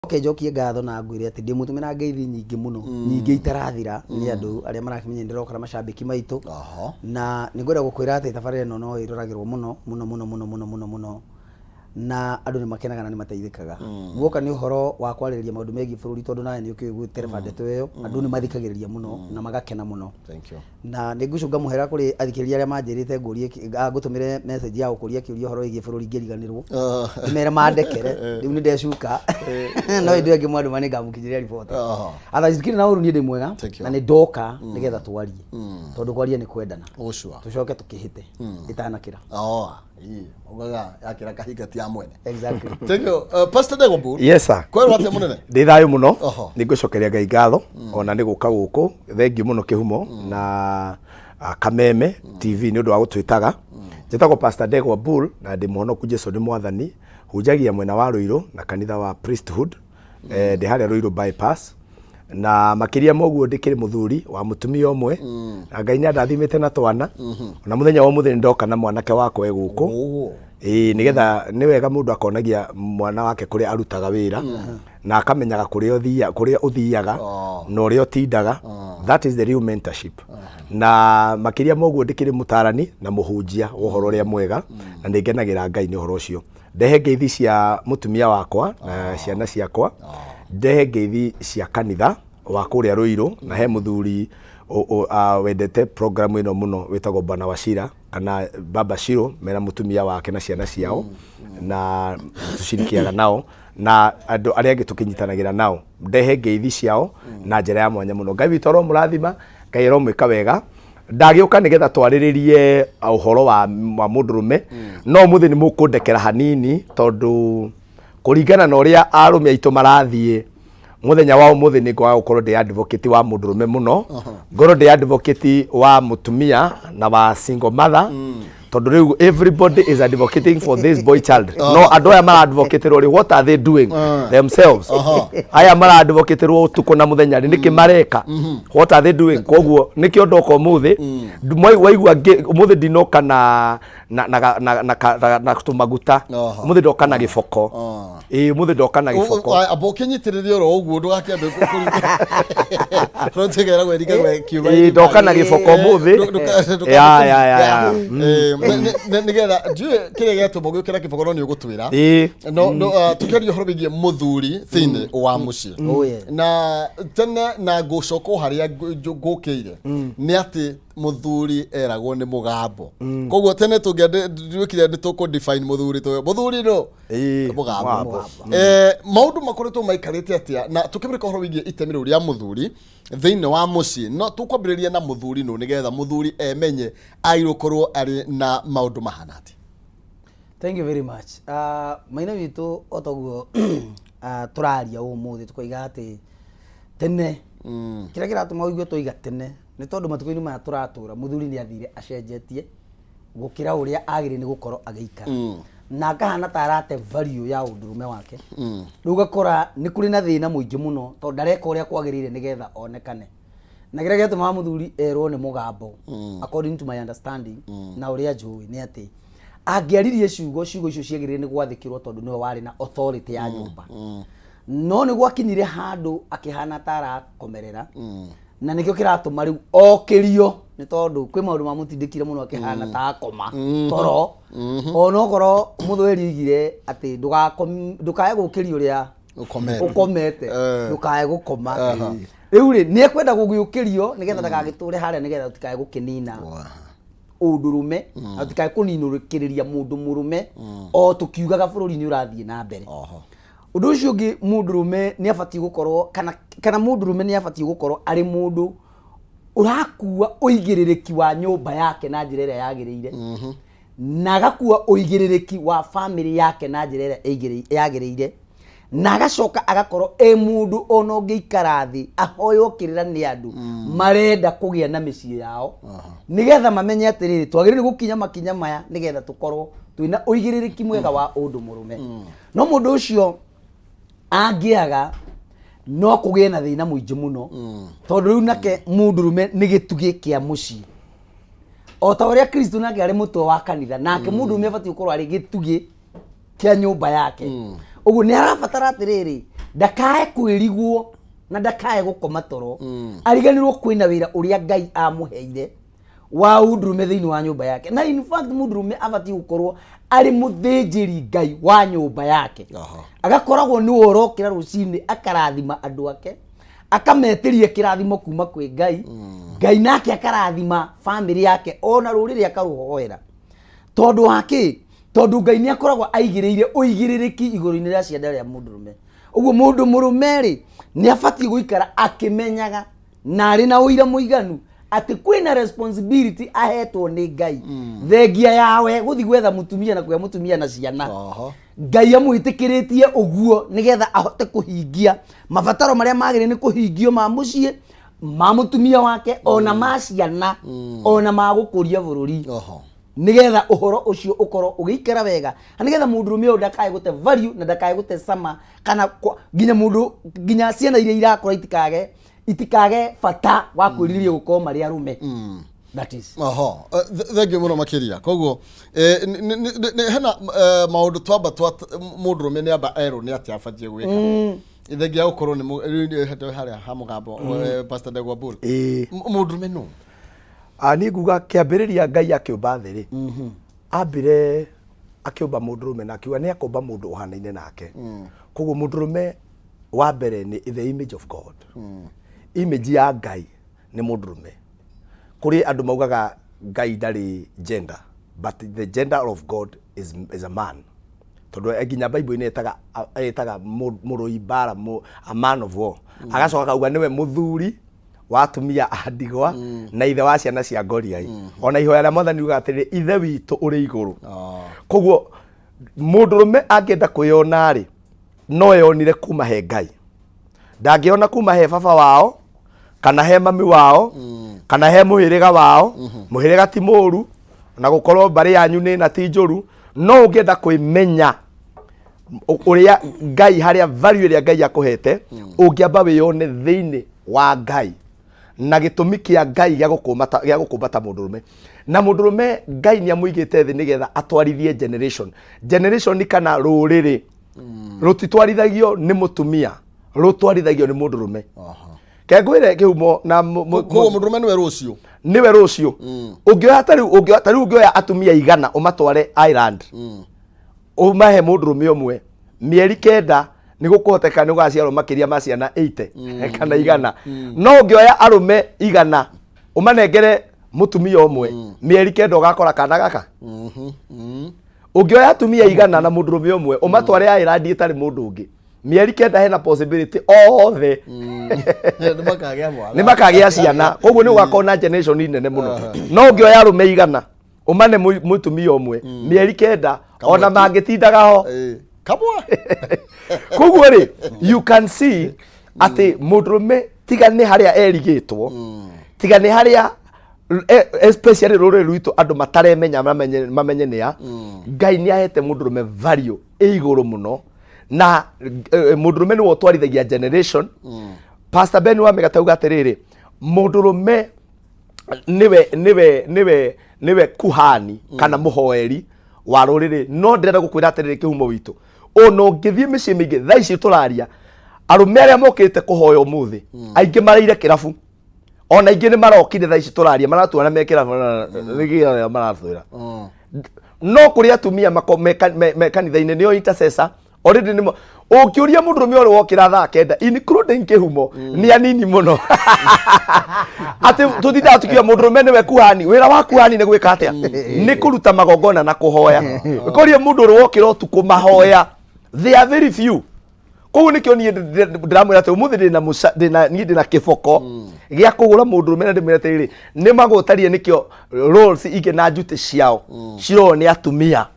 Oke njokie ngatho na ngwĩre atĩ ndĩmũtũmĩra ngeithi nyingĩ mũno, nyingĩ itarathira nĩ andũ arĩa marakĩmenya nĩndĩroka na macambĩki maitũ. Na nĩ ngwenda gũkwĩra atĩ tabarĩra ĩno no ĩroragĩrwo mũno mũno mũno mũno mũno mũno mũno na andũ nĩ makenaga na nĩ mateithĩkaga. Guoka nĩ ũhoro wa kwarĩrĩria maũndũ megiĩ bũrũri tondũ nawe nĩ ũkĩũĩ gũtereba ndeto ĩyo, andũ nĩ mathikagĩrĩria mũno na magakena mũno. Thank you. Na nĩ ngũcũnga mũhera kũrĩ athikĩrĩria arĩa manjĩrĩte ngũrie ngũtũmĩre message ya gũkũria kĩũria ũhoro wĩgiĩ bũrũri ngĩriganĩrwo. Ndĩmere mandekere, rĩu nĩ ndecuka. No hĩndĩ ĩyo ĩngĩ mwandũma nĩ ngamũkinyĩria riboti. Otherwise ndikĩrĩ na ũru, niĩ ndĩ mwega. Thank you. Na nĩ ndoka nĩgetha twarie. Tondũ kwaria nĩ kwendana. Oh, sure. Tũcoke tũkĩhĩte ĩtanakĩra. Oh, ii, ugaga yakĩra kahinga ti ya mwene. Exactly. Thank you. Pastor Ndegwa. Yes sir. Kwerwo atĩa mũnene? Ndĩ thayũ mũno. Oho. Nĩ ngũcokeria Ngai ngatho ona nĩ gũka gũkũ. Thengiũ mũno Kĩhumo na Kameme TV nĩ ũndũ wa gũtwĩtaga. Njĩtagwo Pastor Ndegwa Bull na ndĩ mũhonoku, Jesu nĩ Mwathani. Hunjagia mwena wa Ruiru na kanitha wa Priesthood. Ndĩ harĩa Ruiru bypass. Na makĩria ma ũguo ndĩkĩrĩ mũthuri wa mũtumia ũmwe na Ngai nĩ andathimĩte na twana. Na mũthenya wa ũmũthĩ nĩ ndoka na mwanake wakwa e gũkũ. Ĩĩ, nĩgetha nĩ wega mũndũ akonagia mwana wake kũrĩa arutaga wĩra na akamenyaga kũrĩa ũthiaga, kũrĩa ũthiaga na ũrĩa ũtindaga. That is the real mentorship. Na makĩria ma ũguo ndĩkĩrĩ mũtarani na mũhunjia wa ũhoro ũrĩa mwega na nĩ ngenagĩra Ngai nĩ ũhoro ũcio. Ndehe ngeithi cia mũtumia wakwa na ciana ciakwa, ndehe ngeithi cia kanitha wa kũrĩa Ruiru, na he mũthuri wendete program ĩno mũno wĩtagwo Bwana Wachira kana Baba Shiro mena mũtumia wake na ciana ciao, na tũcirikiaga nao na andũ arĩa angĩ tũkĩnyitanagĩra nao. Ndehe ngeithi ciao na njĩra ya mwanya mũno. Ngai witũ aromũrathima, Ngai aromwĩka wega. Ndagĩũka nĩgetha twarĩrĩrie ũhoro wa mũndũrũme, no ũmũthĩ nĩ mũkũndekera hanini tondũ kũringana na ũrĩa arũme aitũ marathiĩ mũthenya wa ũmũthĩ nĩ ngwaga gũkorwo ndĩ advocate wa mũndũrũme mũno, ngorwo ndĩ advocate wa mũtumia na wa single mother, tondũ rĩu everybody is advocating for this boy child, no andũ aya mara advocate rĩ, what are they doing themselves? Aya mara advocate rwo ũtukũ na mũthenya rĩ, nĩkĩ mareka? What are they doing? Koguo nĩkĩo ndoka ũmũthĩ. Waigua ũmũthĩ ndinoka na tũmaguta. Ũmũthĩ ndoka na gĩboko. Ĩĩ, ũmũthĩ ndoka na gĩboko. Amba ũkĩnyitĩrĩrie oro ũguo ndũgakĩambe kũrũtigera gwĩringa gwe kiuga. Ĩĩ, ndoka na gĩboko ũmũthĩ. Ya. Nĩgetha ndiũĩ kĩrĩa gĩatũma ũgĩũkĩra kĩboko, no nĩ ũgũtwĩra. No tũkĩaria ũhoro wĩgiĩ mũthuri thĩinĩ wa mũciĩ. Oh, yeah. Na tene na ngũcoka o harĩa ngũkĩire nĩ atĩ mũthuri eragwo nĩ mũgambo, koguo tene tũngĩanduĩkire nĩ tũkũ define mũthuri tũ mũthuri no mũgambo. Mũgambo. Maũndũ makoretwo maikarĩte atĩa na tũkĩmũrĩka ũhoro wĩgiĩ itemi rĩu rĩa mũthuri thĩinĩ wa mũciĩ? No tũkwambĩrĩria na mũthuri nũ, nĩgetha mũthuri emenye agĩrĩirwo gũkorwo arĩ na maũndũ mahana atĩa? Thank you very much. Maina witũ, o toguo tũraria ũmũthĩ tũkoiga atĩ tene, kĩrĩa kĩratũma ũigue tũiga tene nĩ tondũ matukũ-inĩ maya tũratũra mũthuri nĩ athire acenjetie gũkĩra ũrĩa agĩrĩire nĩ gũkorwo agĩikara na akahana ta arate value ya ũndũrũme wake. Rĩu ũgakora nĩ kũrĩ na thĩna mũingĩ mũno tondũ ndareka ũrĩa kwagĩrĩire nĩgetha onekane. Na kĩrĩa gĩatũmaga mũthuri erwo nĩ mũgambo, according to my understanding na ũrĩa njũĩ, nĩ atĩ angĩaririe ciugo, ciugo icio ciagĩrĩire nĩ gwathĩkĩrwo tondũ nĩwe warĩ na authority ya nyũmba. No nĩ gwakinyire handũ akĩhana ta arakomerera, na nĩkĩo kĩratũma rĩu okĩrio, nĩ tondũ kwĩ maũndũ mamũtindĩkire mũno akĩhana ta akoma toro, onokorwo mũthweri oigire atĩ ndũkae gũkĩrio ũrĩa ũkomete. Ũkomete. Ndũkae gũkoma. Rĩu rĩ, nĩ ekwenda gũgĩũkĩrio nĩgetha ndagagĩtũre harĩa, nĩgetha tũtikae gũkĩnina ũndũrũme na tũtikae kũninũkĩrĩria mũndũ mũrũme o tũkiugaga bũrũri nĩ ũrathiĩ na mbere. Ũndũ ũcio ũngĩ, mũndũrũme nĩ abatiĩ gũkorwo kana mũndũrũme nĩ abatiĩ gũkorwo arĩ mũndũ ũrakua ũigĩrĩrĩki wa nyũmba yake na njĩra ĩrĩa yagĩrĩire, na agakua ũigĩrĩrĩki wa famĩlĩ yake na njĩra ĩrĩa yagĩrĩire, na agacoka agakorwo e mũndũ ona ũngĩikara thĩ ahoywo kĩrĩra nĩ andũ marenda kũgĩa na mĩciĩ yao, nĩgetha mamenye atĩrĩrĩ, twagĩrĩire gũkinya makinya maya nĩgetha tũkorwo twĩna ũigĩrĩrĩki mwega wa ũndũ mũrũme. No mũndũ ũcio angĩaga, no kũgĩe na thĩna mũingĩ mũno, tondũ rĩu nake mũndũrũme nĩ gĩtugĩ kĩa mũciĩ, o ta ũrĩa Kristo nake arĩ mũtwe wa kanitha, nake mũndũrũme abatiĩ gũkorwo arĩ gĩtugĩ kĩa nyũmba yake. Ũguo nĩ arabatara atĩrĩrĩ, Ndakae kwĩrigwo na ndakae gũkoma toro ariganĩrwo kwĩna wĩra ũrĩa Ngai amũheire wa ũndũrũme thĩinĩ wa nyũmba yake. Na in fact mũndũrũme abatiĩ gũkorwo arĩ mũthĩnjĩri Ngai wa nyũmba yake. Agakoragwo nĩwe ũrokĩra rũcinĩ, akarathima andũ ake, akametĩria kĩrathimo kuma kwĩ Ngai. Ngai nake akarathima bamĩrĩ yake, ona rũrĩrĩ akarũhoera. Tondũ wa kĩ? Tondũ Ngai nĩ akoragwo aigĩrĩire ũigĩrĩrĩki igũrũ-inĩ rĩa cianda rĩa mũndũrũme. Ũguo mũndũ mũrũme rĩ, nĩ abatiĩ gũikara akĩmenyaga na arĩ na ũira mũiganu atĩ kwĩna responsibility ahetwo nĩ Ngai, thengia yawe gũthiĩ gwetha mũtumia na kũgĩa mũtumia na ciana. Ngai amwĩtĩkĩrĩtie ũguo nĩgetha ahote kũhingia mabataro marĩa magĩrĩire nĩ kũhingio ma mũciĩ, ma mũtumia wake, ona ma ciana, ona ma gũkũria bũrũri, nĩgetha ũhoro ũcio ũkorwo ũgĩikara wega, na nĩgetha mũndũrũme ũyũ ndakae gũte value na ndakae gũte cama, kana nginya mũndũ, nginya ciana iria irakũra itikage bata wa kwĩrirĩria gũkorwo marĩ arũme. That is. Oho, thengiũ mũno makĩria. Koguo hena maũndũ twamba twa mũndũrũme nĩ amba erwo nĩ atĩa abatiĩ gwĩka. Thengia gũkorwo nĩ rĩu nĩ harĩa ha mũgambo, Pastor Ndegwa Bull. Mũndũrũme nũ? Ah, niĩ nguga kĩambĩrĩria Ngai akĩũmba thĩ rĩ, ambire akĩũmba mũndũrũme na akiuga nĩ akũmba mũndũ ũhanaine nake. Koguo mũndũrũme wa mbere nĩ the image of God. Image ya Ngai nĩ mũndũrũme. Kũrĩ andũ maugaga Ngai ndarĩ gender, but the gender of God is a man. Tondũ nginya Bible-inĩ ĩtaga mũrũi mbara, a man of war. Agacoka akauga nĩwe mũthuri wa atumia a ndigwa na ithe wa ciana cia ngoriai. Ona ihoya rĩa Mwathani riugaga atĩrĩrĩ, Ithe witũ ũrĩ igũrũ. Koguo mũndũrũme angĩenda kwĩyona rĩ, no eyonire kuma he Ngai. Ndangĩona kuma he baba wao, kana he mami wao, kana he mũhĩrĩga wao. Mũhĩrĩga ti mũru, na gũkorwo mbarĩ yanyu nĩ na ti njũru, no ũngĩenda kwĩmenya ũrĩa Ngai, harĩa value ĩrĩa Ngai akũhete, ũngĩamba wĩyone thĩinĩ wa Ngai na gĩtũmi kĩa Ngai gĩa gũkũmba ta mũndũrũme. Na mũndũrũme Ngai nĩ amũigĩte thĩ nĩgetha atwarithie generation. Generation kana rũrĩrĩ rũtitwarithagio nĩ mũtumia, rũtwarithagio nĩ mũndũrũme. Kengwĩre kĩhumo na Koguo mũndũrũme nĩwe rũciũ. Nĩwe rũciũ. Ũngĩoya ta rĩu, ũngĩoya atumia 100 ũmatware Ireland, ũmahe mũndũrũme ũmwe mĩeri 9, nĩ gũkũhoteka nĩ ũgaciarwo makĩria ma ciana 80 kana 100. No ũngĩoya arũme 100 ũmanengere mũtumia ũmwe mĩeri 9, ũgakora kana gaka. Ũngĩoya atumia 100 na mũndũrũme ũmwe ũmatware Ireland ĩtarĩ mũndũ ũngĩ mĩeri 9, hena possibility othe nĩ makagĩa mwana, nĩ makagĩa ciana. Koguo nĩ ũgakorwo na generation nene mũno. No ũngĩoya arũme 100 ũmane mũtumia ũmwe mĩeri 9, ona mangĩtindaga ho. Kamwe. Koguo rĩ, you can see atĩ mũndũrũme tiga nĩ harĩa erigĩtwo, tiga nĩ harĩa especially rũrĩrĩ rwitũ andũ mataremenya mamenye nĩ a Ngai nĩ ahete mũndũrũme value ĩ igũrũ mũno. Na mũndũrũme nĩwe ũtwarithagia generation. Pastor Ben wa Mĩgate auga atĩrĩrĩ, mũndũrũme nĩwe kuhani kana mũhoeri wa rũrĩrĩ. No ndĩrenda gũkwĩra atĩrĩrĩ, kĩhumo witũ, ona ũngĩthiĩ mĩciĩ mĩingĩ thaa ici tũraria, arũme arĩa mokĩte kũhoya ũmũthĩ aingĩ mareire kĩrabu, ona aingĩ nĩ marokire thaa ici tũraria maratuona me kĩrabu nĩ maratwĩra. No kũrĩ atumia me kanitha-inĩ, nĩo intercessor already. Nĩ ũngĩũria mũndũrũme ũrĩa wokĩra thaa 9, including kĩhumo, nĩ anini mũno. Atĩ tũtindaga tukiuga mũndũrũme nĩwe kuhani. Wĩra wa kuhani nĩ gwĩka atĩa? Nĩ kũruta magongona na kũhoya. Kũria mũndũ ũrĩa wokĩra ũtukũ mahoya, they are very few. Koguo nĩkĩo niĩ ndĩramwĩra atĩ ũmũthĩ niĩ ndĩna kĩboko gĩa kũgũra mũndũrũme na ndĩmwĩre atĩrĩrĩ, nĩ magũtarie. Nĩkĩo roles ingĩ na njuti ciao ciroywo nĩ atumia,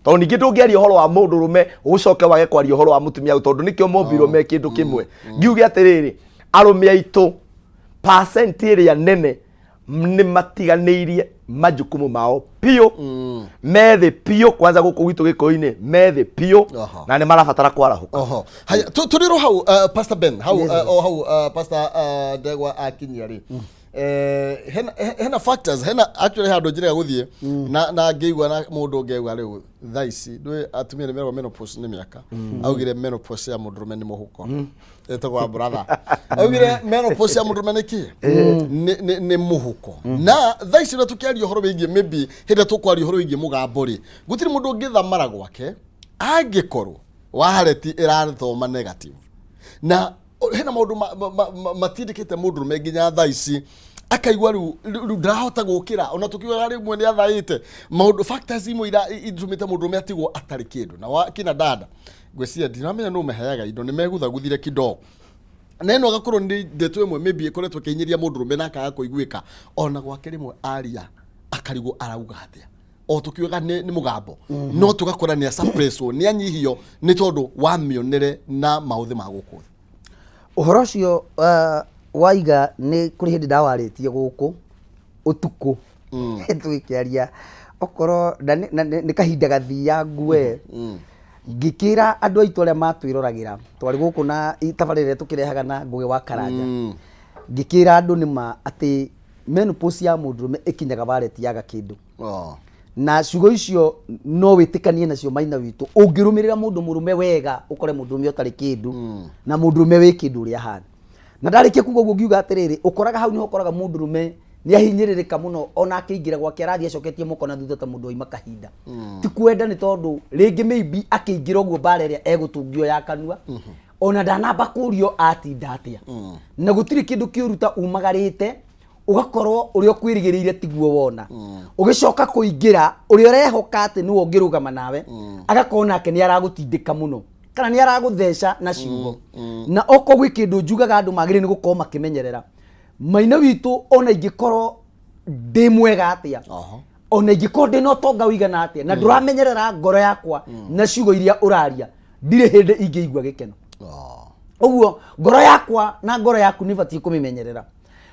tondũ ningĩ ndũngĩaria ũhoro wa mũndũrũme ũcoke wage kwaria ũhoro wa mũtumia, tondũ nĩkĩo mombirwo me kĩndũ kĩmwe. Ngiuge atĩrĩrĩ, arũme aitũ percent ĩrĩa nene nĩ matiganĩirie majukumu mao biũ, me thĩ biũ. Kwanza gũkũ gwitũ Gĩkũyũ-inĩ me thĩ biũ na nĩ marabatara kwarahũka. Oho. Haya, tũrĩrwo hau, Pastor Ben, hau o hau, Pastor Ndegwa akinyia rĩ. Hena hena factors, hena actually handũ njĩrega gũthiĩ na ngĩigua na mũndũ ngegua rĩu thaa ici ndũĩ atumia nĩ meragwo menopause nĩ mĩaka, augire menopause ya mũndũrũme nĩ mũhuko. Etagwo wa brother augire menopause ya mũndũrũme nĩ kĩ? Nĩ mũhuko. Na thaa ici ũrĩa tũkĩaria ũhoro wĩgiĩ, maybe hĩndĩ ĩrĩa tũkwaria ũhoro wĩgiĩ mũgambo rĩ, gũtirĩ mũndũ ũngĩthamara gwake angĩkorwo wallet ĩrathoma negative na hena maũndũ matindĩkĩte mũndũrũme nginya thaa ici akaigua rĩu ndarahota gũkĩra, ona tũkiugaga rĩmwe nĩ athaĩte maũndũ, factors imwe itũmĩte mũndũrũme atigwo atarĩ kĩndũ. Na wa kina dada, ngwĩciria ndiramenya nũ meheaga indo, nĩ meguthaguthire kidogo na ĩno agakorwo nĩ ndeto ĩmwe maybe ĩkoretwo ĩkĩhinyĩria mũndũrũme na akaga kũiguĩka ona gwake rĩmwe aria akarigwo arauga atĩa, o tũkiugaga nĩ mũgambo, no tũgakora nĩ asuppresswo, nĩ anyihio nĩ tondũ wa mĩonere na maũthĩ ma gũkũ thĩ. Ũhoro ũcio waiga nĩ kũrĩ hĩndĩ ndawarĩtie gũkũ ũtukũ tũgĩkĩaria okorwo na nĩ kahinda gathiangu we ngĩkĩra andũ aitũ arĩa matwĩroragĩra twarĩ gũkũ na tabarĩra ĩrĩa tũkĩrehaga na Ngũgĩ wa Karanja, ngĩkĩra andũ nĩma atĩ menopause ya mũndũrũme ĩkinyaga wallet yaga kĩndũ. Na ciugo icio no wĩtĩkanie nacio maina witũ, ũngĩrũmĩrĩra mũndũ mũrũme wega ũkore mũndũrũme ũtarĩ kĩndũ na mũndũrũme wĩ kĩndũ ũrĩa ahana. Na ndarĩkia kuga ũguo ngiuga atĩrĩrĩ, ũkoraga hau nĩho ũkoraga mũndũrũme nĩ ahinyĩrĩrĩka mũno, ona akĩingĩra gwake arathiĩ acoketie moko na thutha ta mũndũ waima kahinda. Ti kwenda, nĩ tondũ rĩngĩ maybe akĩingĩra ũguo mbara ĩrĩa egũtungio ya kanua, ona ndanamba kũrio atinda atĩa, na gũtirĩ kĩndũ kĩũru ta umagarĩte ũgakorwo ũrĩa ũkwĩrĩgĩrĩire tiguo wona, ũgĩcoka kũingĩra ũrĩa ũrehoka atĩ nĩwe ũngĩrũgama nawe agakorwo nake nĩ aragũtindĩka mũno kana nĩ aragũtheca na ciugo. Na okorwo gwĩ kĩndũ njugaga andũ magĩrĩire nĩ gũkorwo makĩmenyerera maina witũ, ona ingĩkorwo ndĩ mwega atĩa, ona ingĩkorwo ndĩ na ũtonga ũigana atĩa, na ndũramenyerera ngoro yakwa na ciugo iria ũraria, ndirĩ hĩndĩ ingĩigua gĩkeno. Ũguo ngoro yakwa na ngoro yaku nĩ batiĩ kũmĩmenyerera,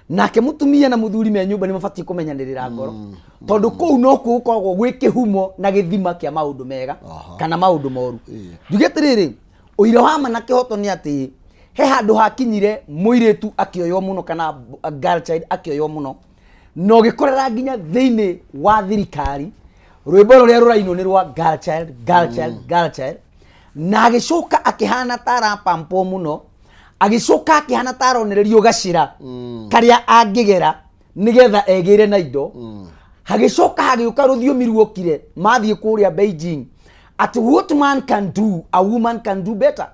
nake mũtumia na mũthuri me nyũmba nĩ mabatiĩ kũmenyanĩrĩra ngoro, tondũ kũu nokuo gũkoragwo gwĩ kĩhumo na gĩthima kĩa maũndũ mega kana maũndũ moru. Njuge atĩrĩrĩ, ũira wa ma na kĩhoto nĩ atĩ he handũ hakinyire mũirĩtu akĩoywo mũno kana a girl child akĩoywo mũno, na ũgĩkorera nginya thĩinĩ wa thirikari rwĩmbo rũrĩa rũrainwo nĩ rwa girl child, girl child, girl child, na agĩcoka akĩhana ta arapampwo mũno, agĩcoka akĩhana ta aronererio gacĩra karĩa angĩgera nĩgetha egĩre na indo. Hagĩcoka hagĩũka rũthiomi ruokire mathiĩ kũrĩa Beijing atĩ what man can do, a woman can do better.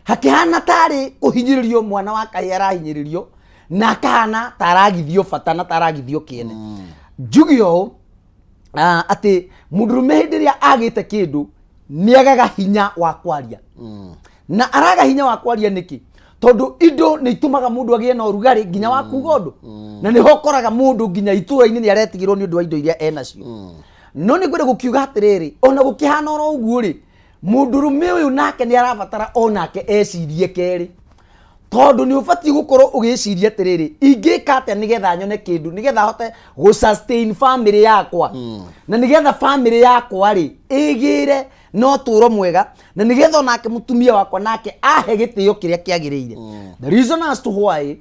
Hakĩhana tarĩ kũhinyĩrĩrio mwana wa kahĩĩ arahinyĩrĩrio na akahana ta aragithio bata na ta aragithio kĩene. Njuge ũũ, atĩ mũndũrũme hĩndĩ ĩrĩa agĩte kĩndũ nĩ agaga hinya wa kwaria. Na araga hinya wa kwaria nĩkĩ? Tondũ indo nĩ itũmaga mũndũ agĩe na ũrugarĩ nginya wa kuga ũndũ, na nĩho ũkoraga mũndũ nginya itũra-inĩ nĩ aretigĩrwo nĩ ũndũ wa indo iria enacio. No nĩ ngwenda gũkiuga atĩrĩrĩ, ona gũkĩhana oro ũguo rĩ, mũndũrũme ũyũ nake nĩ arabatara onake ecirie kerĩ, tondũ nĩ ũbatiĩ gũkorwo ũgĩciria atĩrĩrĩ, ingĩka atĩa nĩgetha nyone kĩndũ, nĩgetha hote gũ sustain family yakwa, na nĩgetha family yakwa rĩ ĩgĩre na ũtũũro mwega, na nĩgetha onake mũtumia wakwa nake ahe gĩtĩo kĩrĩa kĩagĩrĩire. The reason as to why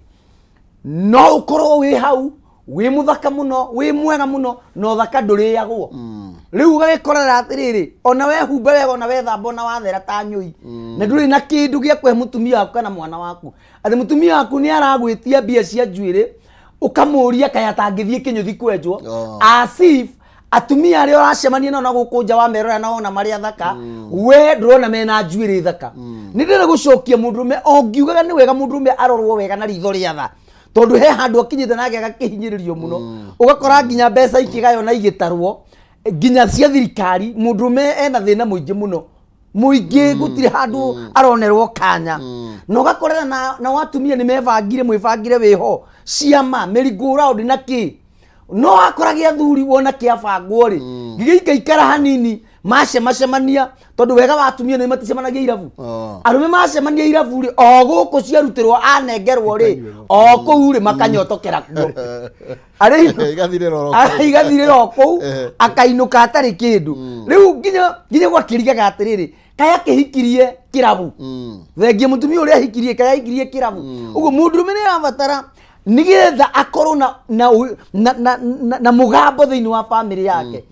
no ũkorwo wĩ hau wĩ mũthaka mũno, wĩ mwega mũno, na ũthaka ndũrĩagwo. Rĩu ũgagĩkorera atĩrĩrĩ, ona wehumba wega, ona wethamba, ona wathera ta nyũi, na ndũrĩ na kĩndũ gĩa kũhe mũtumia waku kana mwana waku, atĩ mũtumia waku nĩ aragwĩtia mbia cia njuĩrĩ, ũkamũria kaĩ atangĩthiĩ kĩnyũthi kwenjwo. As if atumia arĩa ũracemania nao na gũkũ nja wa merora na wona marĩ athaka, we ndũrona mena njuĩrĩ thaka. Nĩ ndĩrenda gũcokia mũndũrũme o ngiugaga nĩ wega mũndũrũme arorwo wega na ritho rĩa tha, tondũ he handũ akinyĩte nake agakĩhinyĩrĩrio mũno, ũgakora nginya mbeca ikĩgaywo na igĩtarwo nginya cia thirikari, mũndũrũme ena thĩna mũingĩ mũno mũingĩ, gũtirĩ handũ aronerwo kanya. Na ũgakorera na atumia nĩ mebangire mwĩbangire wĩho ciama merry-go round na kĩ, no wakora gĩa thuri wona kĩabangwo rĩ, gĩgĩikaikara hanini macemacemania, tondũ wega wa atumia nĩ maticemanagia irabu. Arũme macemania irabu rĩ, o gũkũ ciarutĩrwo anengerwo rĩ, o kũu rĩ makanyotokera kuo. Igathirĩra oro kũu. Igathirĩra o kũu. Akainũka atarĩ kĩndũ. Rĩu nginya gwakĩrigaga atĩrĩrĩ, kaĩ akĩhikirie kĩrabu? Thengia mũtumia ũrĩa ahikirie, kaĩ ahikirie kĩrabu? Ũguo mũndũrũme nĩ arabatara Nĩgetha akorwo na na ũ- na na, na, na mũgambo thĩinĩ wa bamĩrĩ yake.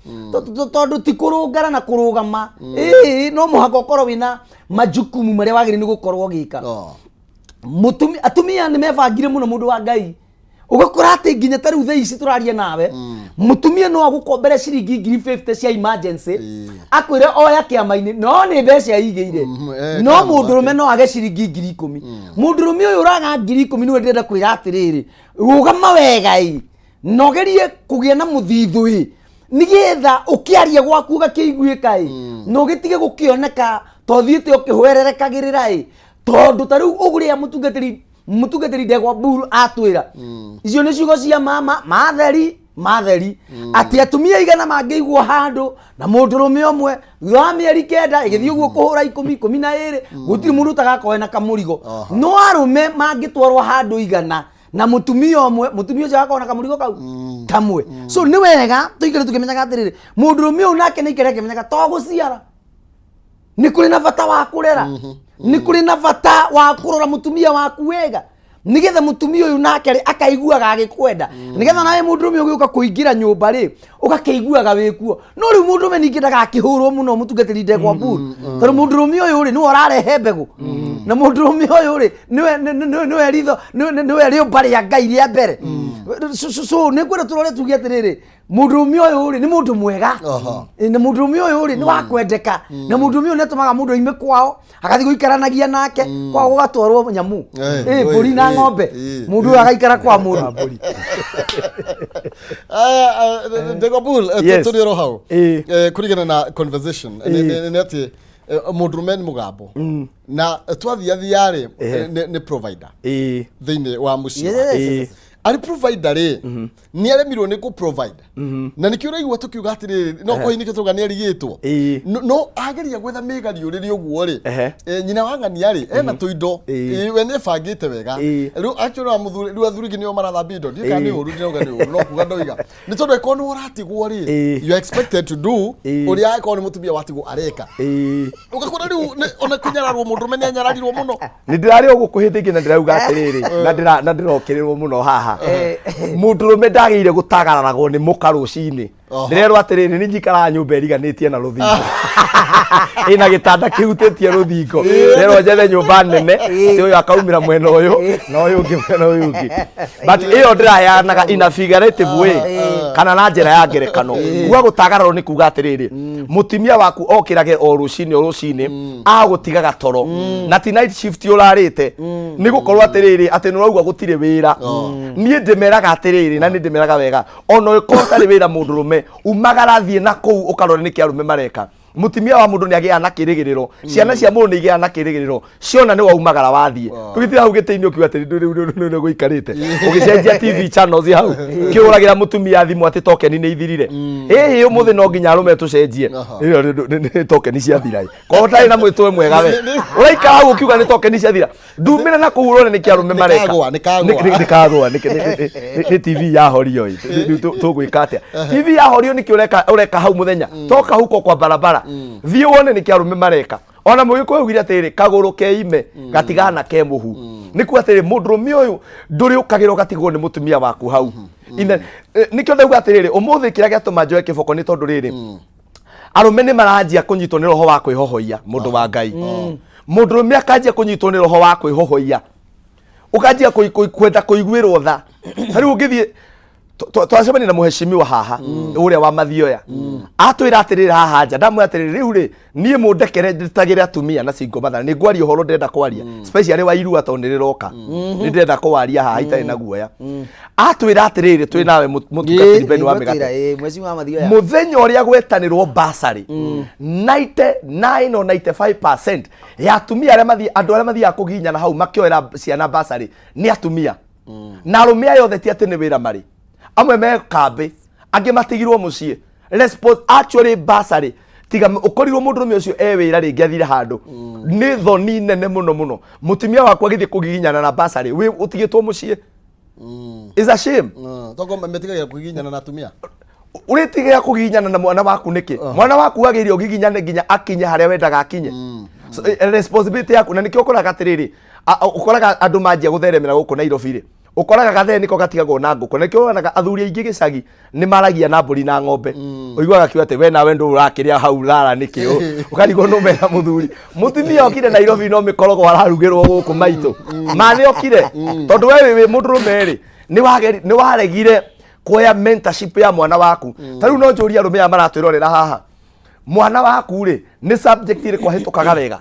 Tondũ ti kũrũngara na kũrũgama. Ĩĩ, no mũhaka ũkorwo wĩna majukumu marĩa wagĩrĩirwo nĩ gũkorwo ũgĩka. Atumia nĩ mebangire mũno, mũndũ wa Ngai. Ũgakora atĩ nginya ta rĩu thaa ici tũraria nawe, mũtumia no agũkombere ciringi 50,000 cia emergency, akwĩre oya kĩama-inĩ, no nĩ mbeca aigĩire. No kama mũndũrũme no age ciringi 10,000. Mũndũrũme ũyũ ũraga 10,000 nĩwe ndĩrenda kwĩra atĩrĩrĩ, rũgama wega ĩ, na ũgerie kũgĩa na mũthithũ ĩ, nĩgetha ũkĩaria gwaku ũgakĩiguĩka ĩ, na ũgĩtige gũkĩoneka ta ũthiĩte ũkĩhwererekagĩrĩra ĩ, tondũ ta rĩu ũrĩa mũtungatĩri Ndegwa Bull atwĩra, icio nĩ ciugo cia mama matheri matheri, atĩ atumia 100 mangĩigwo handũ na mũndũrũme ũmwe, thutha wa mĩeri 9 ĩgĩthiĩ ũguo kũhũra 10, 12, gũtirĩ mũndũ ũtagakorwo na kamũrigo. No arũme mangĩtwarwo handũ 100 na mũtumia ũmwe, mũtumia ũcio agakorwo na kamũrigo kau kamwe. So nĩ wega tũikare tũkĩmenyaga atĩrĩrĩ, mũndũrũme ũyũ nake nĩ aikare akĩmenyaga to gũciara, nĩ kũrĩ na bata wa kũrera, nĩ kũrĩ na bata wa kũrora mũtumia waku wega, nĩgetha mũtumia ũyũ nake rĩ akaiguaga agĩkwenda, nĩgetha nawe mũndũrũme ũgĩũka kũingĩra nyũmba rĩ ũgakĩiguaga wĩkuo. No rĩu mũndũrũme ningĩ ndagakĩhũrwo mũno, mũtungatĩri Ndegwa Bull, tondũ mũndũrũme ũyũ rĩ nĩwe ũrarehe mbegũ, na mũndũrũme ũyũ rĩ nĩwe ritho, nĩwe rĩũmba rĩa Ngai rĩa mbere. So nĩ ngwenda tũrore tuge atĩrĩrĩ, mũndũrũme ũyũ rĩ nĩ mũndũ mwega. Na mũndũrũme ũyũ rĩ nĩ wa kwendeka, na mũndũrũme ũyũ nĩ atũmaga mũndũ aime kwao agathiĩ gũikaranagia nake kwao, gũgatwarwo nyamũ, mbũri na ng'ombe, mũndũ ũyũ agaikara kwa mũndũ. Ndegwa Bull, Yes. tũrĩ oro hau. Kũringana na conversation nĩ atĩ mũndũrũme nĩ mũgambo na twathiathia rĩ, nĩ provider thĩinĩ wa mũciĩ wake. Arĩ provider rĩ, nĩ aremirwo nĩ kũ provide, na nĩkĩo ũraigua tũkiuga atĩrĩrĩ, no kwa nĩkĩo tũrauga nĩ arigĩtwo. No ageria gwetha mĩgariũrĩre ũguo rĩ, nyina wa ng'ania rĩ ena tũindo. We nĩ ebangĩte wega. Rĩu actually wa mũthuri, rĩu athuri nĩo marathambia indo, ndiũĩ kana nĩ ũru, ndĩrauga nĩ ũru, no kuga ndoiga nĩ tondũ angĩkorwo nĩ ũratigwo rĩ, you are expected to do ũrĩa angĩkorwo nĩ mũtumia watigwo areka. Ũgakora rĩu ona kũnyararwo, mũndũrũme nĩ anyararirwo mũno. Nĩ ndĩrarĩ o gũkũ hĩndĩ ĩngĩ na ndĩrauga atĩrĩrĩ, na ndĩrokĩrĩrwo mũno haha, mũndũrũme ndagĩrĩire gũtagararagwo nĩ mũka rũcinĩ. Ndĩrerwo atĩrĩrĩ, nĩ njikaraga nyũmba ĩriganĩtie na rũthingo, ĩna gĩtanda kĩhutĩtie rũthingo. Ndĩrerwo njethe nyũmba nene, atĩ ũyũ akaumĩra mwena ũyũ na ũyũ ũngĩ mwena ũyũ ũngĩ, but ĩyo ndĩraheanaga in a figurative way, kana na njĩra ya ngerekano. Kuga gũtagararwo nĩ kuga atĩrĩrĩ, mũtumia waku okĩrage o rũcinĩ o rũcinĩ, agũtigaga toro, na ti night shift ũrarĩte, nĩ gũkorwo atĩrĩrĩ, atĩ nĩ ũrauga gũtirĩ wĩra. Niĩ ndĩmeraga atĩrĩrĩ, na nĩ ndĩmeraga wega, ona ũkorwo ũtarĩ wĩra, mũndũrũme umagara, thiĩ na kũu ũkarore nĩkĩ arũme mareka. Mũtumia wa mũndũ nĩ agĩaga na kĩrĩgĩrĩro, ciana cia mũndũ nĩ igĩaga na kĩrĩgĩrĩro ciona nĩ waumagara wathiĩ. Tũgĩtira hau gĩtĩ-inĩ ũkiuga atĩ rĩu rĩu rĩu rĩu gũikarĩte ũgĩcenjia TV channels hau, kĩhũragĩra mũtumia thimũ atĩ tokeni nĩ ithirire. Ĩhĩ, ũmũthĩ no nginya arũme tũcenjie. Ĩyo nĩ tokeni ciathira. Korwo ũtarĩ na mwĩtwe mwega, we ũraikara hau ũkiuga nĩ tokeni ciathira, ndumĩra na kũu ũrore nĩkĩ arũme mareka. Nĩkagũa, nĩkagũa. Nĩkagũa. Nĩ TV yahorio ĩ. Rĩu tũgwĩka atĩa TV yahorio? Nĩkĩ ũreka hau mũthenya? Toka huko kwa barabara, thiĩ wone nĩkĩ arũme mareka. Ona mũgĩkũyũ augire atĩrĩrĩ, kagũrũ ke ime gatigana ke mũhu. Nĩ kuga atĩrĩrĩ, mũndũrũme ũyũ ndũrĩũkagĩra ũgatigwo nĩ mũtumia waku hau. Nĩkĩo ndauga atĩrĩrĩ, ũmũthĩ kĩrĩa gĩatũma njoe kĩboko nĩ tondũ rĩrĩ, arũme nĩ maranjia kũnyitwo nĩ roho wa kwĩhohoia. Mũndũ wa Ngai, mũndũrũme akanjia kũnyitwo nĩ roho wa kwĩhohoia, ũkanjia kwenda kũiguĩrwo tha. Ta rĩu ũngĩthiĩ twacemania na mũheshimiwa haha ũrĩa wa Mathioya, atwĩra atĩrĩrĩ haha nja, ndamwĩra atĩrĩrĩ, rĩu rĩ niĩ mũndekere ndĩtagĩre atumia na single mother, nĩ ngwaria ũhoro ndĩrenda kwaria, especially wa irua, tondũ nĩ rĩroka, nĩ ndĩrenda kũwaria haha itarĩ na guoya. Atwĩra atĩrĩrĩ, twĩ nawe mũtungatĩri Ben wa Mĩgate, Mheshimiwa Mathioya, mũthenya ũrĩa gwetanĩrwo basarĩ, 99 or 95% ya atumia arĩa mathiĩ, andũ arĩa mathiaga kũginyana hau makĩoera ciana basarĩ nĩ atumia. Na arũme aya othe ti atĩ nĩ wĩra marĩ, amwe me kambĩ, angĩ matigirwo mũciĩ. Response actually basarĩ, tiga ũkorirwo mũndũrũme ũcio e wĩra rĩngĩ athire handũ, nĩ thoni nene mũno mũno mũtumia waku agĩthiĩ kũgiginyana na basarĩ wĩ ũtigĩtwo mũciĩ. Is a shame. Togo metigagĩra kũgiginyana na atumia. Ũrĩtigĩra kũgiginyana na mwana waku nĩkĩ? Mwana waku wagĩrĩire ũgiginyane nginya akinye harĩa wendaga akinye. So, responsibility yaku, na nĩkĩo ũkoraga atĩrĩrĩ, ũkoraga andũ manjia gũtheremera gũkũ Nairobi rĩ. Ũkoraga gathee nĩko gatigagwo na ngũkũ. Nĩkĩo wonaga athuri aingĩ gĩcagi nĩ maragia na mbũri na ng'ombe. Ũiguaga akiuga atĩ we nawe ndũ ũrakĩrĩa hau thara nĩkĩ ũkarigwo nũ mena mũthuri. Mũtumia okire Nairobi no mĩkorogo ararugĩrwo gũkũ maitũ. Ma nĩ okire tondũ we wĩ mũndũrũme rĩ, nĩ waregire kuoya mentorship ya mwana waku. Ta rĩu no njũrie arũme aya maratwĩrorera haha, mwana waku rĩ, nĩ subject ĩrĩkũ ahĩtũkaga wega?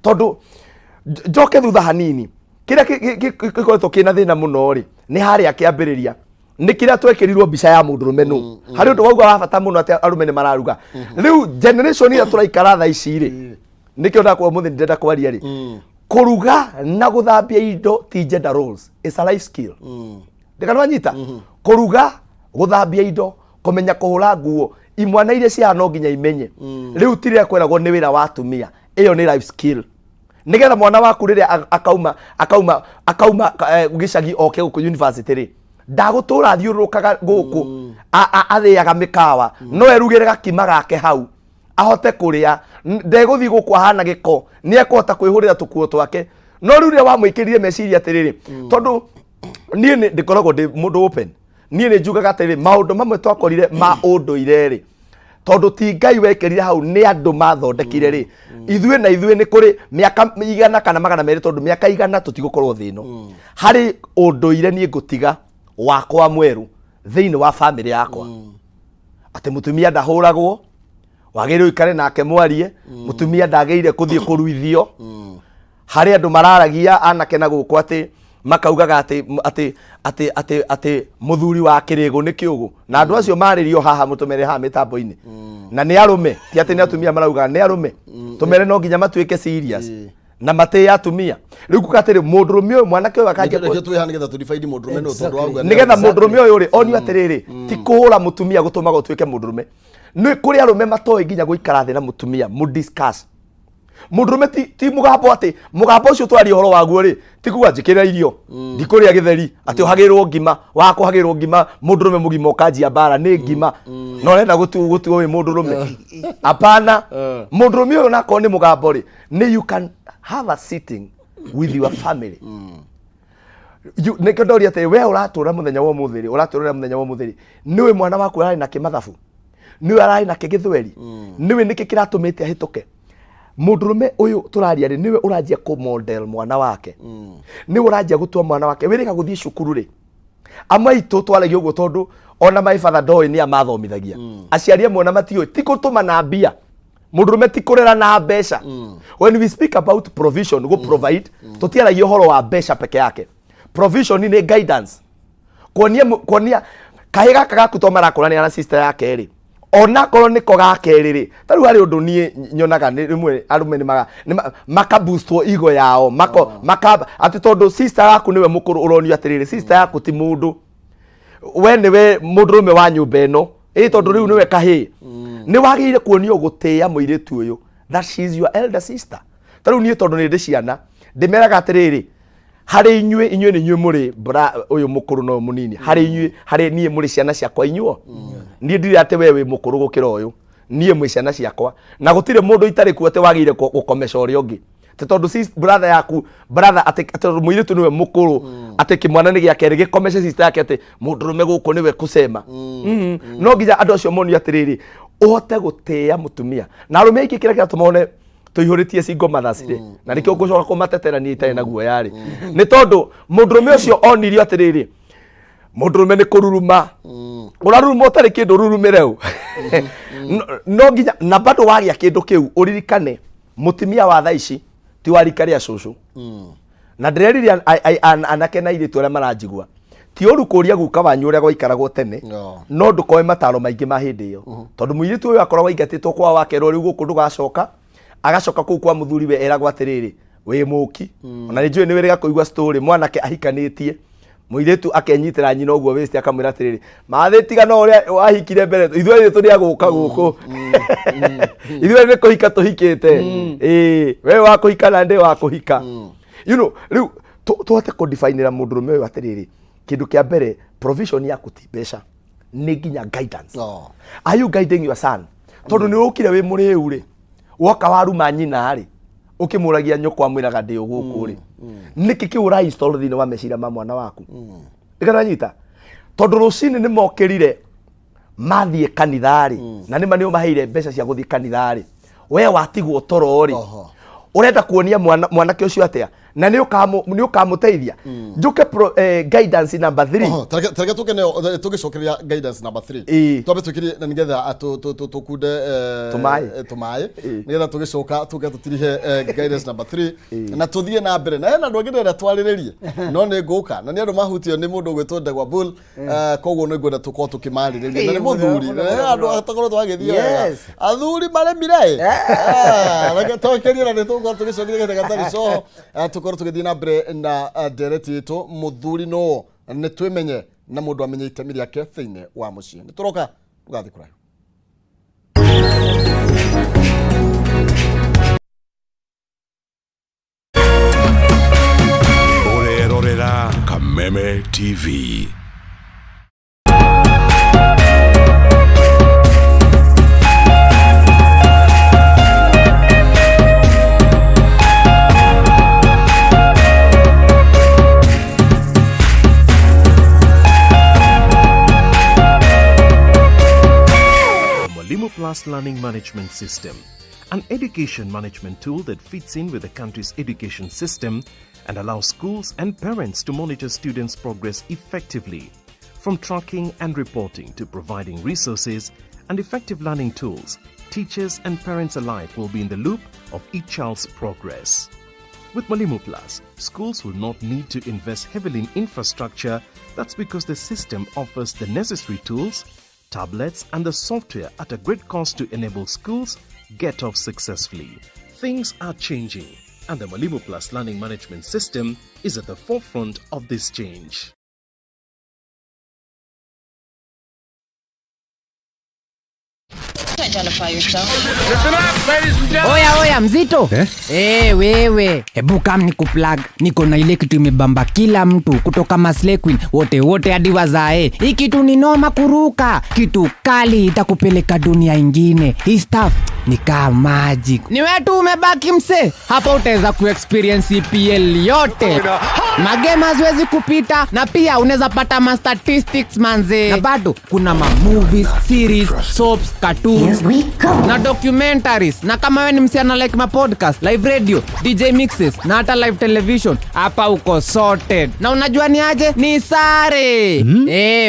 Tondũ njoke thutha hanini, kĩrĩa gĩkoretwo kĩna thĩna mũno rĩ, nĩ harĩa kĩambĩrĩria nĩ kĩrĩa twekĩrirwo mbica ya mũndũrũme nũ. Harĩ ũndũ wauga wa bata mũno atĩ arũme nĩ mararuga. Rĩu generation ĩrĩa tũraikara thaa ici rĩ, nĩkĩo ndakwa mũthĩ ndĩrenda kwaria rĩ, kũruga na gũthambia indo ti gender roles, it's a life skill. Ndĩka nĩwanyita kũruga, gũthambia indo, kũmenya kũhũra nguo, imwana iria ciaha no nginya imenye. Rĩu ti rĩrĩa kweragwo nĩ wĩra wa atumia, ĩyo nĩ life skill, nigetha mwana waku rĩrĩa akauma gĩcagi oke gũkũ university rĩ, ndagũtũra athiũrũrũkaga gũkũ athĩaga mĩkawa, no erugĩre gakima gake hau ahote kũrĩa. Ndegũthiĩ gũkũ ahana gĩko, nĩ ekũhota kwĩhũrĩra tũkuo twake. No rĩu rĩrĩa wamwĩkĩrire meciria atĩrĩrĩ, tondũ niĩ nĩ ndĩkoragwo ndĩ mũndũ open, niĩ nĩ njugaga atĩrĩrĩ, maũndũ mamwe twakorire ma ũndũire rĩ, tondũ ti Ngai wekĩrire hau, nĩ andũ mathondekire rĩ, ithuĩ na ithuĩ nĩ kũrĩ mĩaka 100 kana 200, tondũ mĩaka 100 tũtigũkorwo thĩ ĩno. Harĩ ũndũire niĩ ngũtiga wakwa mwerũ thĩinĩ wa bamĩrĩ yakwa, atĩ mũtumia ndahũragwo, wagĩrĩire ũikare nake mwarie, mũtumia ndagĩrĩire kũthiĩ kũruithio. Harĩ andũ mararagia anake na gũkũ atĩ makaugaga atĩ mũthuri wa kĩrĩgũ nĩ kĩũgũ, na andũ acio marĩrio haha mũtũmere haha mĩtambo-inĩ, na nĩ arũme, ti atĩ nĩ atumia marauga, nĩ arũme. Tũmere no nginya matuĩke serious na matĩe atumia. Rĩu kuga atĩrĩ, mũndũrũme ũyũ, mwanake ũyũ akanjia Nĩkĩo twĩ haha nĩgetha tũ-define mũndũrũme nũ, tondũ wauga nĩgetha mũndũrũme ũyũ rĩ onio atĩrĩrĩ, ti kũhũra mũtumia gũtũmaga ũtuĩke mũndũrũme. Nĩ kũrĩ arũme matoĩ nginya gũikara thĩ na mũtumia mũdiscuss. Mũndũrũme ti mũgambo, atĩ mũgambo ũcio twaria ũhoro waguo rĩ, ti kuga njĩkĩra irio ndikũrĩa gĩtheri, atĩ ũhagĩrwo ngima wakũhagĩrwo ngima, mũndũrũme mũgima ũkanjia mbara nĩ ngima na ũrenda gũtuo wĩ mũndũrũme. Hapana. Mũndũrũme ũyũ nakorwo nĩ mũgambo rĩ, nĩ you can have a sitting with your family. Nĩkĩo ndoria atĩrĩ, we ũratũra mũthenya wa ũmũthĩ rĩ, ũratũrĩra mũthenya wa ũmũthĩ rĩ, nĩũĩ mwana waku ararĩ nake mathabu, nĩũĩ ararĩ nake gĩthweri, nĩũĩ nĩkĩ kĩratũmĩte ahĩtũke? Mũndũrũme ũyũ tũraria rĩ, nĩwe ũranjia kũ model mwana wake, nĩwe ũranjia gũtua mwana wake wĩrĩga gũthiĩ cukuru rĩ. Amwe aitũ twaragia ũguo tondũ ona my father ndoĩ nĩ amathomithagia. Aciari amwe ona matiũĩ ti gũtũma na mbia. Mũndũrũme ti kũrera na mbeca. When we speak about provision, go provide, tũtiaragia ũhoro wa mbeca peke yake. Provision nĩ guidance, kuonia kahĩ gaka gaku to marakũranĩra na sister yake rĩ, onakorwo nĩko ga kerĩ rĩ. Ta rĩu harĩ ũndũ niĩ nyonaga nĩ rĩmwe arũme nĩ makaboostwo ego yao mako maka atĩ tondũ sister yaku nĩwe mũkũrũ, ũronio atĩrĩrĩ, sister yaku ti mũndũ, we nĩwe mũndũrũme wa nyũmba ĩno ĩ, tondũ rĩu nĩwe kahĩ, nĩ wagĩrĩire kuonio gũtĩĩa mũirĩtu ũyũ, that she is your elder sister. Ta rĩu niĩ tondũ nĩ ndĩ ciana, ndĩmeraga atĩrĩrĩ, harĩ inyuĩ nĩ inyuĩ mũrĩ bra ũyũ mũkũrũ na ũyũ mũnini. Harĩ inyuĩ, harĩ niĩ mũrĩ ciana ciakwa inyuo. Niĩ ndirĩ atĩ we wĩ mũkũrũ gũkĩra ũyũ, niĩ mwĩ ciana ciakwa, na gũtirĩ mũndũ itarĩ kuo atĩ wagĩrĩire gũkomesha ũrĩa ũngĩ, atĩ tondũ brother yaku, brother, atĩ tondũ mũirĩtu nĩwe mũkũrũ, atĩ kĩmwana nĩ gĩa kerĩ gĩkomece sister yake atĩ mũndũrũme gũkũ nĩwe kũcema. No nginya andũ acio monio atĩrĩrĩ, ũhote gũtĩĩa mũtumia. Na arũme aingĩ kĩrĩa kĩratũma one tũihũrĩtie single mothers rĩ, na nĩkĩo ngũcoka kũmatetera niĩ itarĩ na guoya rĩ, nĩ tondũ mũndũrũme ũcio onirio atĩrĩrĩ, mũndũrũme nĩ kũruruma, ũraruruma ũtarĩ kĩndũ ũrurumĩre ũ. No nginya na bado wagĩa kĩndũ kĩu, ũririkane mũtumia wa thaa ici ti wa rika rĩa cũcũ. Na ndĩreririe anake na airĩtu arĩa maranjigua, ti ũru kũria guka wanyu ũrĩa gwaikaragwo tene. No. No ndũkoe mataro maingĩ ma hĩndĩ ĩyo, tondũ mũirĩtu ũyũ akoragwo aingatĩtwo kwa wakerwo rĩu gũkũ ndũgacoka, agacoka kũu kwa mũthuri we eragwo atĩrĩrĩ, wĩ mũki. Ona nĩ njũĩ nĩ wĩrĩga kũigua story, mwanake ahikanĩtie mũirĩtu akenyitĩra nyina ũguo wĩste, akamwĩra atĩrĩrĩ, mathĩ tiga no ũrĩa wahikire mbere, ithuĩ tũrĩ a gũka gũkũ, ithuĩ nĩ kũhika tũhikĩte, ĩĩ we wa kũhika na ndĩ wa kũhika. Rĩu tũhote kũdefinĩra mũndũrũme ũyũ atĩrĩrĩ, kĩndũ kĩa mbere, provision yaku ti mbeca, nĩ nginya guidance. No. Are you guiding your son? Tondũ nĩ ũkire wĩ mũrĩu rĩ, woka waruma nyina rĩ, ũkĩmũragia nyũkwa amwĩraga ndĩ gũkũ rĩ. Nĩkĩ kĩu ũra install thĩinĩ wa meciria ma mwana waku? Nĩkana tondũ rũcinĩ nĩ mokĩrire mathiĩ kanitha-rĩ, na nĩma nĩ ũmaheire mbeca cia gũthiĩ kanitha-rĩ, we watigwo toro-rĩ, ũrenda kuonia mwanake ũcio atĩa? Na nĩ ũkamũteithia? Njũke guidance number 3. Oho, tareke tũke nayo tũgĩcokeria guidance number 3. Twambe twĩkĩrie na nĩgetha tũkunde Tũmaĩ. Tũmaĩ nĩgetha tũgĩcoka tũke tũtirihe guidance number 3 na tũthiĩ na mbere na hena andũ angĩ ndĩrenda twarĩrĩrie, no nĩ ngũka na nĩ andũ mahutio nĩ mũndũ ũgwĩtwo Ndegwa Bull. Koguo nĩ ngwenda tũkorwo tũkĩmarĩrĩria na nĩ mũthuri Mũno, na mũno, hena andũ mũno. tũkorwo twagĩthiĩ wega. Athuri maremire. Reke twekerie na nĩ tũgũkorwo tũgĩcokeria kahinda gatarĩ coho. Tũkorwo tũgĩthiĩ na mbere na ndereti itũ, mũthuri nũ, nĩ twĩmenye na mũndũ amenye itemi rĩake thĩinĩ wa mũciĩ. Nĩ tũroka, ndũgathiĩ kũraihu. Ũrerorera Kameme TV. Mwalimu Plus Learning Management System, an education management tool that fits in with the country's education system and allows schools and parents to monitor students' progress effectively. From tracking and reporting to providing resources and effective learning tools, teachers and parents alike will be in the loop of each child's progress. With Mwalimu Plus, schools will not need to invest heavily in infrastructure. That's because the system offers the necessary tools, tablets, and the software at a great cost to enable schools get off successfully. Things are changing, and the Mwalimu Plus Learning Management System is at the forefront of this change. Identify yourself. Oya oya, mzito eh? Hey, wewe hebu kam nikuplug. Niko na ile kitu imebamba kila mtu kutoka maslay queen wote wote hadi wazae. Hii kitu ni noma kuruka, kitu kali itakupeleka dunia ingine. Hii stuff ni kaa magic. Ni wewe tu umebaki mse hapa, utaweza kuexperience EPL yote, magame haziwezi kupita, na pia unaweza pata ma statistics manze, na bado kuna ma movies, series, soaps, cartoons na documentaries. Na kama wewe ni msichana like ma podcast, live radio, DJ mixes na hata live television, hapa uko sorted. Na unajua ni aje? Ni sare.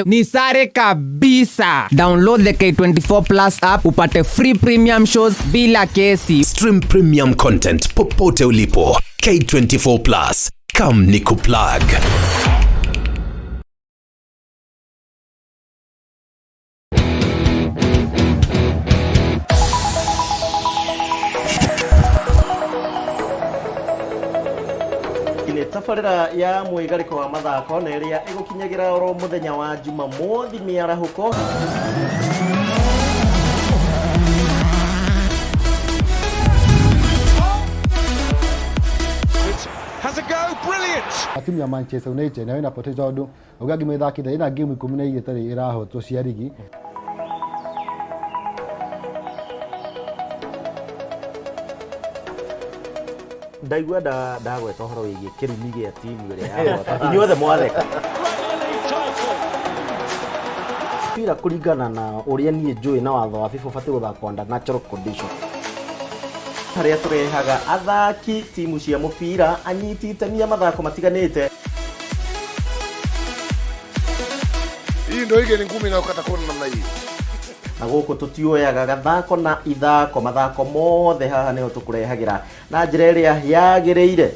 Ni sare kabisa. Download the K24 Plus app upate free premium shows bila kesi. Stream premium content popote ulipo. K24 Plus. Come nikuplug. Nĩ tabarĩra ya mwĩgarĩko wa mathako na ĩrĩa ĩgũkinyagĩra oro mũthenya wa Jumamothi mĩarahũko. Has a go, brilliant! Timu ya Manchester United nayo inapoteza tondũ uga ngĩmĩthakithia ĩna game 12 ĩtarĩ ĩrahotwo cia rigi. Ndaigua ndagweta ũhoro wĩgiĩ kĩrumi gĩa timu ĩrĩa yahota, inyuothe mwatheka. Mpira kũringana na ũrĩa niĩ njũĩ na watho wa FIFA ũbatiĩ gũthakwo under natural condition, harĩa tũrehaga athaki timu cia mũbira, anyiti itemi a mathako matiganĩte. Hii ndio ile ni ngumi inayokata kona namna hii. Na gũkũ tũtioyaga gathako na ithako, mathako mothe haha nĩho tũkũrehagĩra na njĩra ĩrĩa yagĩrĩire.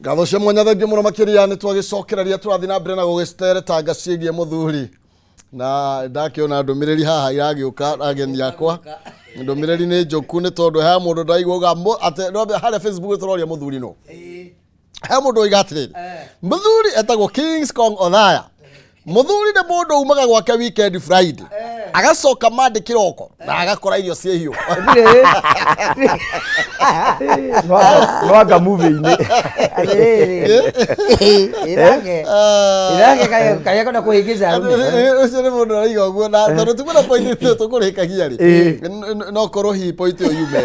Ngatho cia mwanya, thengiũ mũno makĩria. Nĩ twagĩcokereria, tũrathiĩ na mbere na gũgĩteretanga ciĩgiĩ mũthuri, na ndakĩona ndũmĩrĩri haha iragĩũka, ageni akwa, ndũmĩrĩri nĩ njũku nĩ tondũ he mũndũ ndaigua uga atĩ harĩa Facebook tũroria mũthuri no he mũndũ oiga atĩrĩrĩ, mũthuri etagwo Kings Kong Othaya. Mũthuri nĩ mũndũ umaga gwake weekend Friday, agacoka Monday kĩroko na agakora irio ciĩ hiũ. Nwanga movie-inĩ. Atĩrĩrĩ. Ĩrage. Ĩrage kaĩ kwenda kũhĩngĩca arũme. Ũcio nĩ mũndũ araiga ũguo na tondũ tuma na point ĩyo tũkũrĩkagia rĩ no korwo hihi point ĩyo yume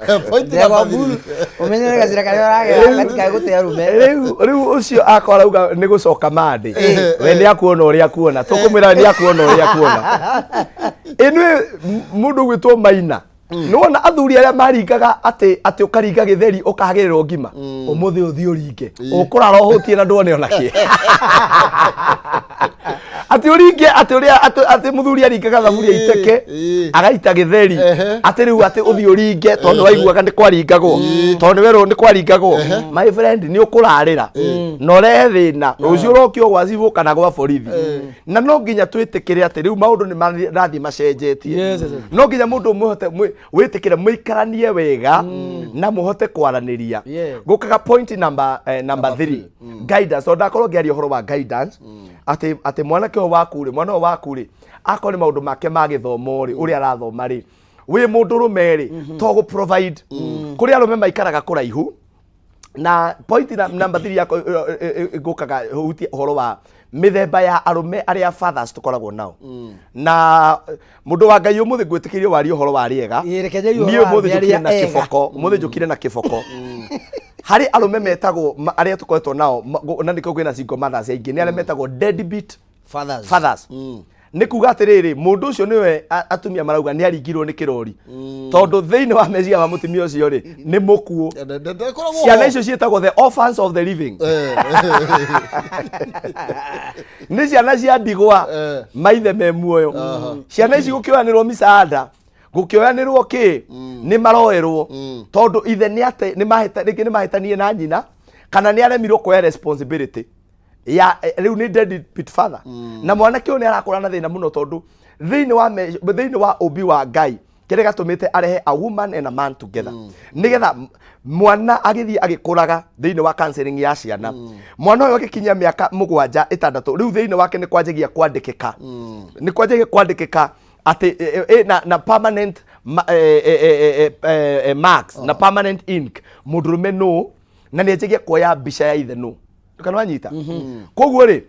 ĩyo point Ndegwa number Bull, three. ũmenyere gacĩra karĩa ũragera gatikae gũte arũme. Rĩu ũcio akorwo arauga nĩ gũcoka mandĩ, we nĩ akuona ũrĩa akuona, tũkũmwĩra nĩ akuona ũrĩa akuona. Ĩnĩ mũndũ ũgwĩtwo Maina, nĩwona athuri arĩa maringaga atĩ ũkaringa gĩtheri ũkahagĩrĩrwo ngima, ũmũthĩ ũthiĩ ũringe ũkũrara ũhũtie na ndwone ona kĩ, atĩ ũringe atĩ ũrĩa atĩ mũthuri aringaga thaburia iteke agaita gĩtheri, atĩ rĩu atĩ ũthiĩ ũringe tondũ waiguaga nĩ kwaringagwo, tondũ nĩ werwo nĩ kwaringagwo. My friend, nĩ ũkũrarĩra na ũrehe thĩna rũciũ ũrokio gwa cibũ kana gwa borithi. Na no nginya twĩtĩkĩre atĩ rĩu maũndũ nĩ marathiĩ macenjetie. No nginya mũndũ mũhote wĩtĩkĩre mũikaranie wega na mũhote kwaranĩria. Gũkaga point number 3, guidance. Tondũ ndakorwo ngĩaria ũhoro wa guidance atĩ mwanake ũyũ waku rĩ, mwana ũyũ waku rĩ, akorwo nĩ maũndũ make ma gĩthomo rĩ, ũrĩa arathoma rĩ, wĩ mũndũrũme rĩ, to gũ provide. Kũrĩ arũme maikaraga kũraihu. Na point number 3 yakwa ngũkaga hutie ũhoro wa mĩthemba ya arũme arĩa fathers tũkoragwo nao. Na mũndũ wa Ngai, ũmũthĩ ngwĩtĩkĩrie warie ũhoro wa rĩega. Ĩĩ, reke njarie ũhoro Niĩ wa ũmũthĩ arũme njũkire arĩa na ega. kĩboko, ũmũthĩ njũkire na kĩboko harĩ arũme metagwo arĩa tũkoretwo nao na nĩkĩo kwĩna single mothers aingĩ, nĩ arĩa metagwo deadbeat fathers. Fathers. Nĩ kuga atĩrĩrĩ, mũndũ ũcio nĩwe atumia marauga nĩ aringirwo nĩ kĩrori, tondũ thĩinĩ wa meciria ma mũtumia ũcio rĩ, nĩ mũkuũ. Ndakoragwo Ciana ho. icio ciĩtagwo the orphans of the living. Nĩ ciana cia ndigwa maithe me muoyo. Ciana ici gũkĩoyanĩrwo misaada, gũkĩoyanĩrwo kĩ, nĩ maroerwo tondũ ithe nĩ ate nĩ mahĩta, rĩngĩ nĩ mahĩtanie na nyina kana nĩ aremirwo kuoya responsibility ya rĩu nĩ deadbeat father. Na mwanake ũyũ nĩ arakũra na thĩna mũno, tondũ thĩinĩ wa ũmbi wa Ngai, kĩrĩa gatũmĩte arehe a woman and a man together nĩgetha mwana agĩthiĩ agĩkũraga thĩinĩ wa counseling ya ciana, mwana ũyũ agĩkinyia mĩaka 7, 6, rĩu thĩinĩ wake nĩ kwanjagia kwandĩkĩka, nĩ kwanjagia kwandĩkĩka atĩ na permanent marks na permanent ink mũndũrũme nũ, na nĩ anjagia kuoya mbica ya ithe nũ kana wanyita. Koguo rĩ,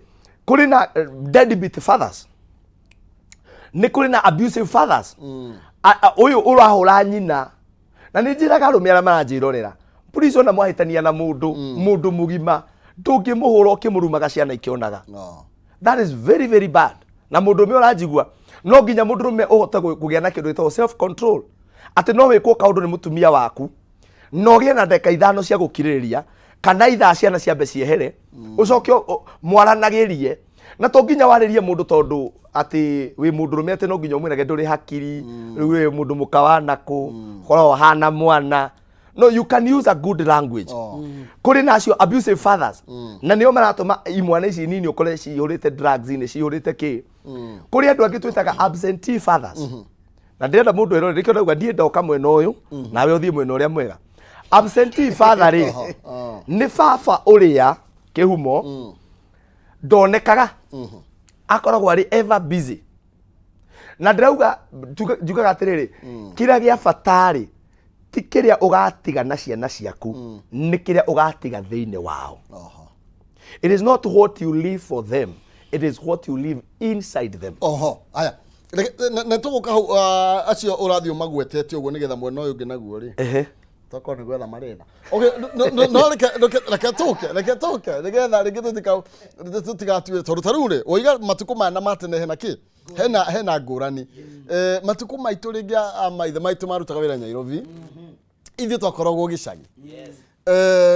kũrĩ na deadbeat fathers, nĩ kũrĩ na abusive fathers. Ũyũ ũrahũra nyina. Na nĩ njĩraga arũme arĩa maranjĩrorera, please, ona mwahĩtania na mũndũ, mũndũ mũgima ndũngĩmũhũra ũkĩmũrumaga ciana ikĩonaga. No. That is very very bad. Na mũndũ ũmwe ũranjigua, no nginya mũndũrũme ũhote kũgĩa na kĩndũ gĩtagwo self control, atĩ no wĩkwo kaũndũ nĩ mũtumia waku na ũgĩe na ndagĩka 5 cia gũkirĩrĩria kana ithaa, ciana ciambe ciehere, ũcoke mwaranagĩrie. Na to nginya warĩrie mũndũ tondũ atĩ wĩ mũndũrũme atĩ no nginya ũmwĩrage ndũrĩ hakiri, rĩu wĩ mũndũ mũka wa nakũ koragwo hana mwana. No, you can use a good language. Kũrĩ na acio abusive fathers, na nĩo maratũma imwana ici nini ũkore cihũrĩte drugs-inĩ, cihũrĩte kĩ. Kũrĩ andũ angĩ twĩtaga absentee fathers, na ndĩrenda mũndũ erore, nĩkĩo ndauga ndiĩ ndoka mwena ũyũ nawe ũthiĩ mwena ũrĩa mwega. Absentee father rĩ, nĩ baba ũrĩa kĩhumo ndonekaga, akoragwo arĩ ever busy. Na ndĩrauga njugaga atĩrĩrĩ, kĩrĩa gĩa bata rĩ, ti kĩrĩa ũgatiga na ciana ciaku, nĩ kĩrĩa ũgatiga thĩinĩ wao. It is not what you leave for them, it is what you leave inside them. Oho aya, na tũgũka hau, acio ũrathiĩ ũmagwetete ũguo nĩgetha mwena ũyũ ũngĩ naguo rĩ, tokorwo nĩ gwetha marĩna. Okay, no reke tũke nĩgetha rĩngĩ tũtigatue, tondũ ta rĩu rĩ, woiga matukũ maya na ma tene hena kĩ, hena ngũrani. Matukũ maitũ rĩngĩ a maithe maitũ marutaga wĩra Nairobi, ithuĩ twakoragwo gĩcagi.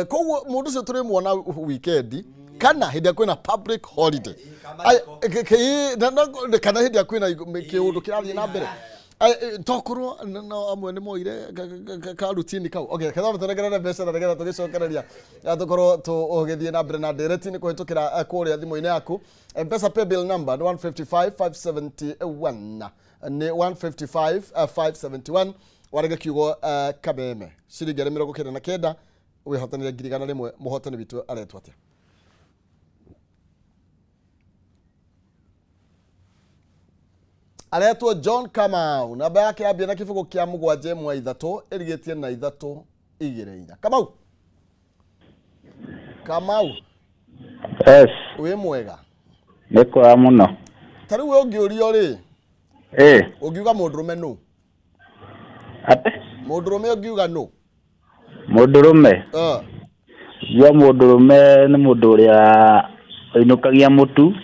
Koguo mũndũ ũcio tũrĩmuona weekend kana hĩndĩ ĩrĩa kwĩna public holiday. Kana hĩndĩ ĩrĩa kwĩna kĩũndũ kĩrathiĩ na mbere. Tokorwo no amwe nĩ moire ka routine kau. Okay, ketha tũrengerere mbeca na nĩgetha tũgĩcokereria, tũkorwo tũgĩthiĩ na mbere na ndereti nĩ kũhĩtũkĩra kũrĩa thimũ-inĩ yaku. Mpesa paybill number nĩ 155 571, nĩ 155 571. Warege kiugo kameme, ciringi arĩ 99, wĩhotanire 100,000. Mũhotani witũ aretwo atĩa? Aretwo John Kamau, namba yake yambia na kĩbũgũ kĩa 7 1 3 ĩrigĩtie na 3 2 4. Kamau, Kamau. Yes. Wĩ mwega? Nĩ kwega mũno. Ta rĩu we ũngĩũrio rĩ, ũngiuga mũndũrũme nũ? Atĩ? Mũndũrũme ũngiuga nũ? Mũndũrũme? Ngiuga mũndũrũme nĩ mũndũ ũrĩa ũinũkagia mũtu,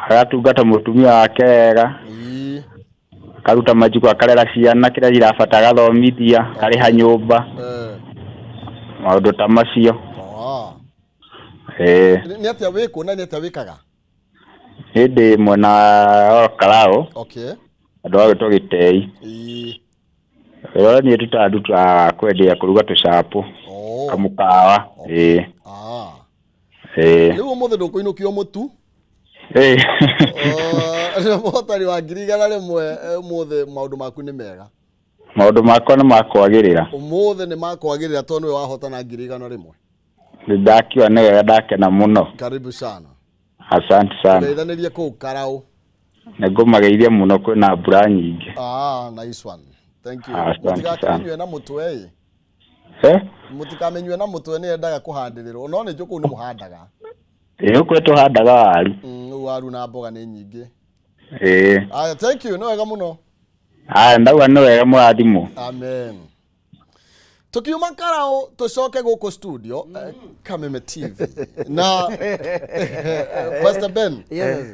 agatungata mũtumia wake wega, akaruta majuku, akarera ciana kĩrĩa irabatara, agathomithia, akarĩha nyũmba, maũndũ ta macio. Nĩ atĩa wĩkũ na nĩ atĩa wĩkaga? Niĩ ndĩ mwena wa Karau. Andũ a gwĩtwo Gĩtei. Wĩra niĩ ndutaga ndutaga kwendia kũruga tũcapo. Kamũkawa. Ĩĩ. Ĩĩ. Rĩu ũmũthĩ ndũkũinũkio mũtu. Mũhotani wa 100,000 ũmũthĩ maũndũ maku nĩ mega. Maũndũ makwa nĩ makwagĩrĩra. Ũmũthĩ nĩ makwagĩrĩra tondũ nĩwe wahotana 100,000. Nĩ ndakiuga nĩ wega, ndakena mũno. Karibu sana. Asante sana. Tũgeithanĩrie kũu Karau. Nĩ ngũmageithia mũno, kwĩna mbura nyingĩ. Ah, nice one. Thank you. Asante sana. Mũtigakĩmenyue na mũtwe ĩ. Eh? Mũtikamenyue na mũtwe, nĩ endaga kũhandĩrĩrwo. No nĩ njũ kũu nĩ mũhandaga. Ĩĩ, kwĩ tũhandaga waru. Rĩu waru na mboga nĩ nyingĩ. Ĩĩ. Aya, thank you, nĩ wega mũno. Aya, ndauga nĩ wega, mũrathimwo. Amen. Tukiuma Karau tucoke gũkũ studio, Kameme TV na Pastor Ben. Yes.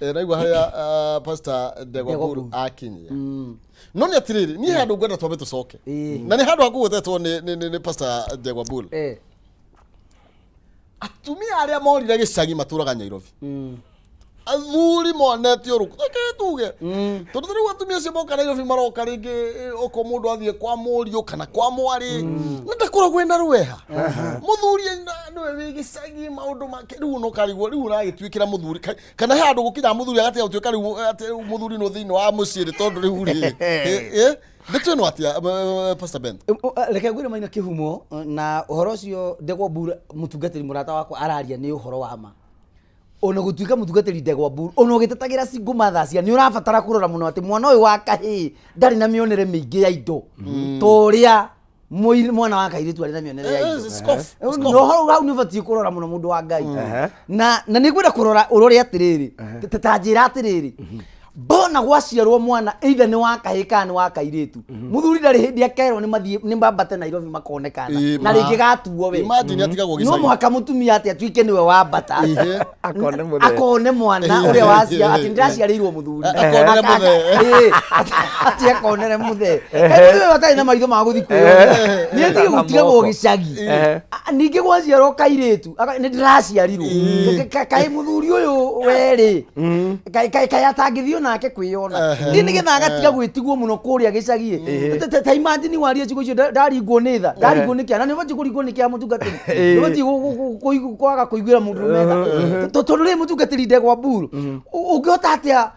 Naigua harĩa Pastor Ndegwa Ndegwa Mburu Mburu. akinyia, no nĩ atĩrĩrĩ, niĩ handũ ngwenda twambe tũcoke na nĩ handũ hakũgwetetwo nĩ Pastor Ndegwa Mburu. Atumia arĩa morire gĩcagi matũraga Nairobi, athuri monete ũrũkũ, reke tuge, tondũ rĩu atumia acio moka Nairobi maroka rĩngĩ, okorwo mũndũ athiĩ kwa mũriũ kana kwa mwarĩ na ndakoragwo ena rweha, mũthuri nĩwe wĩ gĩcagi maũndũ make, rĩu no karigwo rĩu ũragĩtuĩkĩra mũthuri kana he handũ gũkinya mũthuri agatiga gũtuĩka rĩu atĩ rĩu mũthuri no thĩinĩ wa mũciĩ rĩ, tondũ rĩu rĩ, ndeto ĩno atĩa, Pastor Ben? Reke ngwĩre Maina Kĩhumo, na ũhoro ũcio Ndegwa Mburu mũtungatĩri mũrata wakwa araria nĩ ũhoro wa ma. Ona gũtuĩka mũtungatĩri Ndegwa Mburu, ona ũgĩtetagĩra single mothers nĩ ũrabatara kũrora mũno atĩ mwana ũyũ wa kahĩĩ ndarĩ na mĩonere mĩingĩ ya indo ta ũrĩa mwana wa kairĩtu arĩ na mĩonere ya indo. Scoff. Na ũhoro hau nĩ ũbatiĩ kũrora mũno, mũndũ wa Ngai. Na nĩ ngwenda kũrora ũrore atĩrĩrĩ, ta njĩra atĩrĩrĩ, mbona gwaciarwo mwana either nĩ wa kahĩĩ kana nĩ wa kairĩtu, mũthuri ndarĩ hĩndĩ akerwo nĩ mathiĩ nĩ mambate Nairobi makonekana na rĩngĩ gatuo we. Imagine atigagwo No gĩcagi. mũhaka mũtumia atĩ atuĩke nĩwe wambata Akone mũthee. Akone mwana ũrĩa wacia atĩ ndĩraciarĩirwo mũthuri. Akonere mũthee. Ĩĩ, atĩ akonere mũthee. Kaĩ mũthee atarĩ na maitho ma gũthiĩ kwĩyonera nĩ atige Na gũtigagwo moko. gĩcagi. Ningĩ gwaciarwo kairĩtu nĩ ndĩraciarirwo. Kaĩ mũthuri ũyũ werĩ kaĩ atangĩthiĩ onake kwĩyona nĩ nĩgetha agatiga gwĩtigwo mũno kũrĩa gĩcagi. Ta imagine warie ciugo icio, ndaringwo nĩ tha, ndaringwo nĩ kĩa, na nĩ ũbatiĩ kũringwo nĩ kĩa mũtungatĩri, nĩ ũbatiĩ kwaga kũiguĩra mũndũ ũrũme tha, tondũ rĩrĩ mũtungatĩri Ndegwa Mburu, ũngĩhota atĩa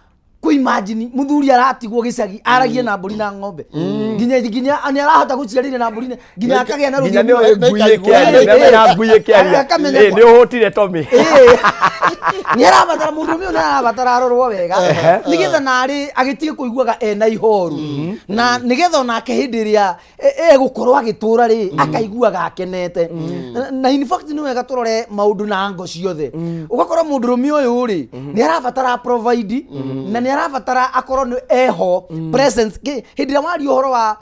kũimagine mũthuri aratigwo gĩcagi aragie na mbũri na ng'ombe, nginya nĩ arahota gũciarĩria na mbũri nginya akagĩa na nginya rũthiomi nĩ oĩ ngui ĩkĩaria, nĩ amenya ngui ĩkĩaria. Akamenya Ĩ, nĩ ũhũtire Tommy. Nĩ arabatara mũndũ ũmwe, nĩ arabatara arorwo wega nĩgetha narĩ agĩtige kũiguaga ena ihoru, na nĩgetha onake hĩndĩ ĩrĩa egũkorwo agĩtũra rĩ akaiguaga akenete. Na in fact nĩ wega tũrore maũndũ na ngo ciothe, ũgakora mũndũrũme ũyũ rĩ nĩ arabatara provide na nĩ arabatara akorwo nĩ eho presence. Hĩndĩ ĩrĩa waria ũhoro wa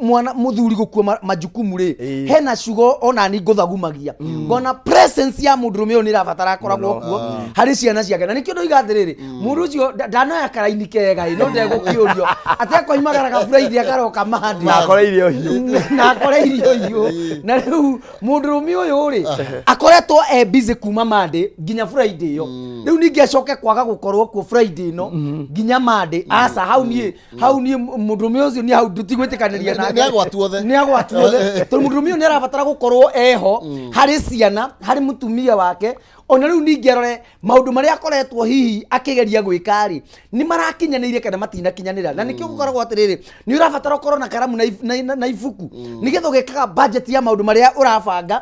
mwana mũthuri gũkua majukumu rĩ, hena ciugo ona ni ngũthagumagia ngona presence ya mũndũrũme ũyũ nĩ ĩrabatara akoragwo kuo harĩ ciana ciake, na nĩkĩo ndoiga atĩrĩrĩ, mũndũ ũcio ndanoya karaini kega ĩ, no ndegũkĩũrio atĩ akoimagara gaburaithĩ akaroka mandi Na akore irio hiũ. Na akore irio hiũ, na rĩu mũndũrũme ũyũ rĩ akoretwo e busy kuma Monday nginya Friday ĩyo, rĩu ningĩ acoke kwaga gũkorwo kuo Friday ĩno nginya Monday, aca, hau niĩ mũndũrũme ũcio niĩ hau tũtigwĩtĩkanĩria nake. Nĩ agwatu othe. Nĩ agwatu othe, tondũ mũndũrũme ũyũ nĩ arabatara gũkorwo eho harĩ ciana, harĩ mũtumia wake, ona rĩu ningĩ arore maũndũ marĩa akoretwo hihi akĩgeria gwĩka rĩ nĩ marakinyanĩire kana matinakinyanĩra, na nĩkĩo gũkoragwo atĩrĩrĩ, nĩ ũrabatara ũkorwo na karamu na ibuku nĩgetha ũgekaga budget ya maũndũ marĩa ũrabanga.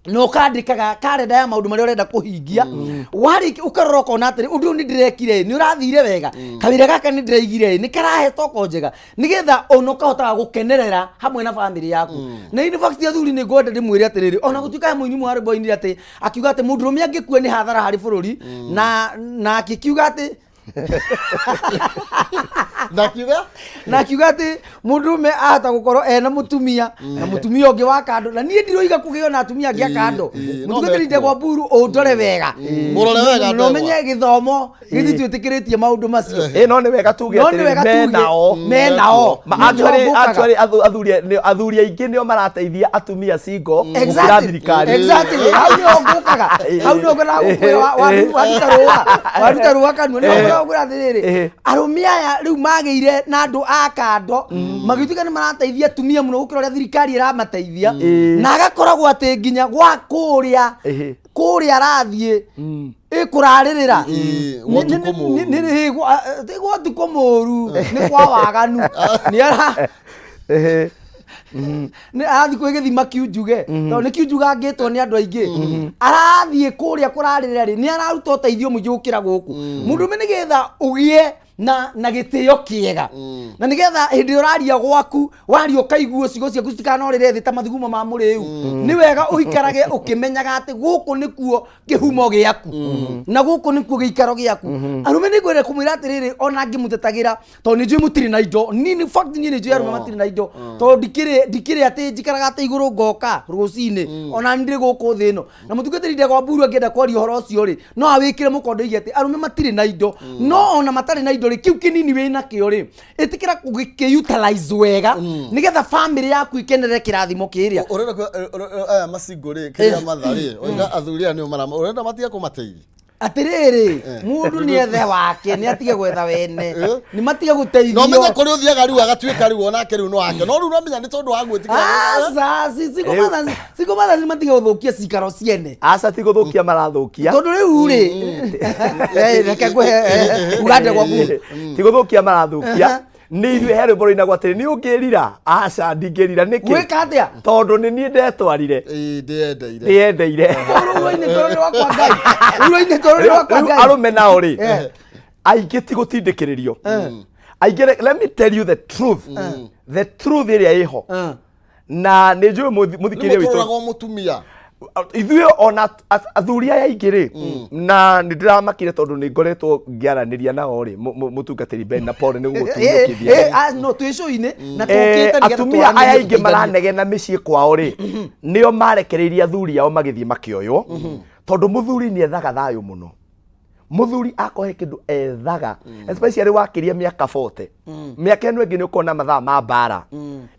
Na ũkandĩkaga karenda ya maũndũ marĩa ũrenda kũhingia. Warĩkia ũkarora ũkona atĩrĩ, ũndũ ũyũ nĩ ndĩrekire ĩ, nĩ ũrathire wega, kawĩra gaka nĩ ndĩraigire ĩ, nĩ karahe toko njega, nĩgetha ona ũkahotaga gũkenerera hamwe na bamĩrĩ yaku. Na in fact athuri, nĩ ngwenda ndĩmwĩre atĩrĩrĩ, ona gũtuĩka he mũini wa rwĩmbo oinire atĩ akiuga atĩ mũndũrũme angĩkua nĩ hathara harĩ bũrũri, na akĩkiuga atĩ Na kiuga Na akiuga atĩ mũndũrũme ahota gũkorwo ena mũtumia na mũtumia ũngĩ wa kando, na niĩ ndiroiga kũgĩo na atumia angĩ a kando. No Mũtungatĩri mekuo. Ndegwa Mburu, ũndore wega. Mũrore wega, na ũmenye gĩthomo gĩtitwĩtĩkĩrĩtie maũndũ macio. Ĩ, no nĩ wega tuge No nĩ atĩrĩrĩ, wega me tuge, nao. Me nao. Ma- actually- Nĩo actually, athuri aingĩ nĩo marateithia atumia single gũkĩra thirikari. Exactly, hau nĩho ngũkaga, hau nĩho ngwendaga gũkwĩra. Waruta rũa kanua, nĩho ngwendaga gũkwĩra atĩrĩrĩ, arũme aya rĩu magĩire na andũ a kando, magĩtuĩka nĩ marateithia atumia mũno gũkĩra ũrĩa thirikari ĩramateithia, na agakoragwo atĩ nginya gwa kũrĩa kũrĩa arathiĩ ĩkũrarĩrĩra. Gwa ũtukũ mũũru. Ti gwa ũtukũ mũũru, nĩ kwa waganu, nĩ ara nĩ arathiĩ kwĩ gĩthima kiunjuge, tondũ nĩ kiunjugangĩtwo nĩ andũ aingĩ. Arathiĩ kũrĩa kũrarĩrĩra rĩ, nĩ araruta ũteithio mũingĩ gũkĩra gũkũ. Mũndũrũme, nĩgetha ũgĩe na gĩtĩo kĩega, na nĩgetha hĩndĩ ĩrĩa ũraria gwaku, waria ũkaiguo, ciugo ciaku citikanorĩre thĩ ta mathugumo ma mũrĩu, nĩ wega ũikarage ũkĩmenyaga atĩ gũkũ nĩkuo kĩhumo gĩaku na gũkũ nĩkuo gĩikaro gĩaku. Arũme, nĩ ngwenda kũmwĩra atĩrĩrĩ, ona ngĩmũtetagĩra, tondũ nĩ njũĩ mũtirĩ na indo. Niĩ in fact niĩ nĩ njũĩ arũme matirĩ na indo, tondũ ndikĩrĩ atĩ njikaraga atĩ igũrũ ngoka rũcinĩ, ona nĩ ndĩ gũkũ thĩ ĩno. Na mũtungatĩri Ndegwa Mburu angĩenda kwaria ũhoro ũcio rĩ, no awĩkĩre mũkondo oige atĩ arũme matirĩ na indo. No ona matarĩ na indo rĩ, kĩu kĩnini wĩ nakĩo rĩ, ĩtĩkĩra gũgĩkĩ utilize wega, nĩgetha famĩlĩ yaku ĩkenerere kĩrathimo kĩrĩa. Ũrenda aya macingo rĩ, kĩrĩa matha rĩ, oiga athuri aya nĩo marama, ũrenda matige kũmateithia? Atĩrĩrĩ, mũndũ nĩ ethe wake, nĩ atige gwetha wene, nĩ matige gũteithio. No menye kũrĩa ũthiaga rĩu agatuĩka rĩu onake rĩu no wake, no rĩu no menya nĩ tondũ wa gwĩtĩkĩra. Aca, single mothers nĩ matige gũthũkia cikaro ciene. Aca, ti gũthũkia marathũkia. Tondũ rĩu rĩ, reke ngũhe uga Ndegwa Mburu. Ti gũthũkia marathũkia, nĩ ithuĩ. He rwĩmbo rũinagwo atĩrĩ, nĩ ũngĩrira? Aca, ndingĩrira. Nĩkĩ? Gwĩka atĩa? Tondũ nĩ niĩ ndetwarire. Ĩĩ, ndĩyendeire. Ndĩyendeire. Rũrũ-inĩ tondũ nĩ rwakwa Ngai, rũrũ-inĩ tondũ nĩ rwakwa Rĩu Ngai. Arũme nao rĩ, aingĩ ti gũtindĩkĩrĩrio aingĩ. Let me tell you the truth, the truth ĩrĩa ĩho, na nĩ njũĩ mũthikĩrĩria witũ. Nĩmũtũragwo mũtumia. Ithuĩ ona athuri aya aingĩ rĩ, na nĩ ndĩramakire tondũ nĩ ngoretwo ngĩaranĩria nao rĩ, mũtungatĩri Ben na Paul, nĩ gũgũtunyũkithia. No twĩ cũinĩ na tũkĩte nĩgetha Atumia aya twaranĩrie, aingĩ tũteithanie. maranegena mĩciĩ kwao rĩ, nĩo marekereirie athuri ao magĩthiĩ makĩoywo, tondũ mũthuri nĩ ethaga thayũ mũno. Mũthuri akohe kĩndũ ethaga, especially wakĩria mĩaka 40, mĩaka ĩno ĩngĩ nĩ ũkona mathaa ma mbara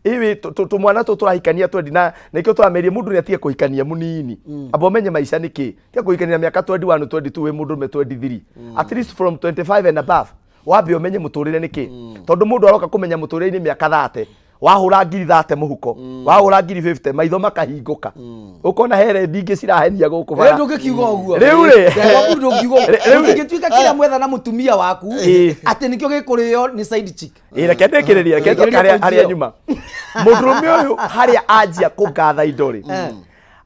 iwi tũmwana tũ tũrahikania twendi, na nĩkĩo tũrameria mũndũ nĩ atige kũhikania mũnini, amba ũmenye maica nĩkĩ. Tiga kũhikania mĩaka 21, 22, wĩ mũndũ ũrũme 23, at least from 25 and above, wambe ũmenye mũtũrĩre nĩkĩ, tondũ mũndũ aroka kũmenya mũtũrĩre-inĩ mĩaka 30, wahũra ngiri 30 mũhuko, wahũra ngiri 50, maitho makahingũka, ũkona he rendi ingĩ cirahenia gũkũ Rĩu bara. ndũngĩkiuga ũguo. Rĩu rĩ. Ndegwa Mburu, ndũngiuga ũguo. Rĩu rĩ. Ndũngĩtuĩka kĩrĩa mwetha na mũtumia waku atĩ nĩkĩo gĩkũrĩo nĩ side chick. Ĩ, reke ndĩkĩrĩrie, reke njoke Rĩkĩrĩria harĩa point harĩa ĩyo. nyuma. Mũndũrũme ũyũ harĩa anjia kũngatha indo rĩ,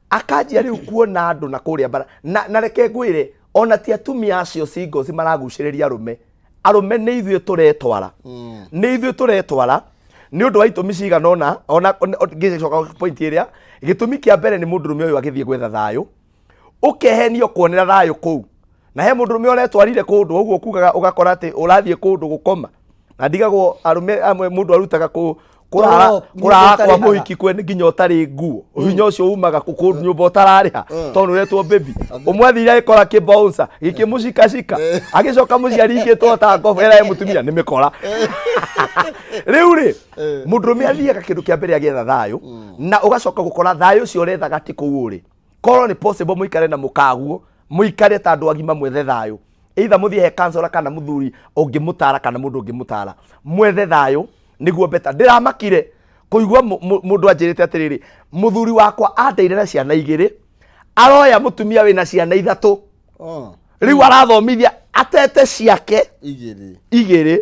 akanjia rĩu kuona andũ na kũrĩa bara, na reke ngwĩre, ona ti atumia acio singles maragucĩrĩria arũme. Arũme nĩ ithuĩ tũretwara, nĩ ithuĩ tũretwara nĩ ũndũ wa itũmi cigana ũna. Ona ngĩcoka point ĩrĩa, gĩtũmi kĩa mbere nĩ mũndũrũme ũyũ agĩthiĩ gwetha thayũ, ũkehenio kuonera thayũ kũu, na he mũndũrũme ũretwarire kũndũ ũguo kugaga, ũgakora atĩ ũrathiĩ kũndũ gũkoma, na ndigagwo arũme amwe mũndũ arutaga kũ kũrara Toro, kũrara kwa ũtarĩhaga. mũhiki kwene nginya ũtarĩ nguo, hinya ũcio umaga kũ kũndũ nyũmba ũtararĩha, tondũ ũretwo baby. Ũmwe athire agĩkora kĩbouncer gĩkĩmũcikacika, agĩcoka mũciĩ aringĩtwo ta ngobo, ĩra mũtumia nĩ mĩkora. Rĩu rĩ, mũndũrũme athiaga kĩndũ kĩa mbere agĩetha thayũ, na ũgacoka gũkora thayũ ũcio ũrethaga ti kũu ũrĩ. Korwo nĩ possible mũikare na mũkaguo, mũikare ta andũ agima, mwethe thayũ, either mũthiĩ he counselor kana mũthuri ũngĩmũtara kana mũndũ ũngĩmũtara, mwethe thayũ nĩguo beta. Ndĩramakire kũigua mũndũ anjĩrĩte atĩrĩrĩ, mũthuri wakwa andeire na ciana igĩrĩ, aroya mũtumia wĩna ciana ithatũ. Oh, Rĩu arathomithia atete ciake igĩrĩ. Igĩrĩ,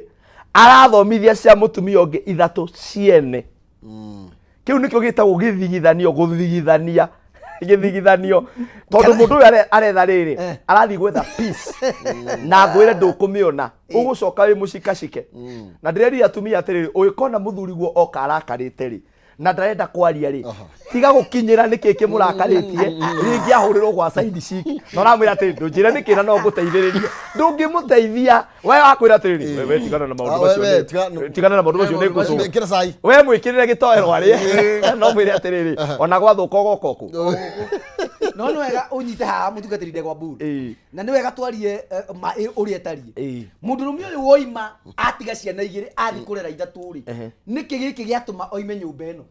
arathomithia cia mũtumia ũngĩ ithatũ ciene. Kĩu nĩkĩo gĩtagwo gĩthigithanio, gũthigithania. Gĩthigithanio tondũ mũndũ ũyũ aretha rĩrĩ, arathiĩ gwetha peace na ngwĩre ndũkũmĩona, ũgũcoka wĩ mũcikacike. Na ndĩrerire atumia atĩrĩrĩ, ũgĩkona mũthuriguo oka arakarĩte rĩ na ndarenda kwaria rĩ, tiga gũkinyĩra nĩkĩ kĩmũrakarĩtie. Rĩngĩ ahũrĩrwo gwa side chick na ũramwĩra atĩrĩ, ndũnjĩre nĩkĩ na no ngũteithĩrĩrie. Ndũngĩmũteithia. We wakwĩra atĩrĩrĩ, we tigana na maũndũ Ah, macio, we, tiga- tigana na maũndũ macio, nĩ ngũcũa. Ĩkĩra cai. We mwĩkĩrĩre gĩtoero arĩe, no mwĩre atĩrĩrĩ, ona gwathũka ũgoka ũkũ. No nĩ wega ũnyite haha, mũtungatĩri Ndegwa Bull, na nĩ wega twarie ma ũrĩa ĩtariĩ. Mũndũrũme ũyũ woima atiga ciana igĩrĩ athiĩ kũrera ithatũ rĩ, nĩkĩ gĩkĩ gĩatũma oime nyũmba ĩno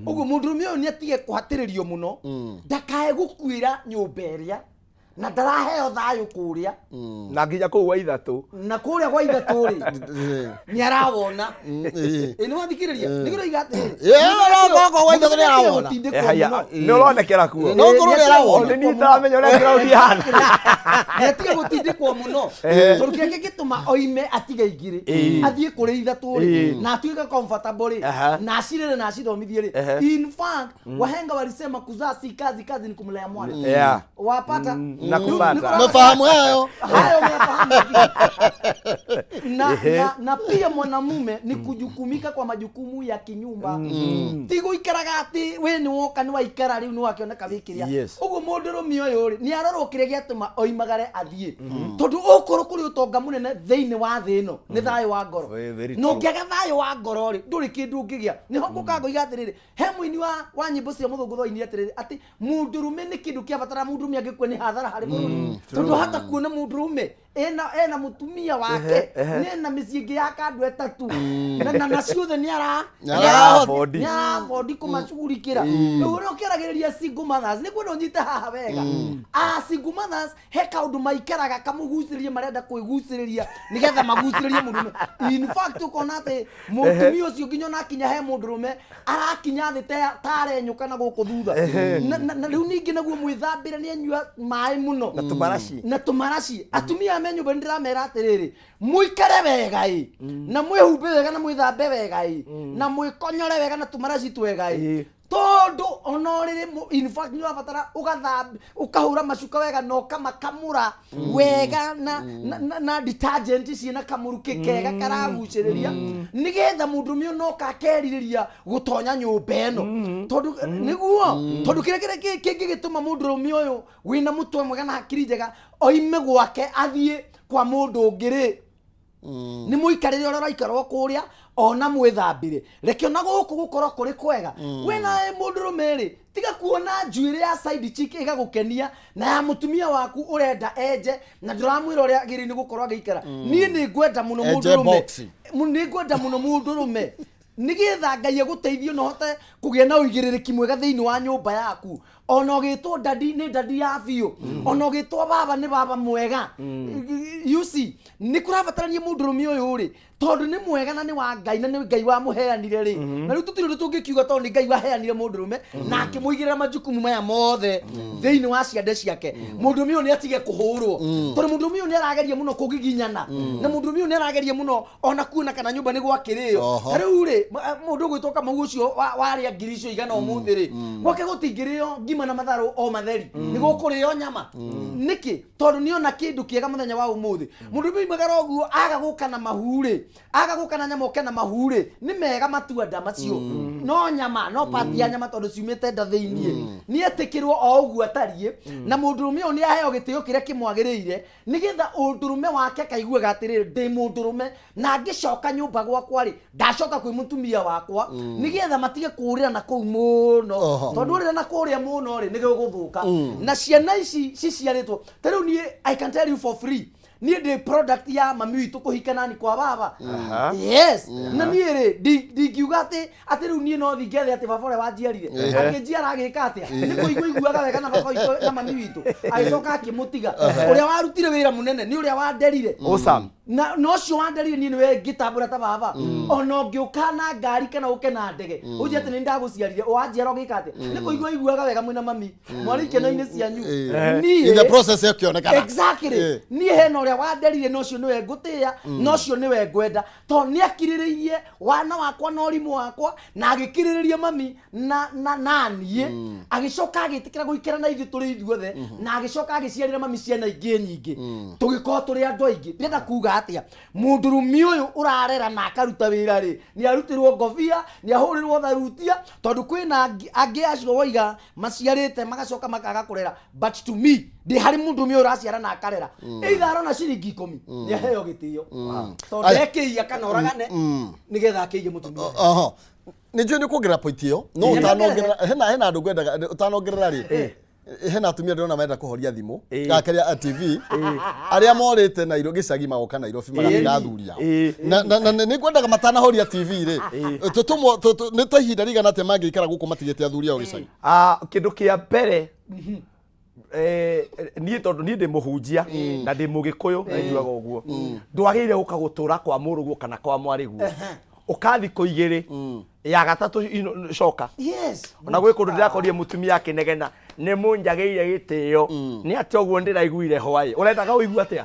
ũguo? Mũndũrũme ũyũ nĩ atige kũhatĩrĩrio mũno, ndakae gũkuĩra nyũmba ĩrĩa na ndaraheo thayũ kũrĩa. Na nginya kũu wa ithatũ. Na kũrĩa gwa ithatũ rĩ, nĩ arawona. Ĩ nĩ wathikĩrĩria nĩ kĩroiga atĩrĩrĩ. No, gwa ithatũ nĩ arawona. Gũtindĩkwo Eh, haya, mũno. nĩ ũronekera kuo. No ngorwo nĩ arawona. Nĩ niĩ itaramenya ũrĩa ground ihana. Nĩ atige gũtindĩkwo mũno, tondũ kĩrĩa kĩngĩtũma oime atige igĩrĩ athiĩ kũrĩ ithatũ rĩ, na atuĩke comfortable rĩ, na acirere na acithomithie rĩ. In fact, wahenga walisema kuzaa si kazi, kazi ni kumlea mwana. Wapata? Nakupata. Umefahamu hayo? Hayo umeyafahamu, lakini. Na pia mwanamume ni kujukumika kwa majukumu ya kinyumba, ti guikaraga ati we ni woka ni waikara riu ni wakioneka wikiria. Uguo mundurume uyu ri ni arorwo kiria giatuma oimagare athie, tondu ukorwo kuri utonga munene thiini wa thi ino ni thayo wa ngoro. Very, very Na true. ũngĩaga thayũ wa ngoro rĩ, ndũrĩ kĩndũ ũngĩgĩa. Nĩho ngũka ngoiga atĩrĩrĩ, he mũini wa nyĩmbo cia mũthũngũ thoinire atĩrĩrĩ, atĩ mũndũrũme nĩ kĩndũ kĩa bata, na mũndũrũme angĩkua nĩ hathara harĩ bũrũri, tondũ hata kuona mũndũrũme ena mũtumia wake nĩ ena mĩciĩ ĩngĩ ya kandũ ĩtatũ na ciothe nĩ ara Nĩ ara nĩ arabondi kũmacugurikĩra. Rĩu ũrĩa ũkĩaragĩrĩria single mothers, nĩ kwenda ũnyite haha wega. A single mothers he kaũndũ maikaraga kamũgucĩrĩrie, marenda kwĩgucĩrĩria nĩgetha magucĩrĩrie mũndũrũme. In fact, ũkona atĩ mũtumia ũcio nginya ona akinya he mũndũrũme arakinya thĩ ta arenyũka na gũkũ thutha. Na rĩu ningĩ naguo mwĩthambĩre nĩ anyua maĩ mũno na tũmaraci. Na tũmaraci. Atumia a me nyũmba, nĩ ndĩramera atĩrĩrĩ, mũikare wega ĩ, na mwĩhumbe wega, na mwĩthambe wega ĩ, na mwĩkonyore wega na tũmaraci twega ĩ, tondũ ona ũrĩrĩ in fact nĩ ũrabatara ũgathamba, ũkahũra macuka wega na ũkamakamũra wega na detergent ciĩna kamũrukĩ kega karagucĩrĩria, nĩgetha mũndũrũme ũyũ noka akerirĩria gũtonya nyũmba ĩno, tondũ nĩguo, tondũ kĩrĩa kĩngĩgĩtũma mũndũrũme ũyũ wĩna mũtwe mwega na hakiri njega oime gwake athiĩ kwa mũndũ ũngĩ rĩ, nĩ mũikarĩre ũrĩa ũraikarwo kũrĩa, ona mwĩthambĩre. Reke ona gũkũ gũkorwo kũrĩ kwega. We nawe mũndũrũme rĩ, tiga kuona njuĩrĩ ya side chick ĩgagũkenia na ya mũtumia waku ũrenda enje, na ndũramwĩra ũrĩa agĩrĩire nĩ gũkorwo agĩikara. Niĩ nĩ ngwenda mũno Enje mũndũrũme box. Nĩ ngwenda mũno mũndũrũme, nĩgetha Ngai agũteithie na ũhote kũgĩa na ũigĩrĩrĩki mwega thĩinĩ wa nyũmba yaku. Ona ũgĩtwo daddy nĩ daddy ya biũ, ona ũgĩtwo baba nĩ baba mwega. You see, nĩ kũrabatarania mũndũrũme ũyũ rĩ, tondũ nĩ mwega na nĩ wa Ngai na nĩ Ngai wamũheanire rĩ, na rĩu tũtirĩ ũndũ tũngĩkiuga, tondũ nĩ Ngai waheanire mũndũrũme na akĩmũigĩrĩra majukumu maya mothe thĩinĩ wa ciande ciake. Mũndũrũme ũyũ nĩ atige kũhũrwo, tondũ mũndũrũme ũyũ nĩ arageria mũno kũgiginyana, na mũndũrũme ũyũ nĩ arageria mũno ona kuona kana nyũmba nĩ gwakĩrĩo. Ta rĩu rĩ, mũndũ ũgwĩtwo Kamau ũcio warĩa ngiri icio igana ũmũthĩ rĩ, gwake gũtingĩrĩo ngima na matharũ o matheri, nĩ gũkũrĩo nyama. Nĩkĩ? Tondũ nĩona kĩndũ kĩega mũthenya wa ũmũthĩ. Mũndũ ũmwe oimagara ũguo aga gũka na mahu rĩ, aga gũka na nyama, oke na mahu rĩ, nĩ mega matua nda macio, no nyama no pati ya nyama, tondũ ciumĩte nda thĩiniĩ. Nĩ etĩkĩrwo o ũguo atariĩ, na mũndũrũme ũyũ nĩ aheo gĩtĩo kĩrĩa kĩmwagĩrĩire, nĩgetha ũndũrũme wake akaiguaga atĩrĩrĩ, ndĩ mũndũrũme, na ngĩcoka nyũmba gwakwa rĩ, ndacoka kwĩ mũtumia wakwa, nĩgetha matige kũrĩra na kũu mũno. Tondũ ũrĩra na kũrĩa mũno rĩ, nĩ gũgũthũka na ciana ici ciciarĩtwo. Ta rĩu niĩ, I can tell you for free, niĩ ndĩ product ya mami witũ kũhika nani kwa baba. Yes, na niĩ rĩ, ndingiuga atĩ rĩu niĩ no thingethe atĩ baba ũrĩa wanjiarire akĩnjiara agĩka atĩa. Nĩ kũigua iguaga wega na baba witũ na mami witũ, agĩcoka akĩmũtiga. Ũrĩa warutire wĩra mũnene nĩ ũrĩa wanderire. Awesome. Na ũcio wanderire niĩ nĩwe ngĩtambũra ta baba. Ona ũngĩũka na ngari kana ũke na ndege ũnjie atĩ nĩ ndagũciarire, wanjiara ũgĩka atĩa? Nĩ kũigua iguaga wega mwĩna mami mwarĩ ikeno-inĩ cianyu. In the process ĩkĩonekana. Exactly. Niĩ hena ũrĩa Ũrĩa wanderire na ũcio nĩwe ngũtĩĩa, na ũcio nĩwe ngwenda, tondũ nĩ akirĩrĩirie wana wakwa na ũrimũ wakwa, na agĩkirĩrĩria mami na na na niĩ, agĩcoka agĩtĩkĩra gũikara na ithuĩ tũrĩ ithuothe, na agĩcoka agĩciarĩra mami ciana ingĩ nyingĩ, tũgĩkorwo tũrĩ andũ aingĩ. Ndĩrenda kuga atĩa? Mũndũrũme ũyũ ũrarera na akaruta wĩra rĩ, nĩ arutĩrwo ngobia, nĩ ahũrĩrwo tharutia, tondũ kwĩna angĩ acio woiga maciarĩte magacoka makaga kũrera. But to me, ndĩ harĩ mũndũrũme ũyũ ũraciara na akarera, either arona ciringi 10, nĩ aheo gĩtĩo, tondũ Aya. ndekĩiya kana oragane nĩgetha akĩiye mũtumia. Oho. Nĩ njũĩ nĩ kuongerera point ĩyo, no Ĩĩ. ũtanongerera hena andũ ngwendaga ũtanongerera rĩ, hena atumia ndĩrona marenda kũhoria thimũ gakeria TV, arĩa morĩte Nairobi gĩcagi magoka Nairobi magatiga athuri ao. Na nĩ ngwendaga matanahoria TV rĩ, tũtũmwo nĩ ta ihinda rĩigana atĩa mangĩikara gũkũ matigĩte athuri ao gĩcagi? Ah, kĩndũ kĩa mbere, niĩ tondũ niĩ ndĩ mũhunjia na ndĩ mũgĩkũyũ na njugaga ũguo, ndwagĩrĩire gũka gũtũra kwa mũrũguo kana kwa mwarĩguo ũka thikũ 2, ya gatatũ coka. Ona gwĩ kũndũ ndĩrakorire mũtumia akĩnegena, nĩ mũnjagĩire gĩtĩo nĩ atĩ ũguo ndĩraiguire hwaĩ. Ũrendaga ũigue atĩa?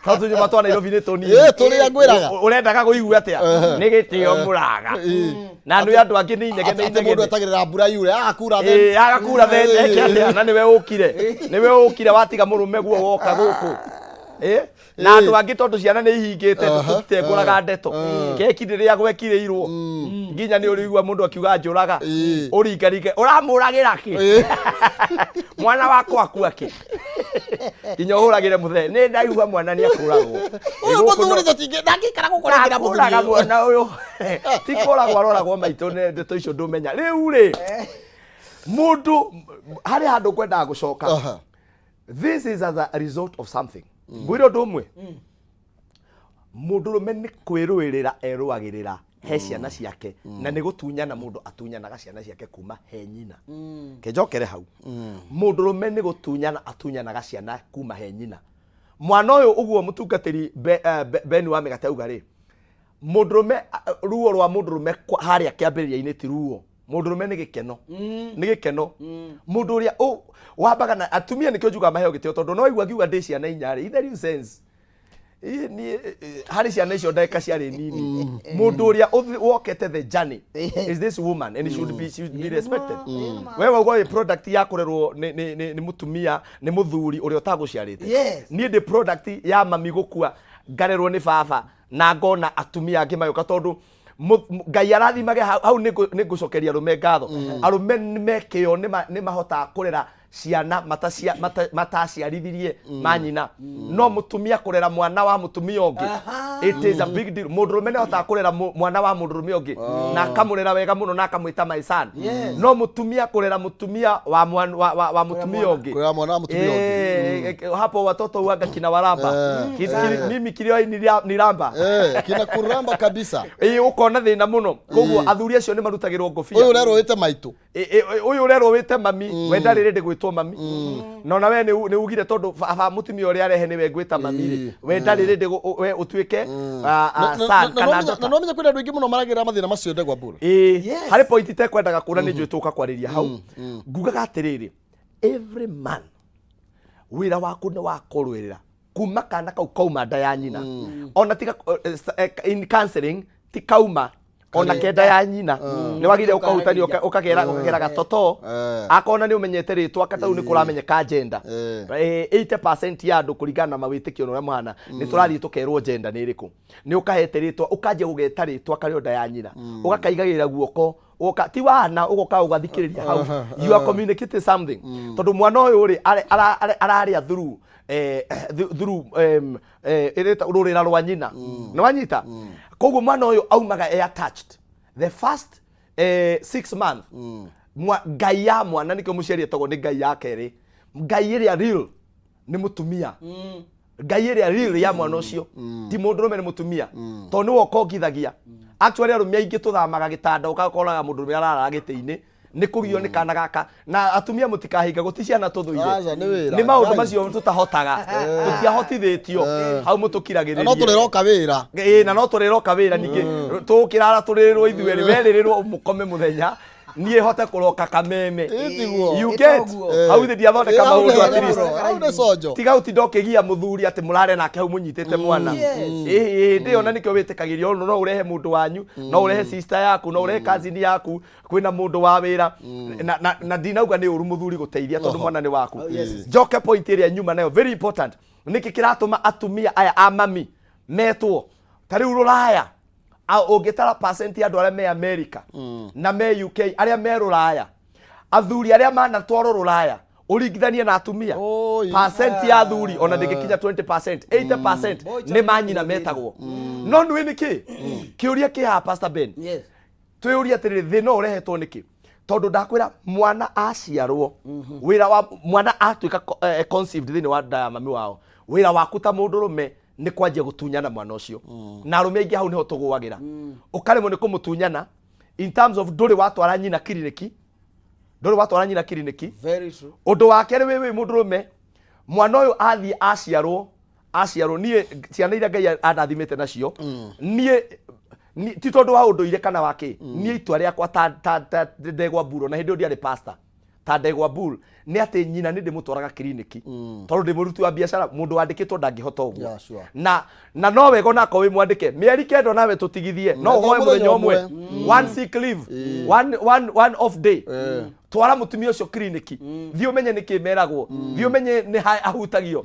Tondũ tũnyũmba twa Nairobi nĩ tũnini. Ĩ, tũrĩa ngwĩraga. Ũrendaga kũigua atĩa? Nĩ gĩtĩo mũraga. Na nĩ andũ angĩ nĩ inegene. Atĩ mũndũ Inegene. etagĩrĩra mbura yure, agakura. Ĩ, agakura then eke atĩa? Na nĩwe ũkire, nĩwe ũkire watiga mũrũme guo woka gũkũ. Ĩ, na andũ angĩ tondũ ciana nĩ ihingĩte, tũtitengũraga ndeto, keki rĩrĩa gwekirĩirwo nginya nĩ ũrĩigua mũndũ akiuga njũraga, ũringaringe ũramũragĩra kĩ mwana wakwa akua kĩ, nginya ũhũragĩre mũthee nĩ ndaigua mwana nĩ akũragwo. Ũyũ mũthuri ndangĩikara gũkũ rĩngĩ na mũthuri Ndakũraga ũyũ. Mwana ũyũ ti kũragwo aroragwo maitũ, nĩ ndeto icio ndũmenya. Rĩu rĩ, mũndũ harĩ handũ ngwendaga gũcoka. This is as a result of something. Ngwĩre ũndũ ũmwe, mũndũrũme nĩ kwĩrũĩrĩra erũagĩrĩra he ciana ciake, na nĩ gũtunyana mũndũ atunyanaga ciana ciake kuma he nyina. Kĩnjokere hau, mũndũrũme nĩ gũtunyana atunyanaga ciana kuma he nyina. Mwana ũyũ ũguo mũtungatĩri Beni wa mĩgate auga rĩ, mũndũrũme, ruo rwa mũndũrũme harĩa kĩambĩrĩria-inĩ ti ruo, mũndũrũme nĩ gĩkeno, nĩ gĩkeno. Mũndũ ũrĩa wambaga na atumia, nĩkĩo njugaga maheo gĩtĩo, tondũ no igua ngiuga ndĩ ciana 4 rĩ, in the sense Ĩ, niĩ, harĩ ciana icio ndagĩka ciarĩ nini. Mũndũ ũrĩa wokete the journey is this woman, and she should be respected. We wauga wĩ product ya kũrerwo nĩ mũtumia, nĩ mũthuri ũrĩa ũtagũciarĩte. Niĩ ndĩ product ya mami gũkua, ngarerwo nĩ baba, na ngona atumia angĩ magĩũka, tondũ Ngai arathimage hau. Nĩ ngũcokeria arũme ngatho. Arũme nĩ mekĩo, nĩ mahotaga kũrera ciana mataciarithirie manyina, no mũtumia kũrera mwana wa mũtumia ũngĩ, it is a big deal. Mũndũrũme nĩ ahotaga kũrera mwana wa mũndũrũme ũngĩ na akamũrera wega mũno na akamwĩta my son, no mũtumia kũrera mũtumia wa mwan- wa- wa- wa mũtumia ũngĩ. Kũrera mwana wa mũtumia ũngĩ. Hapo watoto huanga kina waramba. Mimi kilio niramba. Kina kuramba kabisa. Ĩ, ũkona thĩna mũno. Koguo athuri acio nĩ marutagĩrwo ngũbia. Ũyũ ũrerwo wĩte maitũ. Ũyũ ũrerwo wĩte mami, we ndarĩ rĩndĩ gwĩtwo mami, na ona we nĩ ugire tondũ baba mũtumia ũrĩa arehe nĩwe ngwĩta mami rĩ, we ndarĩ rĩndĩ we ũtuĩke son kana Na daughter. no menye kwĩna andũ aingĩ mũno maragĩra mathĩna macio, Ndegwa Bull. Ĩĩ, harĩ point itekwendaga kuona, nĩ njũĩ tũka kwarĩria hau. Ngugaga atĩrĩrĩ, every man wĩra waku nĩ wa kũrũĩrĩra kuma kana kau kauma nda ya nyina, ona tiga in counseling ti kauma ona kenda ya nyina, nĩ wagĩrĩire ũkahutania, ũkagera gatoto, akona nĩ ũmenyete rĩtwa katau nĩ kũramenyeka gender. 80% ya andũ kũringana na mawĩtĩkio na ũrĩa mũhana, nĩ tũrathiĩ tũkerwo gender nĩ ĩrĩkũ. Nĩ ũkahete rĩtwa, ũkanjia gũgeta rĩtwa karĩ o nda ya nyina, ũgakaigagĩrĩra guoko, ũgoka ti wana, ũgoka ũgathikĩrĩria hau, you are communicating something, tondũ mwana ũyũ rĩ ararĩa through through ĩrĩta rũrĩra rwa nyina. Nĩ wanyita? Koguo mwana ũyũ aumaga e attached the first 6 months. Ngai ya mwana, nĩkĩo mũciari etagwo nĩ ngai ya kerĩ. Ngai ĩrĩa real nĩ mũtumia. Ngai ĩrĩa real ya mwana ũcio ti mũndũrũme, nĩ mũtumia, tondũ nĩwe ũkongithagia. Actually arũme aingĩ tũthamaga gĩtanda, ũgakoraga mũndũrũme ararara gĩtĩ-inĩ nĩ kũgio nĩ kana gaka. Na atumia mũtikahinga, gũti ciana tũthũire. Aca, nĩ wĩra. Nĩ maũndũ Ngai. macio tũtahotaga, tũtiahotithĩtio hau, mũtũkiragĩrĩrie. Na no tũrĩroka wĩra. Ĩĩ, na no tũrĩroka wĩra ningĩ, tũkĩrara tũrĩrĩrwo ithuerĩ, werĩrĩrwo mũkome mũthenya. Niĩ hote kũroka kameme. Ĩ, tiguo. You get? Ĩtoguo. Hau thĩ ndiathondeka Ĩ, hau maũndũ nĩ at hega least. mũno, hau nĩ conjo. Tiga ũtinda ũkĩgia mũthuri atĩ mũrare nake hau mũnyitĩte mwana. Ĩ, hĩndĩ ĩyo na nĩkĩo wĩtĩkagĩrio no ũrehe mũndũ wanyu, no ũrehe sister yaku, no ũrehe cousin yaku, kwĩna mũndũ wa wĩra. Na ndinauga nĩ ũru mũthuri gũteithia tondũ mwana nĩ waku. Njoke point ĩrĩa nyuma nayo very important. Nĩkĩ kĩratũma atumia aya a mami metwo ta rĩu rũraya? Ũngĩtara percent ya andũ arĩa me America na me UK, arĩa me rũraya, athuri arĩa manatwarwo rũraya ũringithanie na atumia, Oi. percent ya athuri ona ndĩngĩkinya 20%, 80% nĩ manyina metagwo. No nĩũĩ nĩkĩ kĩũria kĩ haha, Pastor Ben? Yes. Twĩũrie atĩrĩrĩ, thĩna ũyũ ũrehetwo nĩkĩ? Tondũ ndakwĩra mwana aciarwo, wĩra wa mwana atuĩka conceived thĩinĩ wa nda ya mami wao, wĩra waku ta mũndũrũme nĩ kwanjia gũtunyana mwana ũcio. Na arũme aingĩ hau nĩho tũgũagĩra, ũkaremwo nĩ kũmũtunyana in terms of ndũrĩ watwara nyina kiriniki, ndũrĩ watwara nyina kiriniki. Very true. Ũndũ wa kerĩ, wĩ mũndũrũme, mwana ũyũ athiĩ aciarwo, niĩ ciana iria Ngai andathimĩte nacio niĩ ti tondũ wa ũndũire kana wa kĩ, niĩ itua rĩakwa ta ndegwa mburo, na hĩndĩ ĩyo ndiarĩ pastor, ta ndegwa bull, nĩ atĩ nyina nĩ ndĩmũtwaraga kiriniki tondũ ndĩ mũruti wa biacara. Mũndũ wandĩkĩtwo ndangĩhota ũguo. Yeah, sure. Na no wega onakorwo wĩ mwandĩke mĩeri 9 nawe tũtigithie no ũhoe mũthenya mũthenya ũmwe, one sick leave, one off day, twara mũtumia ũcio kiriniki, thiĩ ũmenye nĩ kĩ meragwo, thiĩ ũmenye nĩ ha ahutagio.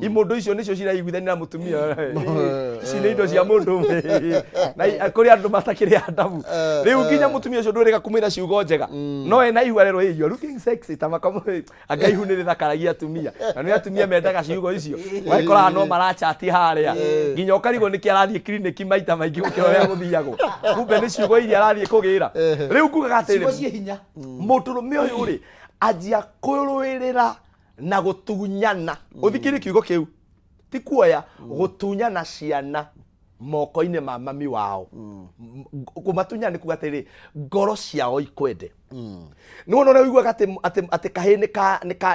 Imũndũ icio nĩcio ciraiguithania na mũtumia. Ici nĩ indo cia mũndũ ũmwe na kũrĩ andũ matakĩrĩ andabu. Rĩu nginya mũtumia ũcio ndwĩrĩga kũmwĩra ciugo njega, no ena ihua rero, "Hey, you are looking sexy," ta makomo anga ihu nĩ rĩthakaragia atumia, na nĩ atumia mendaga ciugo icio. Ũgakora no marachati harĩa nginya ũkarigwo nĩkĩ arathiĩ kiriniki maita maingĩ gũkĩra ũrĩa gũthiagwo, kumbe nĩ ciugo iria arathiĩ kũgĩra. Rĩu ngugaga Ciugo atĩrĩrĩ, ciĩ hinya. Mũndũrũme ũyũ rĩ, anjia kũrũĩrĩra na gũtunyana, ũthikĩrie kiugo kĩu, ti kuoya, gũtunyana ciana moko-inĩ ma mami wao. Kũmatunyana nĩ kuga atĩrĩ, ngoro ciao ikwende. Nĩ wona ũrĩa ũiguaga atĩ kahĩĩ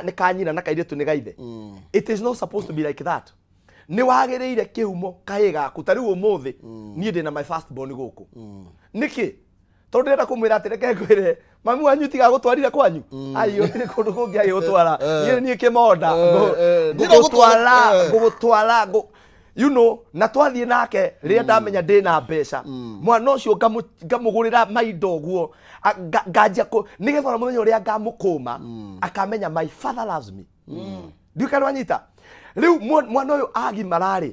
nĩ ka nyina na kairĩtu nĩ gaithe. It is not supposed to be like that. Nĩ wagĩrĩire kĩhumo kahĩĩ gaku. Ta rĩu ũmũthĩ niĩ ndĩna my first born gũkũ. Nĩkĩ? Tondũ ndĩrenda kũmwĩra atĩ reke ngwĩre, mami wanyu tigagũtwarire kwanyu ai, gũtirĩ kũndũ kũngĩ agĩgũtwara. Niĩ kĩmonda Niĩ no ngũgũtwara, ngũgũtwara, ngũgũtwara na twathiĩ nake rĩrĩa ndamenya ndĩna mbeca, mwana ũcio ngamũgũrĩra maindo ũguo, nganjia nĩgetha ona mũthenya ũrĩa ngamũkũma akamenya my father loves me. Ndiũĩ kana wanyita. Rĩu mwana ũyũ agimara-rĩ,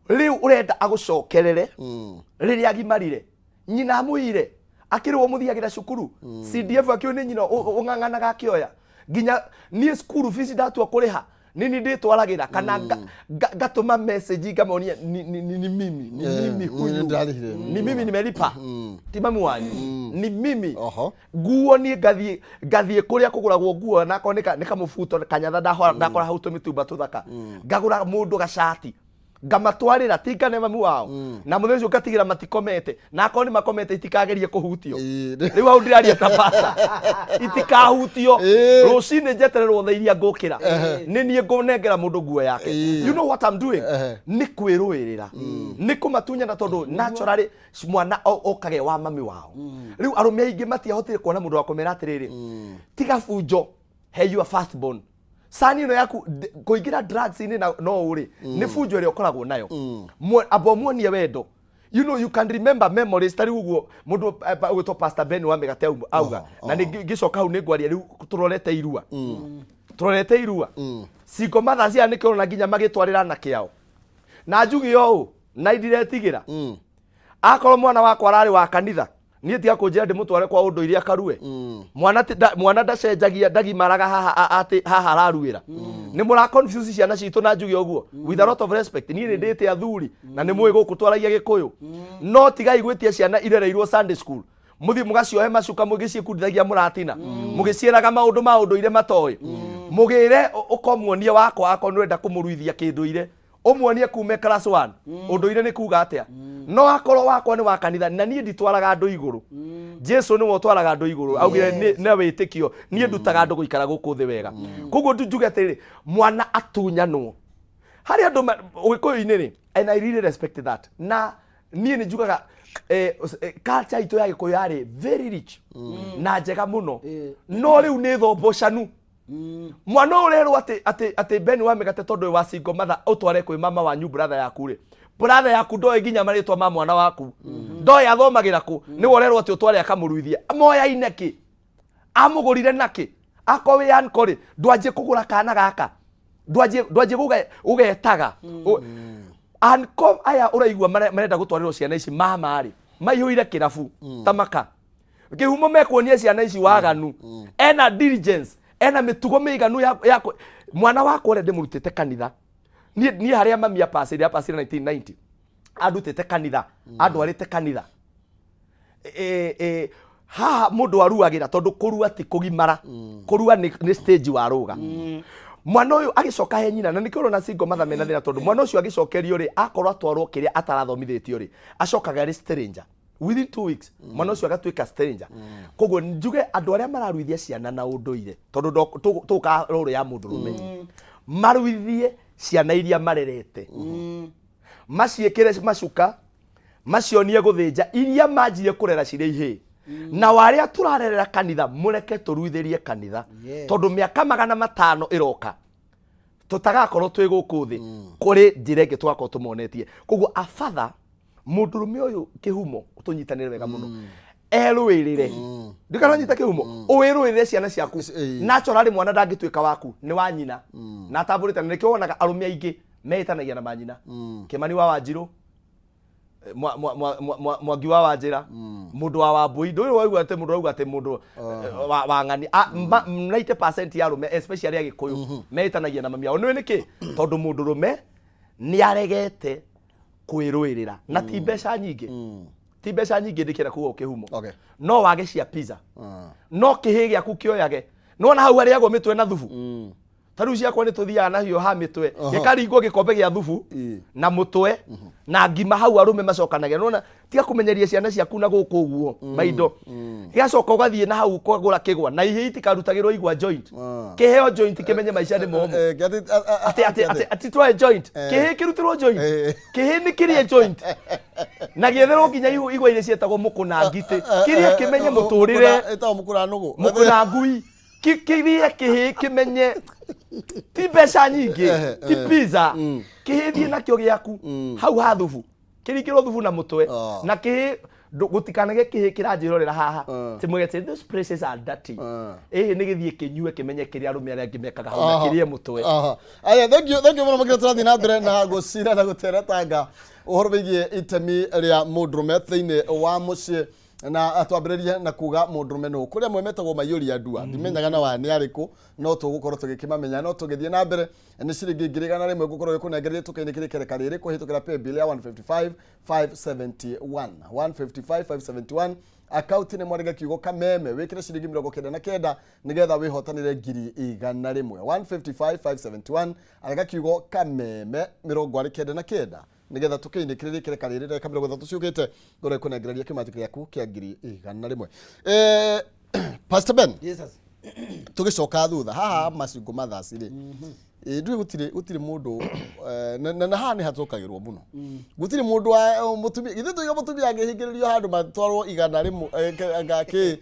rĩu ũrenda agũcokerere rĩrĩa agimarire, nyina amũire akĩrĩwo mũthiagĩra cukuru CDF, akĩũĩ nĩ nyina ũng'ang'anaga akĩoya nginya niĩ cukuru fees ndatua kũrĩha nini ndĩtwaragĩra kana ngatũma message ngamonia ni mimi, ni mimi ni huyu ndarĩhire. Ni mimi nimelipa, ti mami wanyu, ni mimi. Oho. Nguo niĩ ngathiĩ kũrĩa kũgũragwo nguo, nakorwo nĩ kamũbuto kanyatha ndakora hau tũmĩtumba tũthaka, ngagũra mũndũ gacati ngamatwarĩra, tingane mami wao, na mũthenya ũcio ngatigĩra matikomete, na akorwo nĩ makomete itikagerie kũhutio. Rĩu hau ndĩraria ta pasta, itikahutio. Rũcinĩ njetererwo thaa iria ngũkĩra, nĩ niĩ ngũnengera mũndũ nguo yake. You know what I'm doing? Nĩ kwĩrũĩrĩra, nĩ kũmatunyana, tondũ naturally mwana okage wa mami wao. Rĩu arũme aingĩ matiahotire kuona mũndũ wa kũmera atĩrĩrĩ, tiga bunjo, he your first born sani ĩno yaku kũingĩra drugs-inĩ na no ũrĩ nĩ bunjo ĩrĩa ũkoragwo nayo. Amba ũmuonie wendo. You know, you can remember memories. Ta rĩu ũguo mũndũ ũgwĩtwo Pastor Ben wa mĩgate auga, na nĩ ngĩcoka hau nĩ ngwaria. Rĩu tũrorete irua, tũrorete irua cingo mathaa cia nĩkĩo ũrona nginya magĩtwarĩra anake ao. Na njuge ũũ na indiretigĩra, akorwo mwana wakwa ararĩ wa kanitha, niĩ tiga kũnjĩra ndĩmũtware kwa ũndũire akarue. Mwana mwana ndacenjagia, ndagimaraga haha atĩ haha araruĩra. Nĩ mũra confuse ciana citũ. Na njuge ũguo with a lot of respect, niĩ nĩ ndĩte athuri na nĩ mũĩ gũkũ twaragia Gĩkũyũ, no tigai gwĩtia ciana irereirwo Sunday school, mũthiĩ mũgaciohe macuka, mũgĩciĩkundithagia mũratina, mũgĩciĩraga maũndũ ma ũndũire matoĩ. Mũgĩre ũkomuonie wakwa, akorwo nĩ ũrenda kũmũruithia kĩndũire, ũmuonie kume class 1 ũndũire nĩ kuga atĩa. No akorwo wakwa nĩ wa kanitha, na niĩ nditwaraga andũ igũrũ, Jesu nĩwe ũtwaraga andũ igũrũ, augire na wĩtĩkio. Niĩ ndutaga andũ gũikara gũkũ thĩ wega. Koguo njuge atĩrĩrĩ, mwana atunyanwo harĩ andũ ũgĩkũyũ-inĩ rĩ, and I really respect that. Na niĩ nĩ njugaga Culture itũ ya Gĩkũyũ yarĩ very rich na njega mũno, no rĩu nĩ thombocanu. Mwana ũyũ ũrerwo atĩ Ben wa mĩgate, tondũ wĩ wa single mother, ũtware kwĩ mama wanyu, brother yaku rĩ, brother yaku ndoĩ nginya marĩtwa ma mwana waku, ndoĩ athomagĩra kũ, nĩwe ũrerwo atĩ ũtware akamũruithie. Moyaine kĩ? Amũgũrire nakĩ? Akorwo wĩ uncle rĩ, ndwanjie kũgũra kana gaka, ndwanjie gũgetaga. Uncle aya ũraigua marenda gũtwarĩrwo ciana ici mama rĩ, maihũire kĩrabu ta maka kĩhumo, mekuonia ciana ici waganu. Ena diligence, ena mĩtugo mĩiganu ya mwana wakwa ũrĩa ndĩmũrutĩte kanitha. Niĩ harĩa mami apacĩire, apacĩire 1990, andutĩte kanitha, andwarĩte kanitha. Haha mũndũ aruagĩra, tondũ kũrua ti kũgimara, kũrua nĩ stage warũga. Mwana ũyũ agĩcoka he nyina, na nĩkĩo ũrona single mother mena thĩna, tondũ mwana ũcio agĩcokerio rĩ, akorwo atwarwo kĩrĩa atarathomithĩtio rĩ, acokaga arĩ stranger within 2 weeks, mwana ũcio agatuĩka stranger. Koguo njuge andũ arĩa mararuithia ciana na ũndũire, tondũ tũka rũrũ ya mũndũrũme, maruithie ciana iria marerete, maciĩkĩre macuka, macionie gũthĩnja iria manjirie kũrera cirĩ ihĩĩ, na warĩa tũrarerera kanitha, mũreke tũruithĩrie kanitha. Tondũ mĩaka 500 ĩroka tũtagakorwo twĩ gũkũ thĩ, kũrĩ njĩra ĩngĩ tũgakorwo tũmonetie. Koguo abatha mũndũrũme ũyũ kĩhumo tũnyitanĩre wega mũno, erũĩrĩre, ndikana nyita kĩhumo, ũwĩrũĩrĩre ciana ciaku. Naturally mwana ndangĩtuĩka waku, nĩ wa nyina na atambũrĩte, na nĩkĩo wonaga arũme aingĩ meĩtanagia na manyina. Kĩmani wa Wanjirũ, Mwangi wa Wanjĩra, mũndũ wa Wambui, ndũĩ waigua atĩ mũndũ auga atĩ mũndũ wa ng'ani. 90% ya arũme, especially Agĩkũyũ, meĩtanagia na mami ao. Nĩũĩ nĩkĩ? Tondũ mũndũrũme nĩ aregete kwĩrũĩrĩra, na ti mbeca nyingĩ, ti mbeca nyingĩ ndĩkĩra kuga kĩhumo. No wage cia pizza, no kĩhĩ gĩaku kĩoyage. Nĩwona hau arĩagwo mĩtwe na thubu. Ta rĩu ciakwa nĩ tũthiaga nacio ha mĩtwe, gĩkaringwo gĩkombe gĩa thubu na mũtwe na ngima hau, arũme macokanagia. Nĩwona, tiga kũmenyeria ciana ciaku na gũkũ ũguo maindo, gĩgacoka ũgathiĩ na hau kũgũra kĩgwa, na ihĩ itikarutagĩrwo igwa joint, kĩheo joint kĩmenye maica nĩ momũ. Atĩ atĩ twae joint, kĩhĩ kĩrutĩrwo joint, kĩhĩ nĩ kĩrĩe joint na gĩetherwo nginya igwa iria cietagwo mũkũna ngitĩ, kĩrĩe kĩmenye mũtũrĩre. Ĩtagwo mũkũra nũgũ. Mũkũna ngui. Kĩrĩe kĩhĩ kĩmenye ti mbeca nyingĩ, ti pizza. Kĩhĩ thiĩ nakĩo gĩaku hau ha thubu, kĩringĩrwo thubu na mũtwe na kĩhĩ gũtikanage kĩhĩ kĩranjĩrorera haha timwege, "Those places are dirty." Ĩhĩ nĩ gĩthiĩ kĩnyue kĩmenye kĩrĩa arũme arĩa angĩ mekaga hau na kĩrĩe mũtwe. Aha. Aya, thank you, thank you mũno makĩria. Tũrathiĩ na mbere na gũcira na gũteretanga ũhoro wĩgiĩ itemi rĩa mũndũrũme thĩinĩ wa mũciĩ, na twambĩrĩrie na kuga mũndũrũme nũ. Kũrĩ amwe metagwo maiyũria ndua, ndimenyaga na wa nĩ arĩkũ, no tũgũkorwo tũgĩkĩmamenya. No tũgĩthiĩ na mbere, nĩ ciringi 100,000 ngũkorwo gĩkũnengereria tũkĩinĩ kĩrĩ kereka rĩrĩ kũhĩtũkĩra paybill ya 155 571, 155 571, akaunti nĩ mwarĩga kiugo kameme, wĩkĩre ciringi 99 nĩgetha wĩhotanĩre 100,000. 155 571, arega kiugo kameme 99 nĩgetha tũkĩinĩ kĩrĩ kĩreka rĩrĩ ndagĩka 30 ciũkĩte ngorwo ĩkũnengereria kĩmanjĩka gĩaku kĩa 100,000. Pastor Ben. Jesus. Tũgĩcoka thutha haha macingo mathasi rĩ, ndũĩ gũtirĩ mũndũ, na haha nĩ hatũkagĩrwo mũno, gũtirĩ mũndũ wa mũtumia, githĩ tuiga mũtumia angĩhingĩrĩrio handũ matwarwo 100 anga kĩ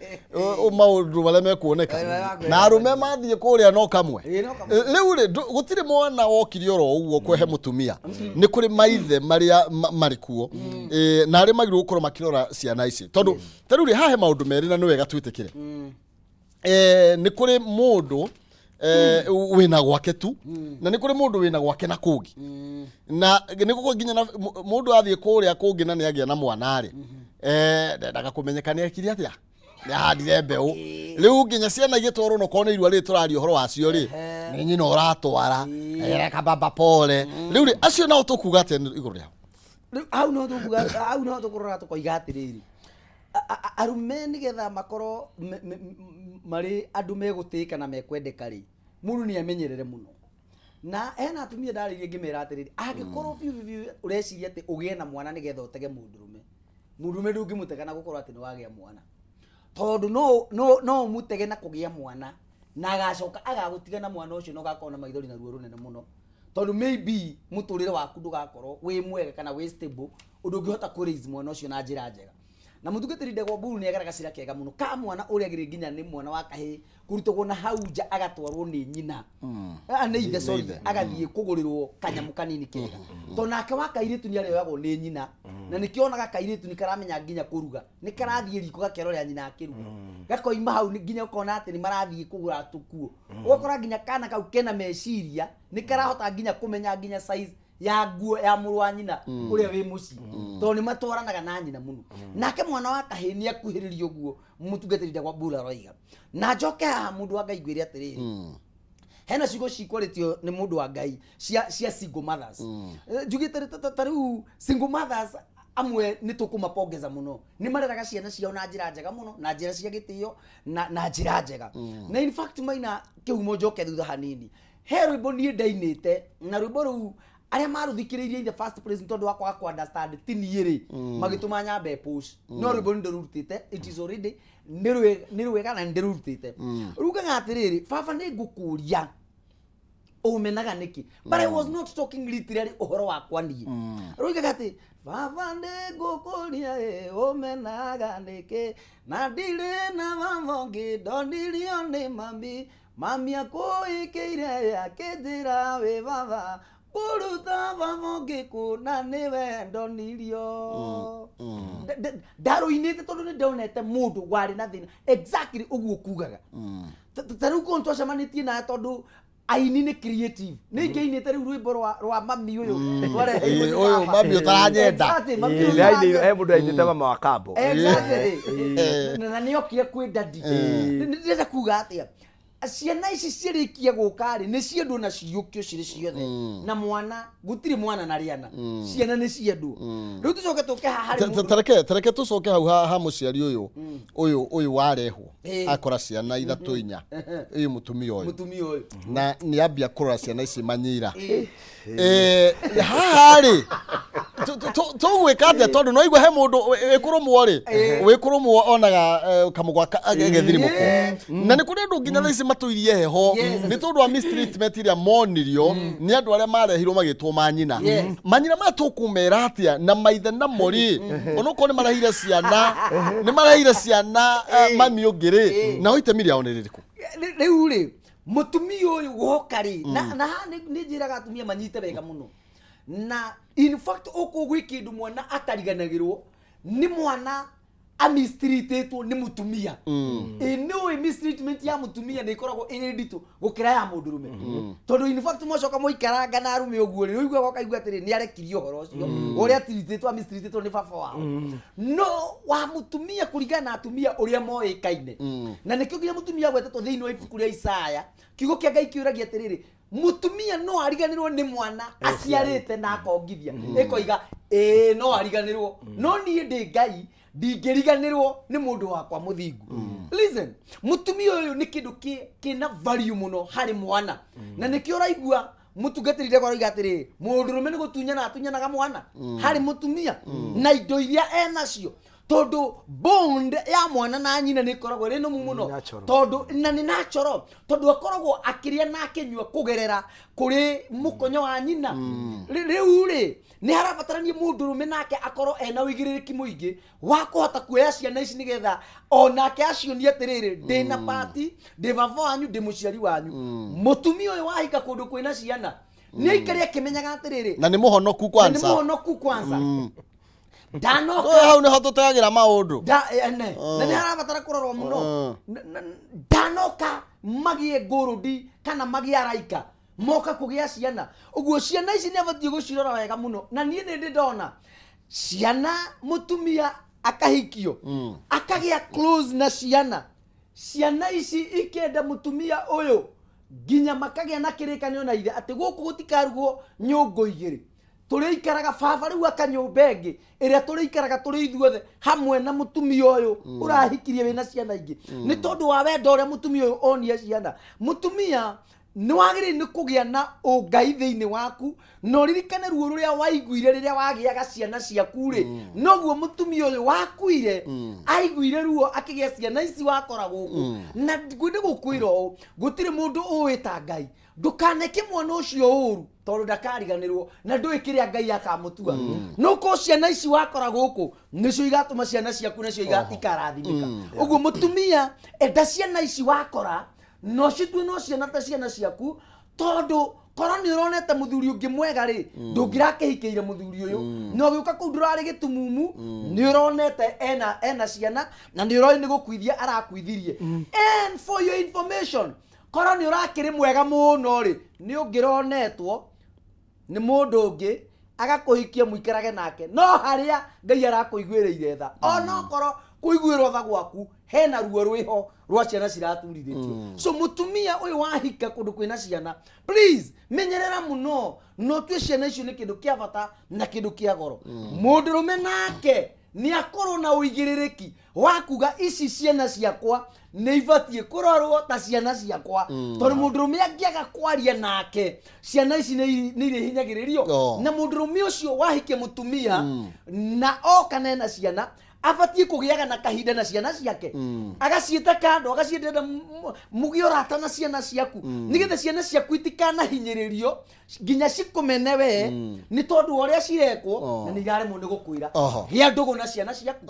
maũndũ marĩa mekuoneka na arũme mathiĩ kũrĩa no kamwe. Ĩĩ, no kamwe. Rĩu rĩ, gũtirĩ mwana wokire oro ũguo kwehe mũtumia, nĩ kũrĩ maithe marĩa marĩ kuo, na arĩa magĩrĩirwo gũkorwo makĩrora ciana ici, tondũ ta rĩu rĩ, haha he maũndũ merĩ na nĩ wega twĩtĩkĩre. Nĩ kũrĩ mũndũ wĩna gwake tu, na nĩ kũrĩ mũndũ wĩna gwake na kũngĩ, na nĩ gũkũ nginya na mũndũ athiĩ kũrĩa kũngĩ na nĩ agĩa na mwana rĩ, ndendaga kũmenyeka nĩ ekire atĩa, nĩ ahandire mbeũ. Rĩu nginya ciana igĩtwarwo, no korwo nĩ irua rĩrĩ tũraria ũhoro wacio rĩ, nĩ nyina ũratwara, reka baba pole. Rĩu rĩ, acio nao tũkuga atĩa igũrũ rĩao? Rĩu hau no tũkuga, hau no tũkũrora tũkoiga atĩrĩrĩ, arume nĩgetha makorwo marĩ andũ megũtĩĩka na mekwendeka rĩ, mũndũ nĩ amenyerere mũno. Na hena atumia ndarĩirie ngĩmera atĩrĩrĩ, angĩkorwo biũ biũ biũ ũreciria atĩ ũgĩe na mwana nĩgetha ũtege mũndũrũme, mũndũrũme ndũngĩmũtega na gũkorwo atĩ nĩ wagĩa mwana, tondũ no ũmũtege na kũgĩa mwana na agacoka agagũtiga na mwana ũcio, na ũgakorwo na maithori na ruo rũnene mũno. Tondũ maybe mũtũrĩre waku ndũgakorwo wĩ mwega kana wĩ stable ũndũ ũngĩhota kũ raise mwana ũcio na njĩra njega. Na mũtungatĩri Ndegwa Mburu nĩ agera gacĩra kega mũno ka mwana ũrĩa agĩrĩire nginya nĩ mwana wa kahĩĩ kũrutagwo na hau nja agatwarwo nĩ nyina. Ah, nĩ ithe, sorry, agathiĩ kũgũrĩrwo kanyamũ kanini kega. Tondũ nake wa kairĩtu nĩ arĩoyagwo nĩ nyina. Na nĩkĩo onaga kairĩtu nĩ karamenya nginya kũruga. Nĩ karathiĩ riko gakerorera nyina akĩruga. Gakoima hau nginya ũkona atĩ nĩ marathiĩ kũgũra tũkuo. Ũgakora nginya kana kau kena meciria nĩ karahota nginya kũmenya nginya size ya nguo ya mũrũ wa nyina ũrĩa wĩ mũciĩ tondũ nĩ matwaranaga na nyina mũno. Nake mwana wa kahĩĩ nĩ akuhĩrĩria ũguo mũtungatĩri Ndegwa Mbura aroiga. Na njoke haha mũndũ wa Ngai ngwĩre atĩrĩrĩ, hena ciugo cikwarĩtio nĩ mũndũ wa Ngai cia single mothers. Njugĩte ta rĩu single mothers amwe nĩ tũkũmapongeza mũno, nĩ mareraga ciana ciao na njĩra njega mũno, na njĩra cia gĩtĩo, na njĩra njega. Na in fact maina kĩhumo njoke thutha hanini, he rwĩmbo niĩ ndainĩte, na rwĩmbo rũu arĩa marũthikĩrĩirie in the first place nĩ tondũ wa kwaga kũ understand ti niĩ rĩ, magĩtũma nyambe push. No rwĩmbo nĩ ndĩrũrutĩte, it is already nĩ rwega na nĩ ndĩrũrutĩte. Rugaga atĩrĩrĩ, baba nĩ ngũkũria ũmenaga nĩkĩ, but I was not talking literally ũhoro wakwa niĩ. Rugaga atĩ baba nĩ ngũkũria ĩ ũmenaga nĩkĩ, na ndirĩ na baba ũngĩ, ndonirio nĩ mami, mami akũĩkĩire akĩnjĩra wĩ baba, kũruta baba ũngĩ kũ na nĩwe ndonirio. Ndarũinĩte tondũ nĩ ndonete mũndũ warĩ na thĩna exactly ũguo kugaga. Ta rĩu korwo nĩtwacemanĩtie nawe tondũ aini nĩ creative, nĩ ingĩinĩte rĩu rwĩmbo rwa mami ũyũ twareheirwo nĩ Ũyũ baba. mami ũtaranyenda. Exactly, mami ũyũ Ĩĩ, nĩ ũtaranyenda. he mũndũ ainĩte mama wa kambo. Exactly. Na nĩ okire kwĩ dadi. Ndĩrenda kuga atĩa, ciana ici ciĩrĩkia gũka rĩ, nĩ ciendwo na ciiyũkio cirĩ ciothe. Na mwana, gũtirĩ mwana na rĩana, ciana nĩ ciendwo. Rĩu tũcoke tũke haha harĩ mũndũ. Tareke tũcoke hau ha mũciari ũyũ ũyũ warehwo akora ciana ithatũ inya, ũyũ mũtumia ũyũ. Mũtumia ũyũ. Na nĩ ambia kũrora ciana ici manyira. Haha rĩ, tũgwĩka atĩa tondũ no igua he mũndũ wĩkũrũmwo rĩ, wĩkũrũmwo onaga kamũgwa gagĩthirimũkwo. Na nĩ kũrĩ andũ nginya thaa ici matũirie heho nĩ tondũ wa mistreatment ĩrĩa monirio nĩ andũ arĩa marehirwo magĩtwo manyina. Manyina maya tũkũmera atĩa na maithe namo rĩ, onokorwo nĩ marehire ciana, nĩ marehire ciana mami ũngĩ rĩ, nao itemi rĩao nĩ rĩrĩkũ? Rĩu rĩ, mũtumia ũyũ woka rĩ, na haha nĩ njĩraga atumia manyite wega mũno. Na in fact ũkũ gwĩ kĩndũ mwana atariganagĩrwo nĩ mwana amistreatetwo nĩ mũtumia. Ĩ nĩ ũĩ mistreatment ya mũtumia nĩ ĩkoragwo ĩrĩ nditũ gũkĩra ya mũndũrũme. Tondũ in fact mwacoka mwaikaranga na arũme ũguo rĩ, ũiguaga ũkaigua atĩrĩ nĩ arekirie ũhoro ũcio ũrĩa atreatetwo, amistreatetwo nĩ baba wao. No wa mũtumia kũringana na atumia ũrĩa moĩkaine. Na nĩkĩo nginya mũtumia agwetetwo thĩinĩ wa ibuku rĩa Isaya, kiugo kĩa Ngai kĩũragia atĩrĩrĩ, mũtumia no ariganĩrwo nĩ mwana aciarĩte na akongithia. Ĩkoiga ĩĩ no ariganĩrwo, no niĩ ndĩ Ngai ndingĩriganĩrwo nĩ mũndũ wakwa mũthingu. Listen, mũtumia ũyũ nĩ kĩndũ kĩna value mũno harĩ mwana. Na nĩkĩo ũraigua mũtungatĩri Ndegwa aroiga atĩrĩrĩ, mũndũrũme nĩ gũtunyana atunyanaga mwana harĩ mũtumia na indo iria enacio, tondũ bond ya mwana na nyina nĩ ĩkoragwo ĩrĩ nũmu mũno. Natural. Tondũ na nĩ natural, tondũ akoragwo akĩrĩa na akĩnyua kũgerera kũrĩ mũkonyo wa nyina. Rĩu rĩ, nĩ harabatarania mũndũrũme nake akorwo ena ũigĩrĩrĩki mũingĩ wa kũhota kuoya ciana ici nĩgetha onake acionie atĩrĩrĩ, ndĩna pati, ndĩ baba wanyu, ndĩ mũciari wanyu. Mũtumia ũyũ wahika kũndũ kwĩna ciana nĩ aikare akĩmenyaga atĩrĩrĩ, na nĩ mũhonoku na nĩ kwanza. mũhonoku kwanza. Ndanoka. Oe, hau nĩho tũteagĩra maũndũ. Ene. Na nĩ harabatara kũrorwo mũno. Ndanoka magĩe ngũrũndi kana magĩe araika moka kũgĩa ciana ũguo, ciana ici nĩ abatiĩ gũcirora wega mũno. Na niĩ nĩ ndĩ ndona ciana mũtumia akahikio akagĩa close na ciana, ciana ici ikenda mũtumia ũyũ nginya makagĩa na kĩrĩkanĩro na ithe atĩ gũkũ gũtikarugwo nyũngũ igĩrĩ, tũrĩikaraga baba rĩu akanyũmba ĩngĩ ĩrĩa tũrĩikaraga tũrĩ ithuothe hamwe na mũtumia ũyũ ũrahikirie wĩna ciana ingĩ, nĩ tondũ wa wendo ũrĩa mũtumia ũyũ onie ciana. Mũtumia nĩ wagĩrĩire nĩ kũgĩa na ũngai thĩinĩ waku, na ũririkane ruo rũrĩa waiguire rĩrĩa wagĩaga ciana ciaku rĩ, noguo mũtumia ũyũ wakuire aiguire ruo akĩgĩa ciana ici wakora gũkũ. Na ngwende gũkwĩra ũũ, gũtirĩ mũndũ ũĩ ta Ngai. Ndũkaneke mwana ũcio ũru tondũ ndakariganĩrwo na ndũĩ kĩrĩa Ngai akamũtua. No ko ciana ici wakora gũkũ nĩcio igatũma ciana ciaku nacio ikarathimĩka. Ũguo mũtumia, enda ciana ici wakora no citue no ciana ta ciana ciaku, tondũ korwo nĩ ũronete mũthuri ũngĩ mwega rĩ, ndũngĩrakĩhikĩire mũthuri ũyũ. Na ũgĩũka kũu ndũrarĩ gĩtumumu, nĩ ũronete ena ciana na nĩ ũroĩ nĩ gũkuithia arakuithirie. And for your information, korwo nĩ ũrakĩrĩ mwega mũno rĩ, nĩ ũngĩronetwo nĩ mũndũ ũngĩ agakũhikia mũikarage nake. No harĩa Ngai arakũiguĩrĩire tha, onokorwo kũiguĩrwo tha gwaku hena ruo rwĩho rwa ciana ciraturithĩtio. So mũtumia ũyũ wahika kũndũ kwĩna ciana, please menyerera mũno na ũtue ciana icio nĩ kĩndũ kĩa bata na kĩndũ kĩa goro. Mũndũrũme nake nĩ akorwo na ũigĩrĩrĩki wa kuga ici ciana ciakwa nĩ ibatiĩ kũrorwo ta ciana ciakwa, tondũ mũndũrũme angĩaga kwaria nake, ciana ici nĩ irĩhinyagĩrĩrio. Na mũndũrũme ũcio wahikia mũtumia na oka nena ciana, abatiĩ kũgĩaga na kahinda na ciana ciake, agaciĩta kando, agaciĩtenda mũgĩe ũrata na ciana ciaku, nĩgetha ciana ciaku itikanahinyĩrĩrio nginya cikũmene we nĩ tondũ wa ũrĩa cirekwo na nĩ iraremwo nĩ gũkwĩra. Gĩa ndũgũ na ciana ciaku.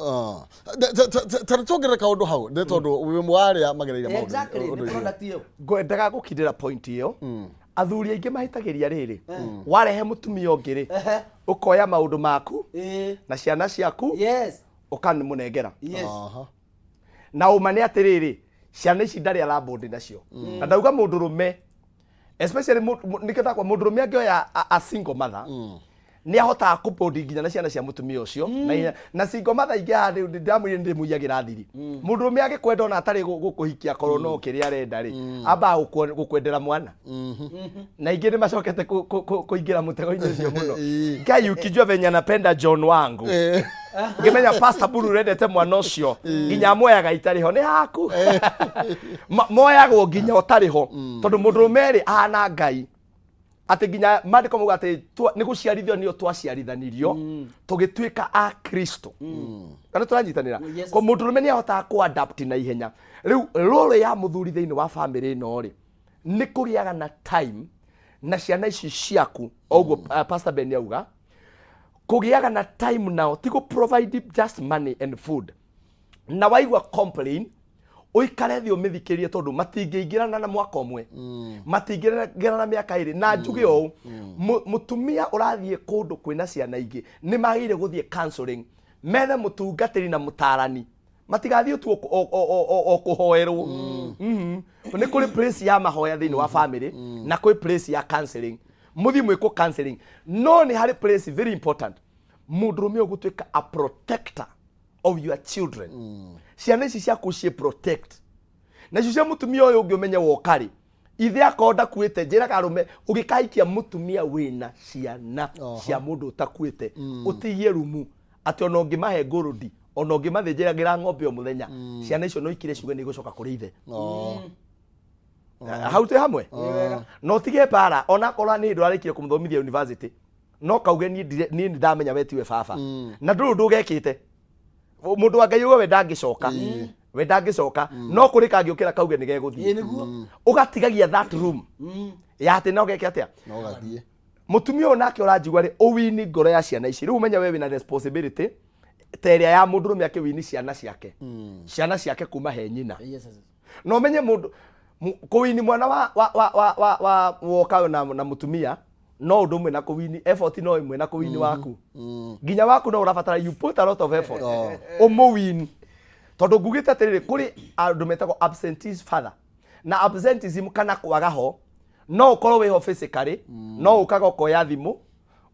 Ta tuongerere kaũndũ hau nĩ tondũ wĩ ũmwe wa arĩa magereire maũndũ Exactly, nĩ ũndũ ũcio. product ĩyo. Ngwendaga gũkindĩra point ĩyo. Athuri aingĩ mahĩtagĩria rĩrĩ, warehe mũtumia ũngĩ rĩ, ũkoya maũndũ maku na ciana ciaku ũkamũnengera. Na ũma nĩ atĩrĩrĩ, ciana ici ndarĩ arabond nacio. Na ndauga mũndũrũme especially nĩkĩo ndakwa mũndũrũme angĩoya a single mother, nĩ ahotaga kũbond nginya na ciana cia mũtumia ũcio. Na single mother ingĩ haha ndamwĩrire nĩ ndĩmũiyagĩra thiri. Mũndũrũme angĩkwenda ona atarĩ gũkũhikia, korwo no kĩrĩa arenda rĩ, ambaga gũkwendera mwana. Na ingĩ nĩ macokete kũingĩra mũtego-inĩ ũcio mũno. Ngai, ukijua venye anapenda John wangu, ngĩmenya Pastor Buru urendete mwana ũcio nginya amoyaga itarĩ ho nĩ haku. Moyagwo nginya ũtarĩ ho, tondũ mũndũrũme rĩ ahana Ngai atĩ nginya maandĩko mauga atĩ nĩ gũciarithio nĩo twaciarithanirio tũgĩtuĩka a Kristo. Kana tũranyitanĩra? Yes. Ko mũndũrũme nĩ ahotaga kũ adapt na ihenya. Rĩu role ya mũthuri thĩinĩ wa family ĩno rĩ, nĩ kũgĩaga na time na ciana ici ciaku. Oguo Pastor Ben auga, kũgĩaga na time nao ti gũ provide just money and food. Na waigua complain, ũikare thĩ ũmĩthikĩrie, tondũ matingĩingĩrana na mwaka ũmwe, matingĩingĩrana na mĩaka 2. Na njuge ũũ, mũtumia ũrathiĩ kũndũ kwĩna ciana ingĩ nĩ magĩrĩire gũthiĩ counseling, methe mũtungatĩri na mũtarani, matigathiĩ tu o kũhoerwo. Nĩ kũrĩ place ya mahoya thĩinĩ wa family na kwĩ place ya counseling, mũthiĩ mwĩkwo counseling. No nĩ harĩ place very important, mũndũrũme ũgũtuĩka a protector of your children. Ciana ici ciaku ciĩ protect nacio cia mũtumia ũyũ ũngĩ, ũmenye woka rĩ, ithe akorwo ndakuĩte. Njĩraga arũme, ũgĩkahikia mũtumia wĩna ciana cia mũndũ ũtakuĩte, ũtigie rumu atĩ ona ũngĩmahe ngũrũndi, ona ũngĩmathĩnjĩragĩra ng'ombe o mũthenya, ciana icio no ikire ciuge nĩ igũcoka kũrĩ ithe. Hau twĩ hamwe. Na ũtige mbara, onakorwo nĩ hĩndĩ ũrarĩkirie kũmũthomithia university, no kauge niĩ nĩ ndamenya we tiwe baba na ndũrĩ ũndũ ũgekĩte. Mũndũ wa Ngai uge we ndangĩcoka, we ndangĩcoka, no kũrĩ kangĩũkĩra kauge nĩ gegũthiĩ. Ĩĩ, nĩguo. Ũgatigagia that room ya atĩ no geke atĩa. No gathiĩ. Mũtumia ũyũ nake ũranjigua rĩ, ũwini ngoro ya ciana ici. Rĩu ũmenye we wĩna responsibility ta ĩrĩa ya mũndũrũme akĩwini ciana ciake, ciana ciake kuma he nyina. Yes. Na ũmenye mũndũ kũwini mwana wa woka na mũtumia no ũndũ ũmwe na kũwini effort no ĩmwe na kũwini waku. Nginya waku no ũrabatara you put a lot of effort ũmũwini, tondũ ngugĩte atĩrĩrĩ, kũrĩ andũ metagwo absentees father na absenteeism kana kwaga ho. No ũkorwo wĩho physically, no ũkaga ũkoya thimũ,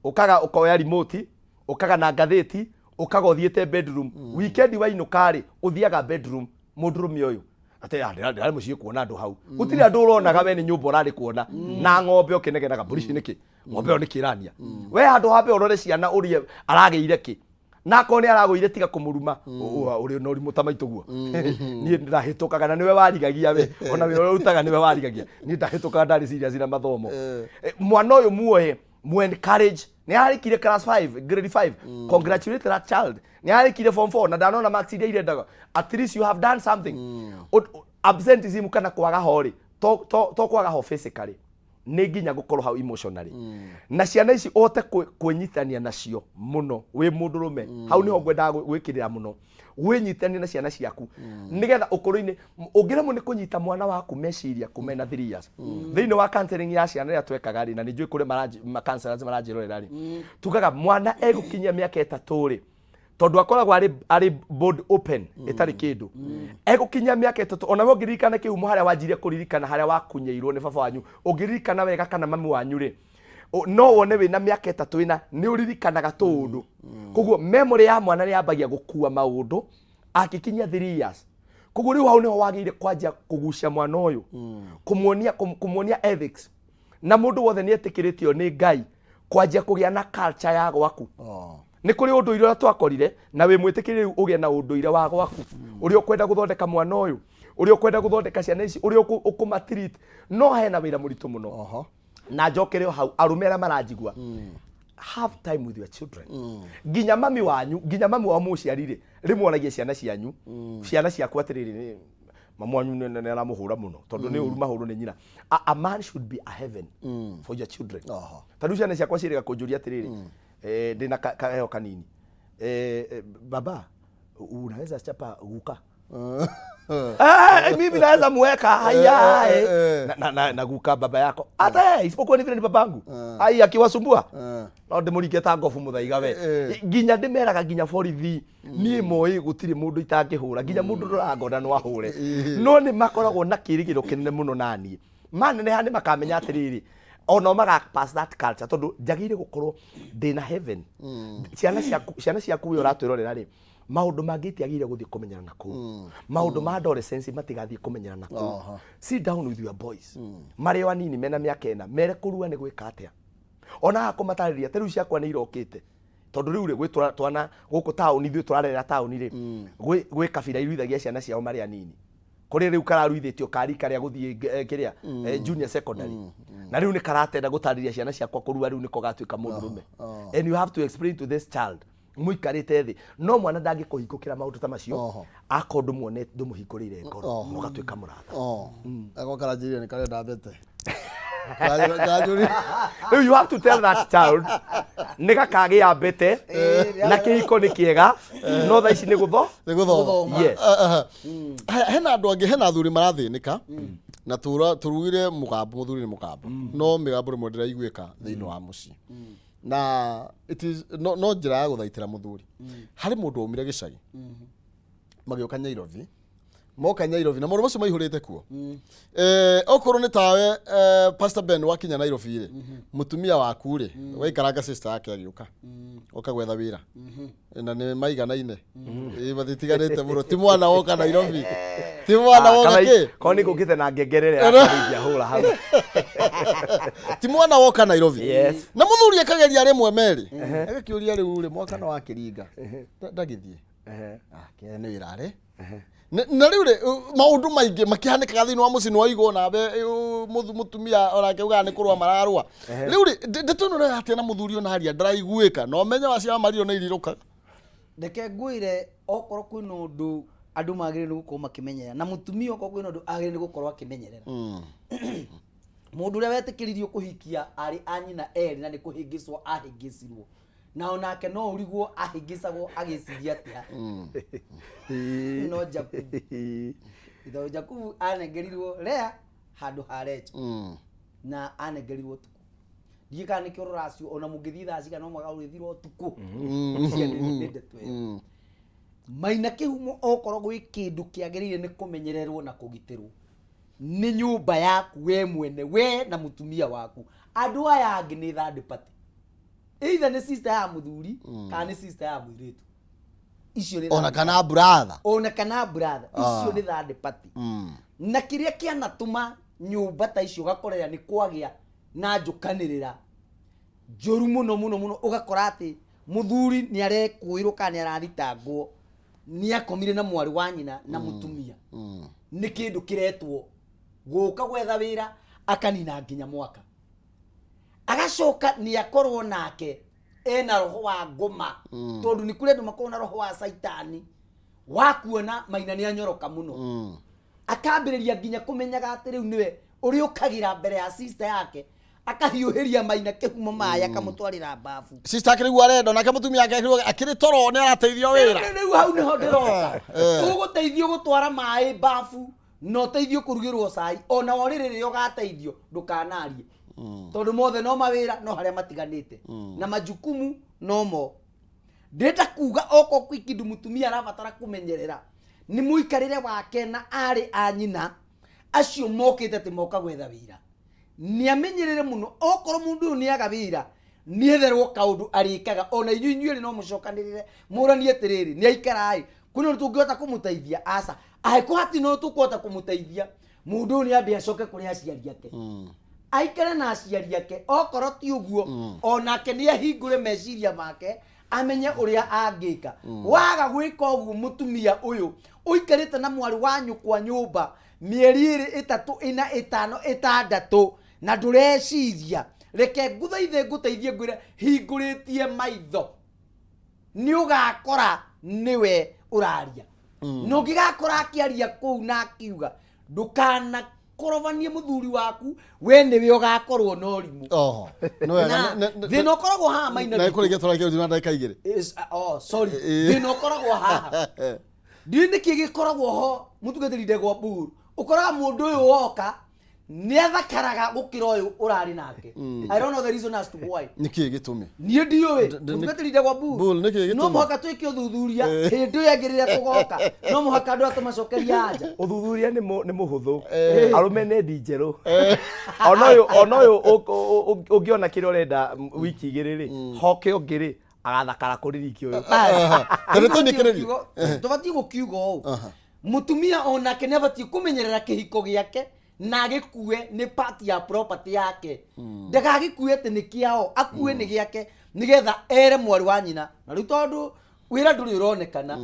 ũkaga ũkoya remote, ũkaga na ngathĩti, ũkaga ũthiĩte bedroom. Weekend wainũka rĩ, ũthiaga bedroom. Mũndũrũme ũyũ atĩ "Ah, ndĩrarĩ mũciĩ kuona andũ hau, gũtirĩ andũ ũronaga, we nĩ nyũmba ũrarĩ kuona na ng'ombe ũkĩnegenaga mbũri ici nĩkĩ, ng'ombe ĩyo nĩkĩ ĩrania. We handũ hambe ũrore ciana ũrie aragĩire kĩ, na akorwo nĩ aragũire tiga kũmũruma. Ũrĩ na ũrimũ ta maitũ guo. Niĩ ndahĩtũkaga na nĩwe warigagia we, ona wĩra ũrĩa ũrutaga nĩwe warigagia. Niĩ ndahĩtũkaga, ndarĩ serious na mathomo. Mwana ũyũ muoe, mu encourage. Nĩ arĩkire class 5, grade 5, congratulate that child. Nĩ arĩkire form 4 na ndanona marks iria irendaga, at least you have done something. Absenteeism kana kwaga ho rĩ, to kwaga ho physically. Nĩ nginya gũkorwo hau emotionally na ciana ici, ũhote kwĩnyitania nacio mũno wĩ mũndũrũme. Hau nĩho ngwendaga gwĩkĩrĩra mũno, wĩnyitanie na ciana ciaku nĩgetha ũkũrũ-inĩ ũngĩremwo nĩ kũnyita mwana waku meciria kuma ena 3 years. Thĩinĩ wa counseling ya ciana ĩrĩa twekaga rĩ, na nĩ njũĩ kũrĩ ma counselors maranjĩrorera rĩ, tugaga mwana egũkinyia mĩaka 3 rĩ, tondũ akoragwo arĩ board open ĩtarĩ kĩndũ, egũkinyia mĩaka 3. Ona we ũngĩririkana kĩhumo harĩa wanjirie kũririkana harĩa wakunyeirwo nĩ baba wanyu, ũngĩririkana wega kana mami wanyu rĩ, no wone wĩna mĩaka 3 ĩna nĩ ũririkanaga tũũndũ. Koguo memory ya mwana nĩ yambagia gũkua maũndũ akĩkinyia 3 years. Koguo rĩu hau nĩho wagĩrĩire kwanjia kũgucia mwana ũyũ, kũmuonia ethics, na mũndũ wothe nĩ etĩkĩrĩtio nĩ Ngai kwanjia kũgĩa na culture ya gwaku. Nĩ kũrĩ ũndũire ũrĩa twakorire na wĩ mwĩtĩkĩri, rĩu ũgĩe na ũndũire wa gwaku, ũrĩa ũkwenda gũthondeka mwana ũyũ, ũrĩa ũkwenda gũthondeka ciana ici, ũrĩa ũkũmatreat. No hena wĩra mũritũ mũno. Na njokere o hau, arũme arĩa maranjigua, have time with your children. Nginya mami wanyu, nginya mami wa mũciari rĩ, rĩmwe oragie ciana cianyu, ciana ciaku atĩrĩrĩ, mamu wanyu nĩ aramũhũra mũno tondũ nĩ ũru mahũrwo nĩ nyina. A man should be a heaven for your children. Ta rĩu ciana ciakwa ciĩrĩga kũnjũria atĩrĩrĩ, ndĩna kaheo kanini, baba, unaweza chapa guka? Mimi naweza muweka haya, na guka baba yako hata isipokuwa ni vile ni babangu, ai, akiwasumbua no ndĩmũringe ta ngobu mũthaiga we. Nginya ndĩmeraga nginya borithi niĩ moĩ gũtirĩ mũndũ itangĩhũra, nginya mũndũ ndũrangona no ahũre, no nĩ makoragwo na kĩrĩgĩro kĩnene mũno naniĩ. Maneneha nĩ makamenya atĩrĩrĩ, ona maga pass that culture, tondũ njagĩrĩire gũkorwo ndĩna heaven. Ciana ciaku we ũratwĩrorera rĩ, maũndũ mangĩ itiagĩrĩire gũthiĩ kũmenyera na kũu, maũndũ ma adolescence matigathiĩ kũmenyera na kũu. Sit down with your boys marĩ o anini, mena mĩaka 4, mere kũrua nĩ gwĩka atĩa, ona haha kũmatarĩria. Ta rĩu ciakwa nĩ irokĩte, tondũ rĩu rĩ, gwĩ twana gũkũ taũni, ithuĩ tũrarerera taũni rĩ, gwĩ kabira iruithagia ciana ciao marĩ anini. Kũrĩ rĩu kararuithĩtio kari karĩa gũthiĩ kĩrĩa junior secondary, na rĩu nĩ karatenda gũtarĩria ciana ciakwa kũrua, rĩu nĩko gatuĩka mũndũrũme. And you have to explain to this child mũikarĩte thĩ, no mwana ndangĩkũhingũkĩra maũndũ ta macio akorwo ndũmuone, ndũmũhingũrĩire ngoro, ũgatuĩka mũrata. Ako karanjĩrire nĩ karenda mbete. Karanjũria. Rĩu you have to tell that child nĩ gakagĩa mbete na kĩhiko nĩ kĩega, no thaa ici nĩ gũtho Nĩ gũthoma. Yes. Hena andũ angĩ, hena athuri marathĩnĩka na tũrugire mũgambo, mũthuri nĩ mũgambo, no mĩgambo rĩmwe ndĩraiguĩka thĩinĩ wa mũciĩ, na it is no njĩra ya gũthaitĩra mũthuri. Harĩ mũndũ waumire gĩcagi magĩũka Nyairobi, moka Nyairobi na maũndũ macio maihũrĩte kuo. Okorwo nĩ tawe, Pastor Ben, wakinya Nairobi rĩ, mũtumia waku rĩ, waikaranga sister yake agĩũka oka gwetha wĩra na nĩ maiganaine. Ĩ, matitiganĩte mũno, ti mwana woka Nairobi, ti mwana woka kĩ. Korwo nĩ ngũkĩte na ngengere ĩrĩa yakwa ingĩahũra hau. Ti mwana woka Nairobi. Yes. Na mũthuri akageria rĩmwe merĩ, agakĩũria rĩu rĩ, mwaka no wakĩringa ndagĩthiĩ. Ke nĩ wĩra rĩ. Na rĩu rĩ, maũndũ maingĩ makĩhanĩkaga thĩinĩ wa mũciĩ, nĩ waigwo nawe mũtumia onake ugaga nĩ kũrũa mararũa. Rĩu rĩ, ndeto ĩno ũrera atĩa na mũthuri ona aria ndaraiguĩka, na ũmenye wa cia mariro nĩ irirũkaga? Reke ngwĩre, okorwo kwĩna ũndũ andũ magĩrĩire nĩ gũkorwo makĩmenyerera, na mũtumia okorwo kwĩna ũndũ agĩrĩire nĩ gũkorwo akĩmenyerera, mũndũ ũrĩa wetĩkĩririo kũhikia arĩ a nyina erĩ na nĩ kũhĩngĩcwo ahĩngĩcirwo, na onake no ũrigwo ahĩngĩcagwo agĩciria atĩa, no Jakubu, tondũ Jakubu anengerirwo Lea handũ ha Rachel na anengerirwo ũtukũ. Ndiũĩ kana nĩkĩo rũracio, ona mũngĩthiĩ thaa cigana no mũhaka rũrĩthirwo ũtukũ. Icio nĩ ndeto ĩyo maina kĩhumo. Okorwo gwĩ kĩndũ kĩagĩrĩire nĩ kũmenyererwo na kũgitĩrwo, nĩ nyũmba yaku we mwene, we na mũtumia waku. Andũ aya angĩ nĩ third party, either nĩ sister ya mũthuri kana nĩ sister ya mũirĩtu. Icio nĩ ona third kana brother. Ona kana brother. Icio nĩ third party. Na kĩrĩa kĩanatũma nyũmba ta icio ũgakorera nĩ kwagĩa na njũkanĩrĩra njũru mũno mũno mũno, ũgakora atĩ mũthuri nĩ arekũĩrwo kana nĩ arathitangwo nĩ akomire na mwarĩ wa nyina na mũtumia, nĩ kĩndũ kĩretwo gũka gwetha wĩra, akanina nginya mwaka, agacoka nĩ akorwo nake ena roho wa ngoma, tondũ nĩ kũrĩ andũ makoragwo na roho wa caitani wa kuona maina nĩ anyoroka mũno, akambĩrĩria nginya kũmenyaga atĩ rĩu nĩwe. Ũrĩa ũkagĩra mbere ya sister yake akahiũhĩria maina kĩhumo maĩ akamũtwarĩra mbabu. Sister akĩrigwo arenda nake mũtumia ake akĩrigwo akĩrĩ toro nĩ arateithio wĩra. Rĩu hau nĩho ndĩroka. Ũgũteithio gũtwara maĩ mbabu na ũteithio kũrugĩrwo cai ona worĩrĩ rĩrĩa ũgateithio ndũkanarie tondũ mothe no mawĩra no harĩa matiganĩte na majukumu no mo. Ndĩrenda kuga okorwo kwĩ kĩndũ mũtumia arabatara kũmenyerera nĩ mũikarĩre wake na arĩ a nyina acio mokĩte atĩ moka gwetha wĩra. Nĩ amenyerere mũno okorwo mũndũ ũyũ nĩ aga wĩra nĩetherwo kaũndũ arĩkaga ona inyuĩ inyuerĩ no mũcokanĩrĩre mũranie atĩrĩrĩ nĩ aikara ĩ kwĩna ũndũ tũngĩhota kũmũteithia aca angĩkorwo hatirĩ na ũndũ tũkũhota kũmũteithia mũndũ ũyũ nĩ ambe acoke kũrĩ aciari ake aikare na aciari ake okorwo ti ũguo onake nĩ ahingũre meciria make amenye ũrĩa angĩka. Waga gwĩka ũguo mũtumia ũyũ ũikarĩte na mwarĩ wa nyũkwa nyũmba mĩeri ĩrĩ ĩtatũ ĩna ĩtano ĩtandatũ na ndũreciria reke ngũthaithe ngũteithie ngwĩre hingũrĩtie maitho nĩ ũgakora nĩwe ũraria na ũngĩgakora akĩaria kũu na akiuga ndũkanakorobanie mũthuri waku we nĩwe ũgakorwo na ũrimũ. Oho. Nĩ wega. Na thĩna ũkoragwo haha maina Na kũrĩkia tũrarĩkia na ndagĩka igĩrĩ. Oh, sorry. Thĩna ũkoragwo haha ndiũĩ nĩkĩ gĩkoragwo ho mũtungatĩri Ndegwa Mburu ũkoraga mũndũ ũyũ woka nĩ athakaraga gũkĩra ũyũ ũrarĩ nake. I don't know the reason as to why. Nĩkĩ gĩtũmi? Niĩ ndiũĩ mũtungatĩri Ndegwa Mburu Bull, nĩkĩ gĩtũmi? No mũhaka twĩke ũthuthuria hĩndĩ ĩyo ĩngĩ rĩrĩa tũgoka no mũhaka andũ atũmacokeria anja. Ũthuthuria nĩ mũhũthũ. Arũme nĩ ndi njerũ. Ona ũyũ ũngĩona kĩrĩa ũrenda wiki igĩrĩ rĩ, hoke ũngĩ rĩ, agathakara kũrĩ riki ũyũ. Tondũ tũnĩkĩrĩrie. Tũbatiĩ gũkiuga ũũ mũtumia onake nĩ abatiĩ kũmenyerera kĩhiko gĩake na agĩkue nĩ part ya property yake ndagagĩkue atĩ nĩ kĩao akue nĩ gĩake nĩgetha ere mwarĩ wa nyina na rĩu tondũ wĩra ndũrĩ ũronekana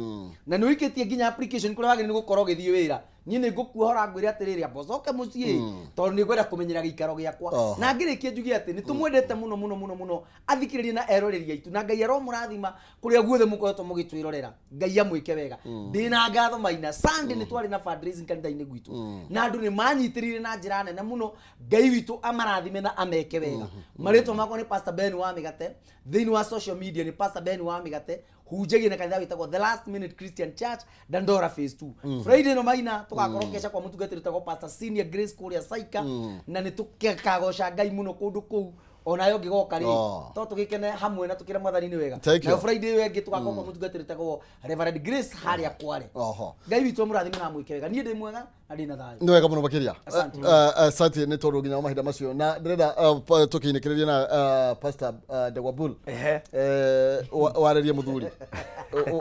na nĩ ũikĩtie nginya application kũrĩa wagĩrĩirwo nĩ gũkorwo ũgĩthiĩ wĩra niĩ nĩ ngũkuohora ngwĩre atĩrĩrĩ amba ũcoke mũciĩ tondũ nĩ ngwenda kũmenyera gĩikaro gĩakwa. Na ngĩrĩkia njuge atĩ nĩ tũmwendete mũno mũno mũno mũno athikĩrĩria na eroreri aitũ na Ngai aromũrathima kũrĩa guothe mũkoretwo mũgĩtwĩrorera Ngai amwĩke wega. Ndĩna ngatho maina Sunday nĩ twarĩ na fundraising kanitha-inĩ gwitũ na andũ nĩ manyitĩrĩire na njĩra nene mũno. Ngai witũ amarathime na ameke wega. Marĩtwa makwa nĩ Pastor Ben wa Mĩgate thĩinĩ wa social media nĩ Pastor Ben wa Mĩgate hunjagia na kanitha wĩtagwo The Last Minute Christian Church Dandora Phase 2. Friday no maina tũgakorwo keca kwa mũtungatĩri wĩtagwo Pastor Senior Grace kũrĩa Saika na nĩ tũkagoca Ngai mũno kũndũ kũu onayo ngĩgoka rĩ to tũgĩkene hamwe na tũkĩre mwathani nĩ wega. Thank you. Nayo Friday ĩyo ĩngĩ tũgakorwo kwa mũtungatĩri wĩtagwo Reverend Grace harĩa Kware. Ngai witũ amũrathime na amwĩke wega. Niĩ ndĩ mwega na ndĩ na thayũ. Nĩ wega mũno makĩria. Asante. Asante nĩ tondũ nginya wa mahinda macio na ndĩrenda tũkĩinĩkĩrĩria na Pastor Ndegwa Bull. Warĩrie mũthuri.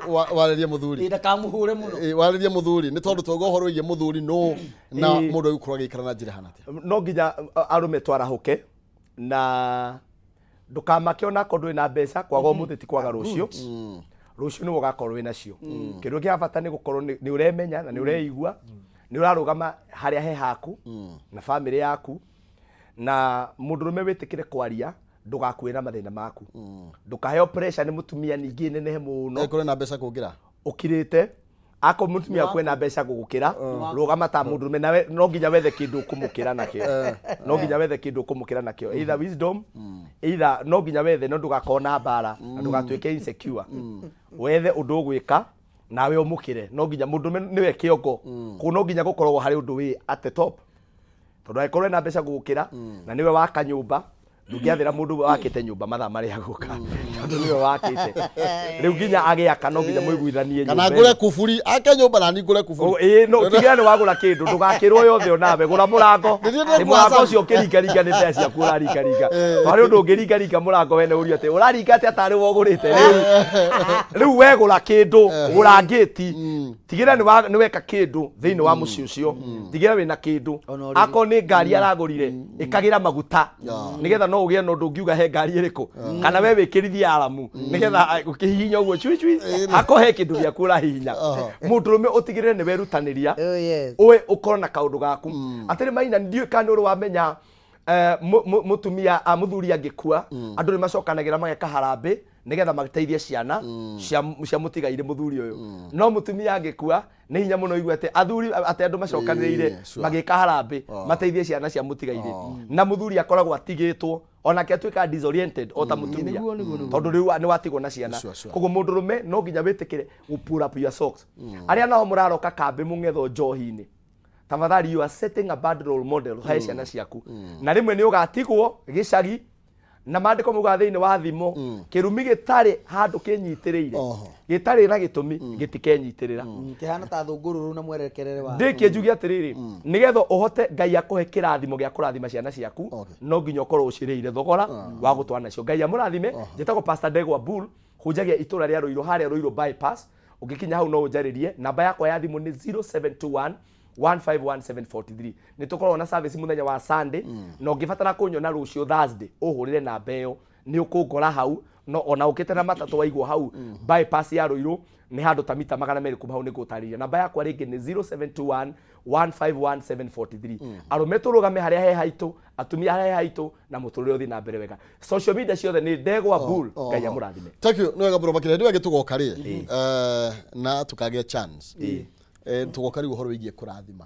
Warĩrie mũthuri. Ĩ, ndakamũhũre mũno. Warĩrie mũthuri nĩ tondũ twauga ũhoro wĩgiĩ mũthuri nũ na mũndũ agĩkorwo agĩikara na njĩra hana atĩa. No nginya arũme twarahũke na ndũkamake ona akorwo ndũrĩ na mbeca kwaga ũmũthĩ ti kwaga rũciũ. Rũciũ nĩwe ũgakorwo wĩ nacio. Kĩndũ kĩa bata nĩ gũkorwo nĩ ũremenya na nĩ ũreigua nĩ ũrarũgama harĩa he haku na bamĩrĩ yaku na mũndũrũme wĩtĩkĩre kwaria ndũgakue na mathĩna maku. Ndũkaheo pressure nĩ mũtumia ningĩ nenehe mũno. Kũrĩ na mbeca kũngĩra. Ũkirĩte akorwo mũtumia waku ena mbeca gũgũkĩra rũgama ta mũndũrũme nawe no nginya wethe kĩndũ ũkũmũkĩra nakĩo. No nginya wethe kĩndũ ũkũmũkĩra nakĩo. Either wisdom, either no nginya wethe no ndũgakorwo na mbara na ndũgatuĩke insecure. Wethe ũndũ ũgwĩka nawe ũmũkĩre. No nginya mũndũrũme nĩwe kĩongo. Koguo no nginya gũkoragwo harĩ ũndũ wĩ at the top. Tondũ angĩkorwo ena mbeca gũgũkĩra na nĩwe waka nyũmba ndũngĩathĩra mũndũ wakĩte nyũmba mathaa marĩa agũka tondũ nĩwe wakĩte. Rĩu nginya agĩaka no nginya mũiguithanie Kana ngũre kuburi ake nyũmba na niĩ ngũre kuburi. Ĩĩ, no tigĩrĩra nĩ wagũra kĩndũ ndũgakĩrwo yothe onawe gũra mũrango. Nĩ Nĩ mũrango ũcio ũkĩringaringa nĩ mbeca ciaku ũraringaringa. Tondũ harĩ ũndũ ũngĩringaringa mũrango wene ũrio atĩ ũraringa atĩa tarĩ we ũgũrĩte. Rĩu we gũra kĩndũ gũra ngĩti tigĩrĩra nĩ weka kĩndũ thĩinĩ wa mũciĩ ũcio. Tigĩrĩra wĩna kĩndũ. Akorwo nĩ ngari aragũrire ĩkagĩra maguta nĩgetha no ũgĩe na ũndũ ũngiuga he ngari ĩrĩkũ kana we wĩkĩrithie aramu nĩgetha ũkĩhihinya ũguo cui cui akorwo he kĩndũ gĩaku ũrahihinya. Mũndũrũme ũtigĩrĩre nĩ werutanĩria ũĩ ũkorwo na kaũndũ gaku. Atĩrĩ maina ndiũĩ kana nĩ ũrĩ wamenya mũtumia mũthuri angĩkua andũ nĩ macokanagĩra mageka harambĩ Nĩgetha mateithie ciana cia mũtigairĩ mũthuri ũyũ. No mũtumia angĩkua nĩ hinya mũno igue atĩ athuri, atĩ andũ macokanĩrĩire magĩka harambĩ mateithie ciana cia mũtigairĩ, na mũthuri akoragwo atigĩtwo onake atuĩka disoriented o ta mũtumia. Nĩguo, nĩguo, nĩguo. Tondũ rĩu nĩ watigwo na ciana. Koguo mũndũrũme no nginya wĩtĩkĩre gũ pull up your socks. Arĩa nao mũraroka kambĩ mũng'etho njohi-inĩ, tafadhali, you are setting a bad role model he ciana ciaku, na rĩmwe nĩ ũgatigwo gĩcagi, na maandĩko maugaga thĩinĩ wa Thimo, kĩrumi gĩtarĩ handũ kĩnyitĩrĩire, gĩtarĩ na gĩtũmi, gĩtikenyitĩrĩra. Kĩhana ta thũngũrũrũ na mwerekerere wa Ndĩkie njuge atĩrĩrĩ, nĩgetha ũhote Ngai akũhe kĩrathimo gĩa kũrathima ciana ciaku, no nginya ũkorwo ũcirĩire thogora wa gũtwara nacio. Ngai amũrathime. Njĩtagwo Pastor Ndegwa Bull, hunjagia itũra rĩa Rũirũ, harĩa Rũirũ bypass. Ũngĩkinya hau no ũnjarĩrie. Namba yakwa ya thimũ nĩ 0721 151743. Nĩ tũkoragwo na service mũthenya wa Sunday, na ũngĩbatara kũnyona rũciũ Thursday, ũhũrĩre namba ĩyo, nĩ ũkũngora hau. No ona ũkĩte na matatũ, waigwo hau bypass ya Rũirũ, nĩ handũ ta mita 200 kuma hau, nĩ ngũtarĩria. Namba yakwa rĩngĩ nĩ 0721 151743. Arũme tũrũgame harĩa he haitũ, atumia harĩa he haitũ, na mũtũrĩre ũthiĩ na mbere wega. Social media ciothe nĩ Ndegwa Bull. Ngai amũrathime. Thank you. Nĩ wega mũno makĩria. Hĩndĩ ĩyo ĩngĩ tũgoka rĩ, na tũkagĩa chance, tũgoka rĩu ũhoro wĩgiĩ kũrathima,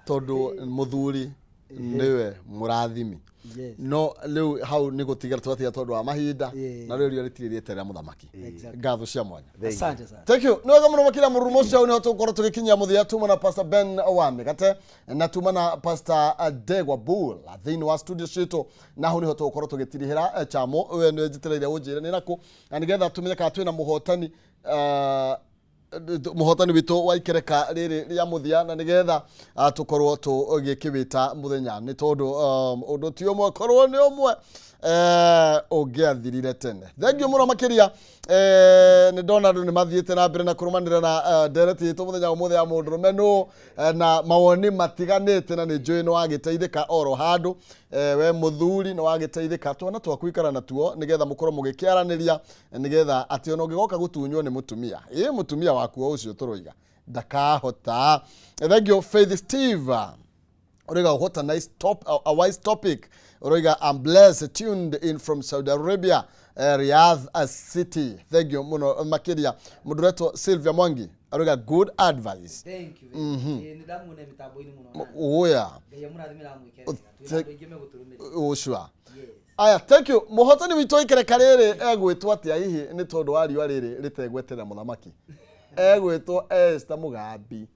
tondũ mũthuri nĩwe mũrathimi. No rĩu hau nĩ gũtigĩra twatiga tondũ wa mahinda, na rĩu riũa rĩtirĩ rĩeterera mũthamaki. Ngatho cia mwanya. Asante sana. Thank you. Nĩ wega mũno makĩria. Mũrurumo ũcio, hau nĩho tũgũkorwo tũgĩkinyia mũthia. Tuma na Pastor Ben wa Mĩgate na tuma na Pastor Ndegwa Bull thĩinĩ wa studio citũ, na hau nĩho tũgũkorwo tũgĩtirihĩra. Chamo, we nĩ njĩtĩrĩire ũnjĩre nĩ nakũ, na nĩgetha tũmenye kana twĩna mũhotani, mũhotani witũ wa ikereka rĩrĩ rĩa mũthia, na nĩgetha tũkorwo tũgĩkĩwĩta mũthenya, nĩ tondũ ũndũ ti ũmwe, korwo nĩ ũmwe, ũngĩathirire tene. Thengiũ mũno makĩria. Nĩ ndona andũ nĩ mathiĩte na mbere na kũrũmanĩrĩra na ndereti itũ mũthenya wa ũmũthĩ ya mũndũrũme nũ, na mawoni matiganĩte, na nĩ njũĩ nĩ wagĩteithĩka oro handũ. We mũthuri nĩ wagĩteithĩka, twana twaku ikara natuo nĩgetha mũkorwo mũgĩkĩaranĩria, nĩgetha atĩ ona ũngĩgoka gũtunywo nĩ mũtumia, ĩ mũtumia waku o ũcio tũroiga ndakahota. Thank you. Faith Steve uroiga, "What a nice top, a wise topic." Uroiga, "I'm blessed, tuned in from Saudi Arabia, Riyadh city." Thank you muno makiria. Mundu uretwo Sylvia Mwangi aroiga, "Good advice." Thank you. Nĩ ndamuona mĩtambo-inĩ mũno. Uya. Ngai amũrathime na amwĩke wega. Twĩna andũ aingĩ megũtũrũmĩrĩra. Ũcua aya. Thank you. Mũhotani witũ ikereka rĩrĩ egwĩtwo atĩa hihi? Nĩ tondũ wa riũa rĩrĩ rĩtegweterera mũthamaki, egwĩtwo Esther Mũgambi.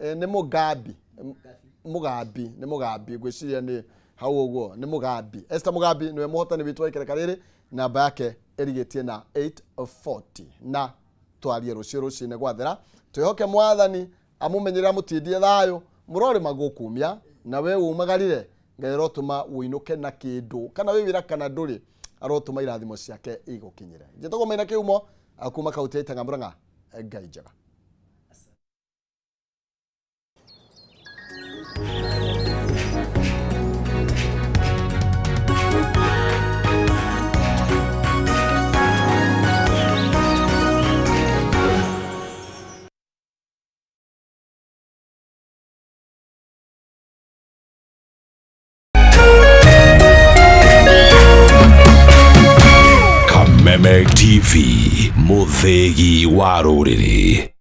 Nĩ Mũgambi, Mũgambi, nĩ Mũgambi, ngwĩciria nĩ hau ũguo, nĩ Mũgambi. Esther Mũgambi nĩwe mũhotani witũ wa ikereka rĩrĩ, namba yake ĩrigĩtie na 840, na twarie rũciũ rũcinĩ gwathera. Twĩhoke Mwathani amũmenyerera, mũtindie thayũ, mũrorĩma gũkumia na we umagarire. Ngai arotũma ũinũke na kĩndũ, kana wĩ wĩra kana ndũrĩ, arotũma irathimo ciake igũkinyĩre. Njĩtagwo Maina Kĩhumo kuma kaunti ya Itang'a, Mũrang'a. Ngai njega. Kameme TV, mũthĩgi wa rũrĩrĩ.